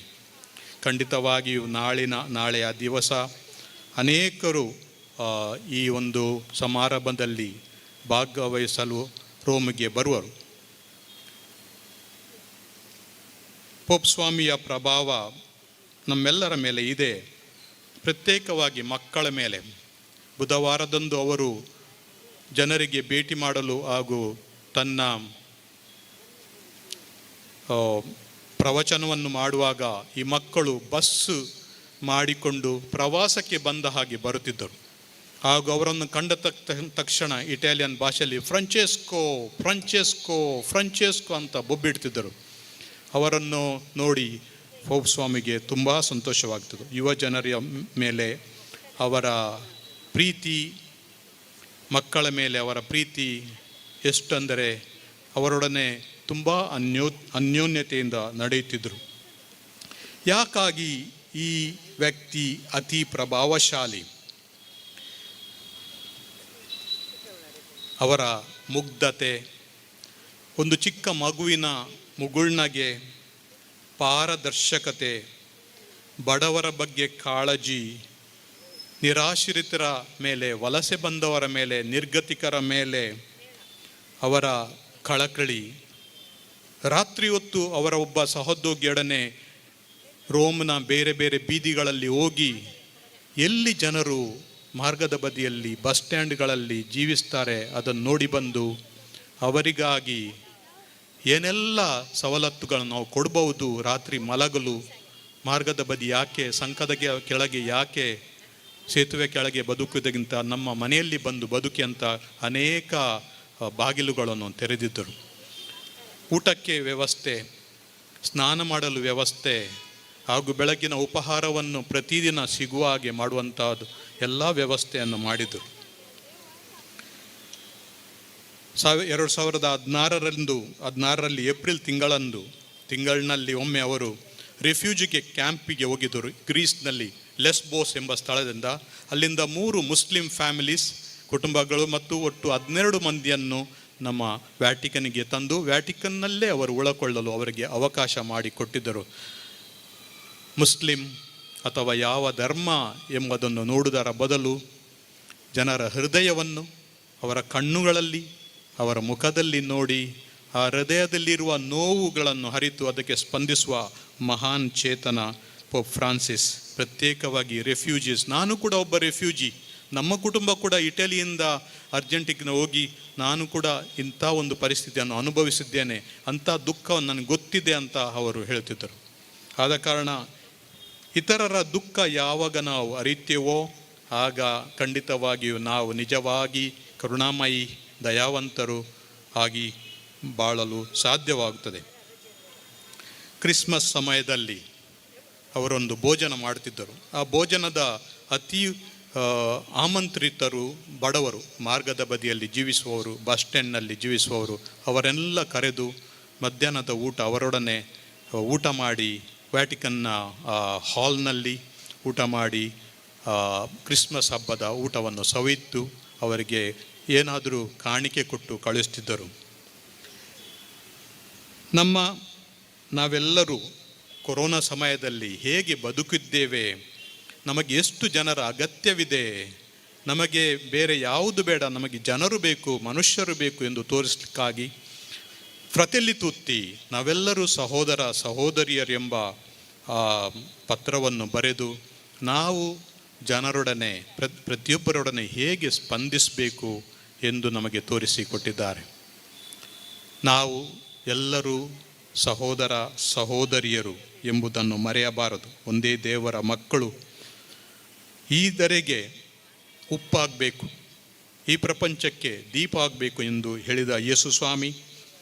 ಖಂಡಿತವಾಗಿಯೂ ನಾಳೆಯ ದಿವಸ ಅನೇಕರು ಈ ಒಂದು ಸಮಾರಂಭದಲ್ಲಿ ಭಾಗವಹಿಸಲು ರೋಮಿಗೆ ಬರುವರು. ಪೋಪ್ ಸ್ವಾಮಿಯ ಪ್ರಭಾವ ನಮ್ಮೆಲ್ಲರ ಮೇಲೆ ಇದೆ, ಪ್ರತ್ಯೇಕವಾಗಿ ಮಕ್ಕಳ ಮೇಲೆ. ಬುಧವಾರದಂದು ಅವರು ಜನರಿಗೆ ಭೇಟಿ ಮಾಡಲು ಹಾಗೂ ತನ್ನ ಪ್ರವಚನವನ್ನು ಮಾಡುವಾಗ ಈ ಮಕ್ಕಳು ಬಸ್ಸು ಮಾಡಿಕೊಂಡು ಪ್ರವಾಸಕ್ಕೆ ಬಂದ ಹಾಗೆ ಬರುತ್ತಿದ್ದರು. ಹಾಗೂ ಅವರನ್ನು ಕಂಡ ತಕ್ಷಣ ಇಟಾಲಿಯನ್ ಭಾಷೆಯಲ್ಲಿ ಫ್ರಾಂಚೆಸ್ಕೋ, ಫ್ರಾಂಚೆಸ್ಕೋ, ಫ್ರಾಂಚೆಸ್ಕೋ ಅಂತ ಬೊಬ್ಬಿಡ್ತಿದ್ದರು. ಅವರನ್ನು ನೋಡಿ ಪೋಪ್ ಸ್ವಾಮಿಗೆ ತುಂಬ ಸಂತೋಷವಾಗ್ತದೆ. ಯುವ ಜನರ ಮೇಲೆ ಅವರ ಪ್ರೀತಿ, ಮಕ್ಕಳ ಮೇಲೆ ಅವರ ಪ್ರೀತಿ ಎಷ್ಟಂದರೆ ಅವರೊಡನೆ ತುಂಬ ಅನ್ಯೋನ್ಯತೆಯಿಂದ ನಡೆಯುತ್ತಿದ್ದರು. ಯಾಕಾಗಿ ಈ ವ್ಯಕ್ತಿ ಅತಿ ಪ್ರಭಾವಶಾಲಿ? ಅವರ ಮುಗ್ಧತೆ, ಒಂದು ಚಿಕ್ಕ ಮಗುವಿನ ಮುಗುಳ್ನಗೆ, ಪಾರದರ್ಶಕತೆ, ಬಡವರ ಬಗ್ಗೆ ಕಾಳಜಿ, ನಿರಾಶ್ರಿತರ ಮೇಲೆ, ವಲಸೆ ಬಂದವರ ಮೇಲೆ, ನಿರ್ಗತಿಕರ ಮೇಲೆ ಅವರ ಕಳಕಳಿ. ರಾತ್ರಿ ಹೊತ್ತು ಅವರ ಒಬ್ಬ ಸಹೋದ್ಯೋಗಿಯೊಡನೆ ರೋಮ್ನ ಬೇರೆ ಬೇರೆ ಬೀದಿಗಳಲ್ಲಿ ಹೋಗಿ ಎಲ್ಲಿ ಜನರು ಮಾರ್ಗದ ಬದಿಯಲ್ಲಿ, ಬಸ್ ಸ್ಟ್ಯಾಂಡ್ಗಳಲ್ಲಿ ಜೀವಿಸ್ತಾರೆ ಅದನ್ನು ನೋಡಿ ಬಂದು ಅವರಿಗಾಗಿ ಏನೆಲ್ಲ ಸವಲತ್ತುಗಳನ್ನು ನಾವು ಕೊಡ್ಬೋದು, ರಾತ್ರಿ ಮಲಗಲು ಮಾರ್ಗದ ಬದಿ ಯಾಕೆ, ಸಂಕದ ಕೆಳಗೆ ಯಾಕೆ, ಸೇತುವೆ ಕೆಳಗೆ ಬದುಕುವುದಕ್ಕಿಂತ ನಮ್ಮ ಮನೆಯಲ್ಲಿ ಬಂದು ಬದುಕಿ ಅಂತ ಅನೇಕ ಬಾಗಿಲುಗಳನ್ನು ತೆರೆದಿದ್ದರು. ಊಟಕ್ಕೆ ವ್ಯವಸ್ಥೆ, ಸ್ನಾನ ಮಾಡಲು ವ್ಯವಸ್ಥೆ ಹಾಗೂ ಬೆಳಗಿನ ಉಪಹಾರವನ್ನು ಪ್ರತಿದಿನ ಸಿಗುವ ಹಾಗೆ ಮಾಡುವಂಥದ್ದು ಎಲ್ಲ ವ್ಯವಸ್ಥೆಯನ್ನು ಮಾಡಿದರು. 2016ರಂದು ಏಪ್ರಿಲ್ ತಿಂಗಳಿನಲ್ಲಿ ಒಮ್ಮೆ ಅವರು ರೆಫ್ಯೂಜಿಗೆ ಕ್ಯಾಂಪಿಗೆ ಹೋಗಿದ್ದರು ಗ್ರೀಸ್ನಲ್ಲಿ, ಲೆಸ್ಬೋಸ್ ಎಂಬ ಸ್ಥಳದಿಂದ. ಅಲ್ಲಿಂದ 3 ಮುಸ್ಲಿಂ ಫ್ಯಾಮಿಲೀಸ್ ಕುಟುಂಬಗಳು ಮತ್ತು ಒಟ್ಟು 12 ಮಂದಿಯನ್ನು ನಮ್ಮ ವ್ಯಾಟಿಕನ್ಗೆ ತಂದು ವ್ಯಾಟಿಕನ್ನಲ್ಲೇ ಅವರು ಉಳಕೊಳ್ಳಲು ಅವರಿಗೆ ಅವಕಾಶ ಮಾಡಿಕೊಟ್ಟಿದ್ದರು. ಮುಸ್ಲಿಂ ಅಥವಾ ಯಾವ ಧರ್ಮ ಎಂಬುದನ್ನು ನೋಡುವುದರ ಬದಲು ಜನರ ಹೃದಯವನ್ನು ಅವರ ಕಣ್ಣುಗಳಲ್ಲಿ, ಅವರ ಮುಖದಲ್ಲಿ ನೋಡಿ ಆ ಹೃದಯದಲ್ಲಿರುವ ನೋವುಗಳನ್ನು ಅರಿತು ಅದಕ್ಕೆ ಸ್ಪಂದಿಸುವ ಮಹಾನ್ ಚೇತನ ಪೋಪ್ ಫ್ರಾನ್ಸಿಸ್. ಪ್ರತ್ಯೇಕವಾಗಿ ರೆಫ್ಯೂಜೀಸ್, ನಾನು ಕೂಡ ಒಬ್ಬ ರೆಫ್ಯೂಜಿ, ನಮ್ಮ ಕುಟುಂಬ ಕೂಡ ಇಟಲಿಯಿಂದ ಅರ್ಜೆಂಟಿನ ಹೋಗಿ ನಾನು ಕೂಡ ಇಂಥ ಒಂದು ಪರಿಸ್ಥಿತಿಯನ್ನು ಅನುಭವಿಸಿದ್ದೇನೆ, ಅಂಥ ದುಃಖವನ್ನು ನನಗೆ ಗೊತ್ತಿದೆ ಅಂತ ಅವರು ಹೇಳ್ತಿದ್ದರು. ಆದ ಕಾರಣ ಇತರರ ದುಃಖ ಯಾವಾಗ ನಾವು ಅರಿತೇವೋ ಆಗ ಖಂಡಿತವಾಗಿಯೂ ನಾವು ನಿಜವಾಗಿ ಕರುಣಾಮಯಿ, ದಯಾವಂತರು ಆಗಿ ಬಾಳಲು ಸಾಧ್ಯವಾಗುತ್ತದೆ. ಕ್ರಿಸ್ಮಸ್ ಸಮಯದಲ್ಲಿ ಅವರೊಂದು ಭೋಜನ ಮಾಡುತ್ತಿದ್ದರು. ಆ ಭೋಜನದ ಅತಿ ಆಮಂತ್ರಿತರು ಬಡವರು, ಮಾರ್ಗದ ಬದಿಯಲ್ಲಿ ಜೀವಿಸುವವರು, ಬಸ್ ಸ್ಟ್ಯಾಂಡ್ನಲ್ಲಿ ಜೀವಿಸುವವರು, ಅವರೆಲ್ಲ ಕರೆದು ಮಧ್ಯಾಹ್ನದ ಊಟ ಅವರೊಡನೆ ಊಟ ಮಾಡಿ ವ್ಯಾಟಿಕನ್ನ ಹಾಲ್ನಲ್ಲಿ ಊಟ ಮಾಡಿ ಕ್ರಿಸ್ಮಸ್ ಹಬ್ಬದ ಊಟವನ್ನು ಸವಿತು ಅವರಿಗೆ ಏನಾದರೂ ಕಾಣಿಕೆ ಕೊಟ್ಟು ಕಳಿಸ್ತಿದ್ದರು. ನಾವೆಲ್ಲರೂ ಕೊರೋನಾ ಸಮಯದಲ್ಲಿ ಹೇಗೆ ಬದುಕಿದ್ದೇವೆ, ನಮಗೆ ಎಷ್ಟು ಜನರ ಅಗತ್ಯವಿದೆ, ನಮಗೆ ಬೇರೆ ಯಾವುದು ಬೇಡ, ನಮಗೆ ಜನರು ಬೇಕು, ಮನುಷ್ಯರು ಬೇಕು ಎಂದು ತೋರಿಸಲಿಕ್ಕಾಗಿ ಫ್ರತೆಲ್ಲಿ ತುತ್ತಿ ನಾವೆಲ್ಲರೂ ಸಹೋದರ ಸಹೋದರಿಯರೆಂಬ ಪತ್ರವನ್ನು ಬರೆದು ನಾವು ಜನರೊಡನೆ ಪ್ರತಿಯೊಬ್ಬರೊಡನೆ ಹೇಗೆ ಸ್ಪಂದಿಸಬೇಕು ಎಂದು ನಮಗೆ ತೋರಿಸಿಕೊಟ್ಟಿದ್ದಾರೆ. ನಾವು ಎಲ್ಲರೂ ಸಹೋದರ ಸಹೋದರಿಯರು ಎಂಬುದನ್ನು ಮರೆಯಬಾರದು. ಒಂದೇ ದೇವರ ಮಕ್ಕಳು. ಈ ಧರೆಗೆ ಉಪ್ಪಾಗಬೇಕು, ಈ ಪ್ರಪಂಚಕ್ಕೆ ದೀಪ ಆಗಬೇಕು ಎಂದು ಹೇಳಿದ ಯೇಸು ಸ್ವಾಮಿ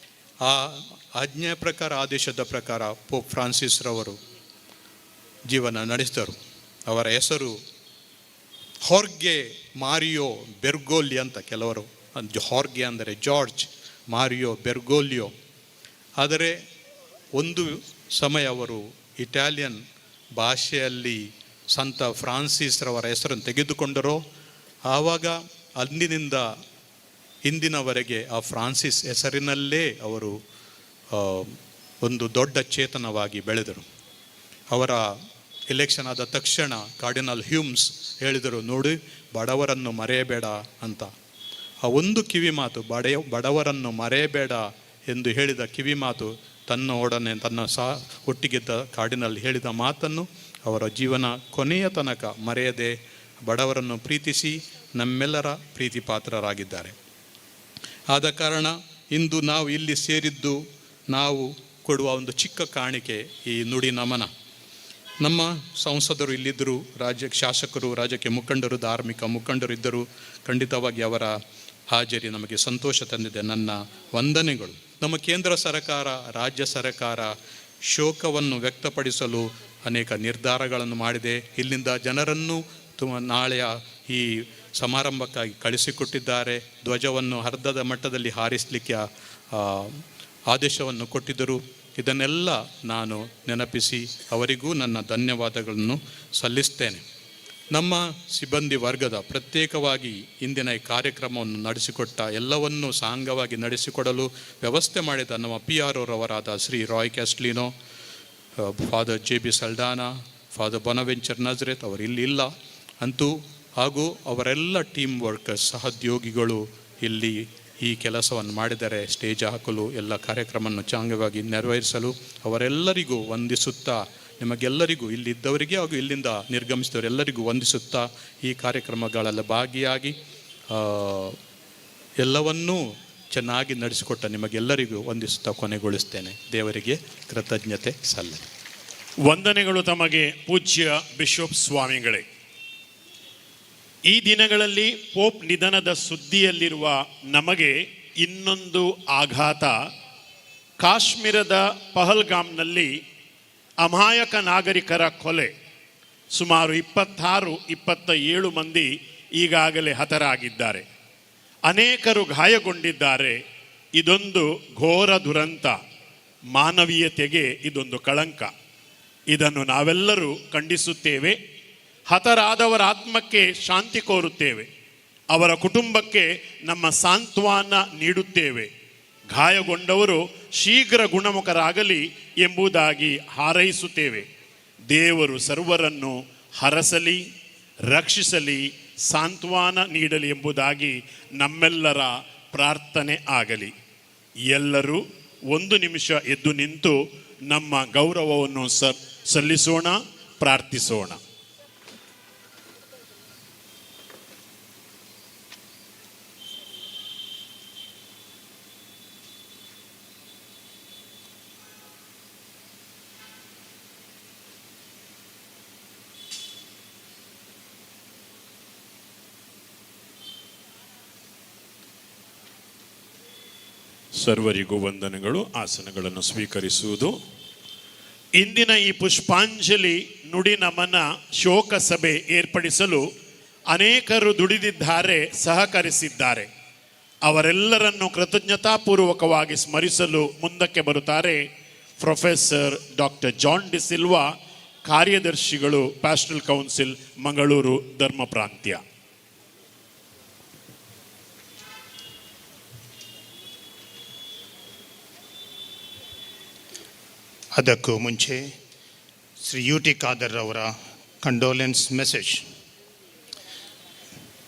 ಆ ಆಜ್ಞೆಯ ಪ್ರಕಾರ, ಆದೇಶದ ಪ್ರಕಾರ ಪೋಪ್ ಫ್ರಾನ್ಸಿಸ್ ರವರು ಜೀವನ ನಡೆಸಿದರು. ಅವರ ಹೆಸರು ಹೊರ್ಗೆ ಮಾರಿಯೋ ಬೆರ್ಗೋಲಿ ಅಂತ ಕೆಲವರು, ಹೊರ್ಗೆ ಅಂದರೆ ಜಾರ್ಜ್, ಮಾರಿಯೋ ಬೆರ್ಗೋಲಿಯೋ. ಆದರೆ ಒಂದು ಸಮಯ ಅವರು ಇಟಾಲಿಯನ್ ಭಾಷೆಯಲ್ಲಿ ಸಂತ ಫ್ರಾನ್ಸಿಸ್ ರವರ ಹೆಸರನ್ನು ತೆಗೆದುಕೊಂಡರೋ ಆವಾಗ ಅಂದಿನಿಂದ ಇಂದಿನವರೆಗೆ ಆ ಫ್ರಾನ್ಸಿಸ್ ಹೆಸರಿನಲ್ಲೇ ಅವರು ಒಂದು ದೊಡ್ಡ ಚೇತನವಾಗಿ ಬೆಳೆದರು. ಅವರ ಎಲೆಕ್ಷನ್ ಆದ ತಕ್ಷಣ ಕಾರ್ಡಿನಲ್ ಹ್ಯೂಮ್ಸ್ ಹೇಳಿದರು, ನೋಡಿ ಬಡವರನ್ನು ಮರೆಯಬೇಡ ಅಂತ. ಆ ಒಂದು ಕಿವಿ ಮಾತು, ಬಡವರನ್ನು ಮರೆಯಬೇಡ ಎಂದು ಹೇಳಿದ ಕಿವಿ ಮಾತು ತನ್ನೊಡನೆ ತನ್ನ ಸಹ ಒಟ್ಟಿಗಿದ್ದ ಕಾಡಿನಲ್ಲಿ ಹೇಳಿದ ಮಾತನ್ನು ಅವರ ಜೀವನ ಕೊನೆಯ ತನಕ ಮರೆಯದೆ ಬಡವರನ್ನು ಪ್ರೀತಿಸಿ ನಮ್ಮೆಲ್ಲರ ಪ್ರೀತಿ ಪಾತ್ರರಾಗಿದ್ದಾರೆ. ಆದ ಕಾರಣ ಇಂದು ನಾವು ಇಲ್ಲಿ ಸೇರಿದ್ದು ನಾವು ಕೊಡುವ ಒಂದು ಚಿಕ್ಕ ಕಾಣಿಕೆ ಈ ನುಡಿ ನಮನ. ನಮ್ಮ ಸಂಸದರು ಇಲ್ಲಿದ್ದರು, ರಾಜ್ಯ ಶಾಸಕರು, ರಾಜಕೀಯ ಮುಖಂಡರು, ಧಾರ್ಮಿಕ ಮುಖಂಡರು ಇದ್ದರು. ಖಂಡಿತವಾಗಿ ಅವರ ಹಾಜರಿ ನಮಗೆ ಸಂತೋಷ ತಂದಿದೆ. ನನ್ನ ವಂದನೆಗಳು. ನಮ್ಮ ಕೇಂದ್ರ ಸರ್ಕಾರ, ರಾಜ್ಯ ಸರ್ಕಾರ ಶೋಕವನ್ನು ವ್ಯಕ್ತಪಡಿಸಲು ಅನೇಕ ನಿರ್ಧಾರಗಳನ್ನು ಮಾಡಿದೆ. ಇಲ್ಲಿಂದ ಜನರನ್ನು ತುಂಬ ನಾಳೆಯ ಈ ಸಮಾರಂಭಕ್ಕಾಗಿ ಕಳಿಸಿಕೊಟ್ಟಿದ್ದಾರೆ. ಧ್ವಜವನ್ನು ಅರ್ಧದ ಮಟ್ಟದಲ್ಲಿ ಹಾರಿಸಲಿಕ್ಕೆ ಆದೇಶವನ್ನು ಕೊಟ್ಟಿದ್ದರು. ಇದನ್ನೆಲ್ಲ ನಾನು ನೆನಪಿಸಿ ಅವರಿಗೂ ನನ್ನ ಧನ್ಯವಾದಗಳನ್ನು ಸಲ್ಲಿಸ್ತೇನೆ. ನಮ್ಮ ಸಿಬ್ಬಂದಿ ವರ್ಗದ ಪ್ರತ್ಯೇಕವಾಗಿ ಇಂದಿನ ಈ ಕಾರ್ಯಕ್ರಮವನ್ನು ನಡೆಸಿಕೊಟ್ಟ, ಎಲ್ಲವನ್ನೂ ಸಾಂಗವಾಗಿ ನಡೆಸಿಕೊಡಲು ವ್ಯವಸ್ಥೆ ಮಾಡಿದ ನಮ್ಮ ಪಿ ಆರ್ ಓರವರಾದ Shri Roy Castelino, father J B Saldanha, father Bonaventure Nazareth ಅವರು ಇಲ್ಲಿ ಇಲ್ಲ ಅಂತೂ, ಹಾಗೂ ಅವರೆಲ್ಲ ಟೀಮ್ ವರ್ಕರ್ಸ್, ಸಹೋದ್ಯೋಗಿಗಳು ಇಲ್ಲಿ ಈ ಕೆಲಸವನ್ನು ಮಾಡಿದರೆ, ಸ್ಟೇಜ್ ಹಾಕಲು, ಎಲ್ಲ ಕಾರ್ಯಕ್ರಮವನ್ನು ಚಾಂಗವಾಗಿ ನೆರವೇರಿಸಲು ಅವರೆಲ್ಲರಿಗೂ ವಂದಿಸುತ್ತಾ, ನಿಮಗೆಲ್ಲರಿಗೂ ಇಲ್ಲಿದ್ದವರಿಗೆ ಹಾಗೂ ಇಲ್ಲಿಂದ ನಿರ್ಗಮಿಸಿದವರೆಲ್ಲರಿಗೂ ವಂದಿಸುತ್ತಾ, ಈ ಕಾರ್ಯಕ್ರಮಗಳೆಲ್ಲ ಭಾಗಿಯಾಗಿ ಎಲ್ಲವನ್ನೂ ಚೆನ್ನಾಗಿ ನಡೆಸಿಕೊಟ್ಟ ನಿಮಗೆಲ್ಲರಿಗೂ ವಂದಿಸುತ್ತಾ ಕೊನೆಗೊಳಿಸ್ತೇನೆ. ದೇವರಿಗೆ ಕೃತಜ್ಞತೆ ಸಲ್ಲಲಿ. ವಂದನೆಗಳು ತಮಗೆ ಪೂಜ್ಯ ಬಿಷಪ್ ಸ್ವಾಮಿಗಳೇ. ಈ ದಿನಗಳಲ್ಲಿ ಪೋಪ್ ನಿಧನದ ಸುದ್ದಿಯಲ್ಲಿರುವ ನಮಗೆ ಇನ್ನೊಂದು ಆಘಾತ. ಕಾಶ್ಮೀರದ ಪಹಲ್ಗಾಮ್ನಲ್ಲಿ ಅಮಾಯಕ ನಾಗರಿಕರ ಕೊಲೆ. ಸುಮಾರು 26-27 ಮಂದಿ ಈಗಾಗಲೇ ಹತರಾಗಿದ್ದಾರೆ, ಅನೇಕರು ಗಾಯಗೊಂಡಿದ್ದಾರೆ. ಇದೊಂದು ಘೋರ ದುರಂತ, ಮಾನವೀಯತೆಗೆ ಇದೊಂದು ಕಳಂಕ. ಇದನ್ನು ನಾವೆಲ್ಲರೂ ಖಂಡಿಸುತ್ತೇವೆ. ಹತರಾದವರ ಆತ್ಮಕ್ಕೆ ಶಾಂತಿ ಕೋರುತ್ತೇವೆ, ಅವರ ಕುಟುಂಬಕ್ಕೆ ನಮ್ಮ ಸಾಂತ್ವನ ನೀಡುತ್ತೇವೆ. ಗಾಯಗೊಂಡವರು ಶೀಘ್ರ ಗುಣಮುಖರಾಗಲಿ ಎಂಬುದಾಗಿ ಹಾರೈಸುತ್ತೇವೆ. ದೇವರು ಸರ್ವರನ್ನು ಹರಸಲಿ, ರಕ್ಷಿಸಲಿ, ಸಾಂತ್ವನ ನೀಡಲಿ ಎಂಬುದಾಗಿ ನಮ್ಮೆಲ್ಲರ ಪ್ರಾರ್ಥನೆ ಆಗಲಿ. ಎಲ್ಲರೂ ಒಂದು ನಿಮಿಷ ಎದ್ದು ನಿಂತು ನಮ್ಮ ಗೌರವವನ್ನು ಸಲ್ಲಿಸೋಣ, ಪ್ರಾರ್ಥಿಸೋಣ. ಸರ್ವರಿಗೂ ವಂದನೆಗಳು. ಆಸನಗಳನ್ನು ಸ್ವೀಕರಿಸುವುದು. ಇಂದಿನ ಈ ಪುಷ್ಪಾಂಜಲಿ ನುಡಿ ನಮನ ಶೋಕ ಸಭೆ ಏರ್ಪಡಿಸಲು ಅನೇಕರು ದುಡಿದಿದ್ದಾರೆ, ಸಹಕರಿಸಿದ್ದಾರೆ. ಅವರೆಲ್ಲರನ್ನು ಕೃತಜ್ಞತಾಪೂರ್ವಕವಾಗಿ ಸ್ಮರಿಸಲು ಮುಂದಕ್ಕೆ ಬರುತ್ತಾರೆ ಪ್ರೊಫೆಸರ್ ಡಾಕ್ಟರ್ ಜಾನ್ ಡಿಸಿಲ್ವಾ, ಕಾರ್ಯದರ್ಶಿಗಳು, ಪ್ಯಾಸ್ಟರಲ್ ಕೌನ್ಸಿಲ್, ಮಂಗಳೂರು ಧರ್ಮ ಪ್ರಾಂತ್ಯ. ಅದಕ್ಕೂ ಮುಂಚೆ ಶ್ರೀ ಯು ಟಿ ಖಾದರ್ ಅವರ condolence message.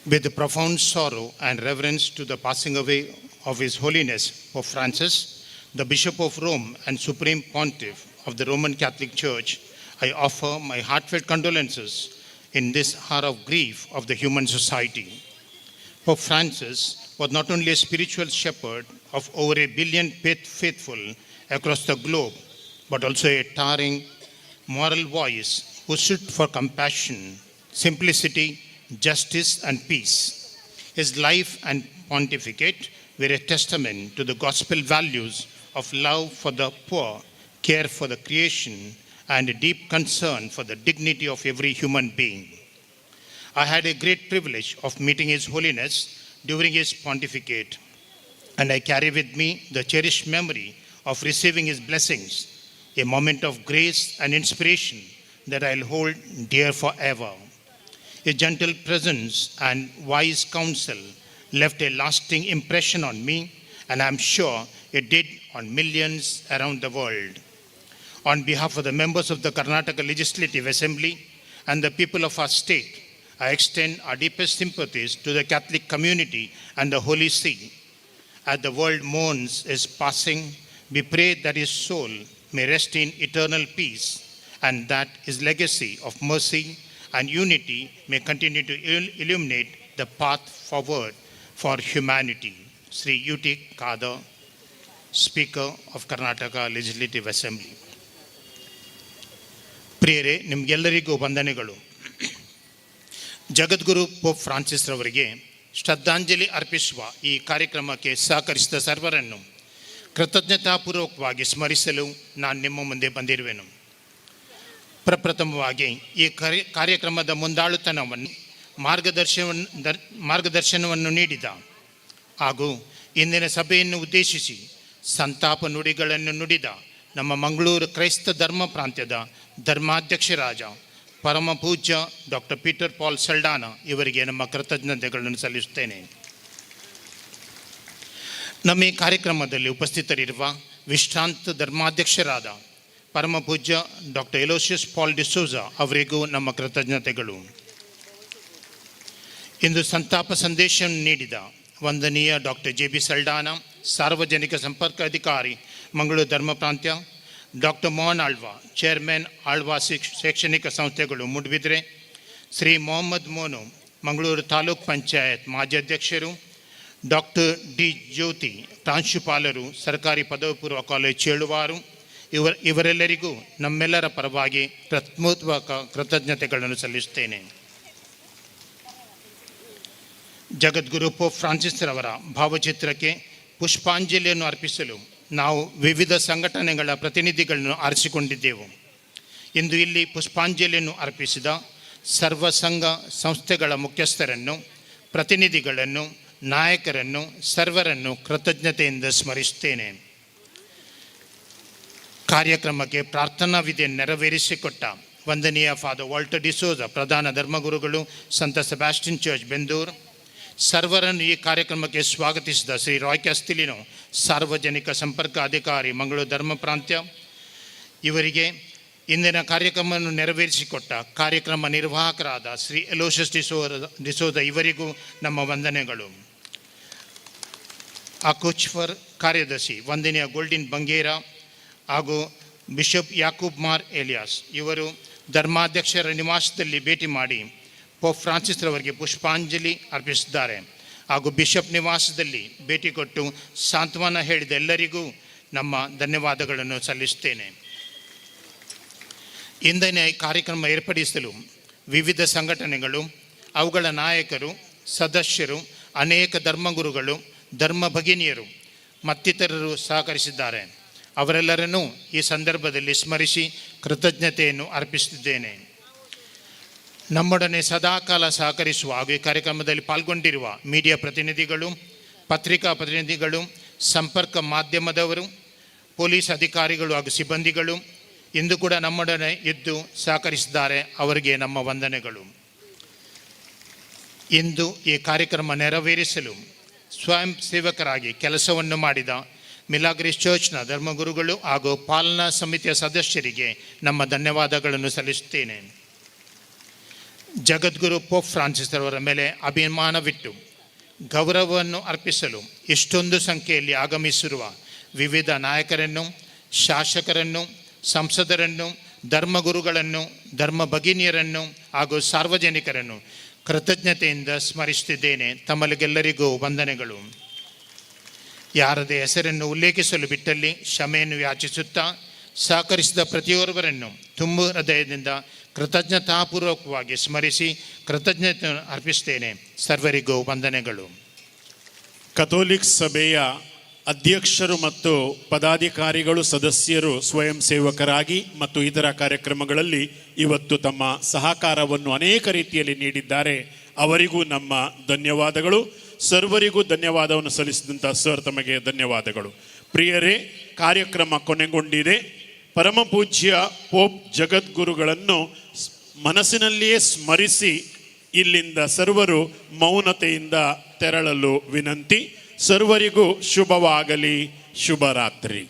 With profound sorrow and reverence to the passing away of His Holiness Pope Francis, the Bishop of Rome and Supreme Pontiff of the Roman Catholic Church, I offer my heartfelt condolences in this hour of grief of the human society. Pope Francis was not only a spiritual shepherd of over a billion faithful across the globe, but also a towering moral voice who stood for compassion, simplicity, justice, and peace. His life and pontificate were a testament to the gospel values of love for the poor, care for the creation, and a deep concern for the dignity of every human being. I had a great privilege of meeting His Holiness during his pontificate, and I carry with me the cherished memory of receiving his blessings, a moment of grace and inspiration that I'll hold dear forever. His gentle presence and wise counsel left a lasting impression on me, and I'm sure it did on millions around the world. On behalf of the members of the Karnataka Legislative Assembly and the people of our state, I extend our deepest sympathies to the Catholic community and the Holy See. As the world mourns his passing, We pray that his soul may rest in eternal peace and that his legacy of mercy and unity may continue to illuminate the path forward for humanity. Sri U.T. Khader, Speaker of Karnataka Legislative Assembly. ಪ್ರಿಯರೇ, ನಿಮಗೆಲ್ಲರಿಗೂ ವಂದನೆಗಳು. ಜಗದ್ಗುರು pop Francis ರವರಿಗೆ ಶ್ರದ್ಧಾಂಜಲಿ ಅರ್ಪಿಸುವ ಈ ಕಾರ್ಯಕ್ರಮಕ್ಕೆ ಸಹಕರಿಸಿದ ಸರ್ವರನ್ನು ಕೃತಜ್ಞತಾಪೂರ್ವಕವಾಗಿ ಸ್ಮರಿಸಲು ನಾನು ನಿಮ್ಮ ಮುಂದೆ ಬಂದಿರುವೆನು. ಪ್ರಪ್ರಥಮವಾಗಿ ಈ ಕಾರ್ಯಕ್ರಮದ ಮುಂದಾಳುತನವನ್ನು ಮಾರ್ಗದರ್ಶನವನ್ನು ನೀಡಿದ ಹಾಗೂ ಇಂದಿನ ಸಭೆಯನ್ನು ಉದ್ದೇಶಿಸಿ ಸಂತಾಪ ನುಡಿಗಳನ್ನು ನುಡಿದ ನಮ್ಮ ಮಂಗಳೂರು ಕ್ರೈಸ್ತ ಧರ್ಮ ಪ್ರಾಂತ್ಯದ ಧರ್ಮಾಧ್ಯಕ್ಷರಾದ ಪರಮ ಪೂಜ್ಯ ಡಾಕ್ಟರ್ ಪೀಟರ್ ಪಾಲ್ ಸಲ್ಡಾನ ಇವರಿಗೆ ನಮ್ಮ ಕೃತಜ್ಞತೆಗಳನ್ನು ಸಲ್ಲಿಸುತ್ತೇನೆ. ನಮ್ಮ ಈ ಕಾರ್ಯಕ್ರಮದಲ್ಲಿ ಉಪಸ್ಥಿತರಿರುವ ವಿಶ್ರಾಂತ ಧರ್ಮಾಧ್ಯಕ್ಷರಾದ ಪರಮ ಪೂಜ್ಯ ಡಾಕ್ಟರ್ ಎಲೋಸಿಯಸ್ ಪಾಲ್ ಡಿಸೋಜಾ ಅವರಿಗೂ ನಮ್ಮ ಕೃತಜ್ಞತೆಗಳು. ಇಂದು ಸಂತಾಪ ಸಂದೇಶವನ್ನು ನೀಡಿದ ವಂದನೀಯ ಡಾಕ್ಟರ್ ಜೆ ಬಿ ಸಲ್ಡಾನ, ಸಾರ್ವಜನಿಕ ಸಂಪರ್ಕ ಅಧಿಕಾರಿ, ಮಂಗಳೂರು ಧರ್ಮ ಪ್ರಾಂತ್ಯ, ಡಾಕ್ಟರ್ ಮೋಹನ್ ಆಳ್ವಾ, ಚೇರ್ಮನ್, ಆಳ್ವಾ ಶೈಕ್ಷಣಿಕ ಸಂಸ್ಥೆಗಳು, ಮೂಡುಬಿದ್ರೆ, ಶ್ರೀ ಮೊಹಮ್ಮದ್ ಮೋನು, ಮಂಗಳೂರು ತಾಲೂಕ್ ಪಂಚಾಯತ್ ಮಾಜಿ ಅಧ್ಯಕ್ಷರು, ಡಾಕ್ಟರ್ ಡಿ ಜ್ಯೋತಿ, ಪ್ರಾಂಶುಪಾಲರು, ಸರ್ಕಾರಿ ಪದವಿ ಪೂರ್ವ ಕಾಲೇಜ್, ಚೇಳುವಾರು, ಇವರೆಲ್ಲರಿಗೂ ನಮ್ಮೆಲ್ಲರ ಪರವಾಗಿ ಹೃತ್ಪೂರ್ವಕ ಕೃತಜ್ಞತೆಗಳನ್ನು ಸಲ್ಲಿಸುತ್ತೇನೆ. ಜಗದ್ಗುರು ಪೋಪ್ ಫ್ರಾನ್ಸಿಸ್ ರವರ ಭಾವಚಿತ್ರಕ್ಕೆ ಪುಷ್ಪಾಂಜಲಿಯನ್ನು ಅರ್ಪಿಸಲು ನಾವು ವಿವಿಧ ಸಂಘಟನೆಗಳ ಪ್ರತಿನಿಧಿಗಳನ್ನು ಆರಿಸಿಕೊಂಡಿದ್ದೆವು. ಇಂದು ಇಲ್ಲಿ ಪುಷ್ಪಾಂಜಲಿಯನ್ನು ಅರ್ಪಿಸಿದ ಸರ್ವ ಸಂಘ ಸಂಸ್ಥೆಗಳ ಮುಖ್ಯಸ್ಥರನ್ನು, ಪ್ರತಿನಿಧಿಗಳನ್ನು, ನಾಯಕರನ್ನು, ಸರ್ವರನ್ನು ಕೃತಜ್ಞತೆಯಿಂದ ಸ್ಮರಿಸುತ್ತೇನೆ. ಕಾರ್ಯಕ್ರಮಕ್ಕೆ ಪ್ರಾರ್ಥನಾ ವಿಧಿಯನ್ನು ನೆರವೇರಿಸಿಕೊಟ್ಟ ವಂದನೀಯ ಫಾದರ್ ವಾಲ್ಟರ್ ಡಿಸೋಜ, ಪ್ರಧಾನ ಧರ್ಮಗುರುಗಳು, ಸಂತ ಸೆಬಾಸ್ಟಿನ್ ಚರ್ಚ್, ಬೆಂದೂರು, ಸರ್ವರನ್ನು ಈ ಕಾರ್ಯಕ್ರಮಕ್ಕೆ ಸ್ವಾಗತಿಸಿದ ಶ್ರೀ ರಾಯ್ ಕ್ಯಾಸ್ತಿಲಿನೋ, ಸಾರ್ವಜನಿಕ ಸಂಪರ್ಕ ಅಧಿಕಾರಿ, ಮಂಗಳೂರು ಧರ್ಮ ಪ್ರಾಂತ್ಯ ಇವರಿಗೆ, ಇಂದಿನ ಕಾರ್ಯಕ್ರಮವನ್ನು ನೆರವೇರಿಸಿಕೊಟ್ಟ ಕಾರ್ಯಕ್ರಮ ನಿರ್ವಾಹಕರಾದ ಶ್ರೀ ಎಲೋಷಸ್ ಡಿಸೋದ ಇವರಿಗೂ ನಮ್ಮ ವಂದನೆಗಳು. ಅಕೋಚ್ಫರ್ ಕಾರ್ಯದರ್ಶಿ ವಂದನೀಯ ಗೋಲ್ಡಿನ್ ಬಂಗೇರ ಹಾಗೂ ಬಿಷಪ್ ಯಾಕೂಬ್ ಮಾರ್ ಏಲಿಯಾಸ್ ಇವರು ಧರ್ಮಾಧ್ಯಕ್ಷರ ನಿವಾಸದಲ್ಲಿ ಭೇಟಿ ಮಾಡಿ ಪೋಪ್ ಫ್ರಾನ್ಸಿಸ್ ರವರಿಗೆ ಪುಷ್ಪಾಂಜಲಿ ಅರ್ಪಿಸಿದ್ದಾರೆ ಹಾಗೂ ಬಿಷಪ್ ನಿವಾಸದಲ್ಲಿ ಭೇಟಿ ಕೊಟ್ಟು ಸಾಂತ್ವನ ಹೇಳಿದ ಎಲ್ಲರಿಗೂ ನಮ್ಮ ಧನ್ಯವಾದಗಳನ್ನು ಸಲ್ಲಿಸುತ್ತೇನೆ. ಇಂದಿನ ಈ ಕಾರ್ಯಕ್ರಮ ಏರ್ಪಡಿಸಲು ವಿವಿಧ ಸಂಘಟನೆಗಳು, ಅವುಗಳ ನಾಯಕರು, ಸದಸ್ಯರು, ಅನೇಕ ಧರ್ಮಗುರುಗಳು, ಧರ್ಮ ಭಗಿನಿಯರು ಮತ್ತಿತರರು ಸಹಕರಿಸಿದ್ದಾರೆ. ಅವರೆಲ್ಲರನ್ನೂ ಈ ಸಂದರ್ಭದಲ್ಲಿ ಸ್ಮರಿಸಿ ಕೃತಜ್ಞತೆಯನ್ನು ಅರ್ಪಿಸುತ್ತಿದ್ದೇನೆ. ನಮ್ಮೊಡನೆ ಸದಾಕಾಲ ಸಹಕರಿಸುವ ಹಾಗೂ ಈ ಕಾರ್ಯಕ್ರಮದಲ್ಲಿ ಪಾಲ್ಗೊಂಡಿರುವ ಮೀಡಿಯಾ ಪ್ರತಿನಿಧಿಗಳು, ಪತ್ರಿಕಾ ಪ್ರತಿನಿಧಿಗಳು, ಸಂಪರ್ಕ ಮಾಧ್ಯಮದವರು, ಪೊಲೀಸ್ ಅಧಿಕಾರಿಗಳು ಹಾಗೂ ಸಿಬ್ಬಂದಿಗಳು ಇಂದು ಕೂಡ ನಮ್ಮೊಡನೆ ಇದ್ದು ಸಹಕರಿಸಿದ್ದಾರೆ. ಅವರಿಗೆ ನಮ್ಮ ವಂದನೆಗಳು. ಇಂದು ಈ ಕಾರ್ಯಕ್ರಮ ನೆರವೇರಿಸಲು ಸ್ವಯಂ ಸೇವಕರಾಗಿ ಕೆಲಸವನ್ನು ಮಾಡಿದ ಮಿಲಾಗ್ರಿಸ್ ಚರ್ಚ್ನ ಧರ್ಮಗುರುಗಳು ಹಾಗೂ ಪಾಲನಾ ಸಮಿತಿಯ ಸದಸ್ಯರಿಗೆ ನಮ್ಮ ಧನ್ಯವಾದಗಳನ್ನು ಸಲ್ಲಿಸುತ್ತೇನೆ. ಜಗದ್ಗುರು ಪೋಪ್ ಫ್ರಾನ್ಸಿಸ್ ಅವರ ಮೇಲೆ ಅಭಿಮಾನವಿಟ್ಟು ಗೌರವವನ್ನು ಅರ್ಪಿಸಲು ಇಷ್ಟೊಂದು ಸಂಖ್ಯೆಯಲ್ಲಿ ಆಗಮಿಸಿರುವ ವಿವಿಧ ನಾಯಕರನ್ನು, ಶಾಸಕರನ್ನು, ಸಂಸದರನ್ನು, ಧರ್ಮಗುರುಗಳನ್ನು, ಧರ್ಮ ಭಗಿನಿಯರನ್ನು ಹಾಗೂ ಸಾರ್ವಜನಿಕರನ್ನು ಕೃತಜ್ಞತೆಯಿಂದ ಸ್ಮರಿಸುತ್ತಿದ್ದೇನೆ. ತಮ್ಮಲ್ಲಿಗೆಲ್ಲರಿಗೂ ವಂದನೆಗಳು. ಯಾರದೇ ಹೆಸರನ್ನು ಉಲ್ಲೇಖಿಸಲು ಬಿಟ್ಟಲ್ಲಿ ಕ್ಷಮೆಯನ್ನು ಯಾಚಿಸುತ್ತಾ, ಸಹಕರಿಸಿದ ಪ್ರತಿಯೋರ್ವರನ್ನು ತುಂಬು ಹೃದಯದಿಂದ ಕೃತಜ್ಞತಾಪೂರ್ವಕವಾಗಿ ಸ್ಮರಿಸಿ ಕೃತಜ್ಞತೆ ಅರ್ಪಿಸುತ್ತೇನೆ. ಸರ್ವರಿಗೂ ವಂದನೆಗಳು. ಕಥೋಲಿಕ್ ಸಭೆಯ ಅಧ್ಯಕ್ಷರು ಮತ್ತು ಪದಾಧಿಕಾರಿಗಳು, ಸದಸ್ಯರು ಸ್ವಯಂ ಸೇವಕರಾಗಿ ಮತ್ತು ಇತರ ಕಾರ್ಯಕ್ರಮಗಳಲ್ಲಿ ಇವತ್ತು ತಮ್ಮ ಸಹಕಾರವನ್ನು ಅನೇಕ ರೀತಿಯಲ್ಲಿ ನೀಡಿದ್ದಾರೆ. ಅವರಿಗೂ ನಮ್ಮ ಧನ್ಯವಾದಗಳು. ಸರ್ವರಿಗೂ ಧನ್ಯವಾದವನ್ನು ಸಲ್ಲಿಸಿದಂಥ ಸರ್, ತಮಗೆ ಧನ್ಯವಾದಗಳು. ಪ್ರಿಯರೇ, ಕಾರ್ಯಕ್ರಮ ಕೊನೆಗೊಂಡಿದೆ. ಪರಮಪೂಜ್ಯ ಪೋಪ್ ಜಗದ್ಗುರುಗಳನ್ನು ಮನಸ್ಸಿನಲ್ಲಿಯೇ ಸ್ಮರಿಸಿ ಇಲ್ಲಿಂದ ಸರ್ವರು ಮೌನತೆಯಿಂದ ತೆರಳಲು ವಿನಂತಿ. ಸರ್ವರಿಗೂ ಶುಭವಾಗಲಿ. ಶುಭರಾತ್ರಿ.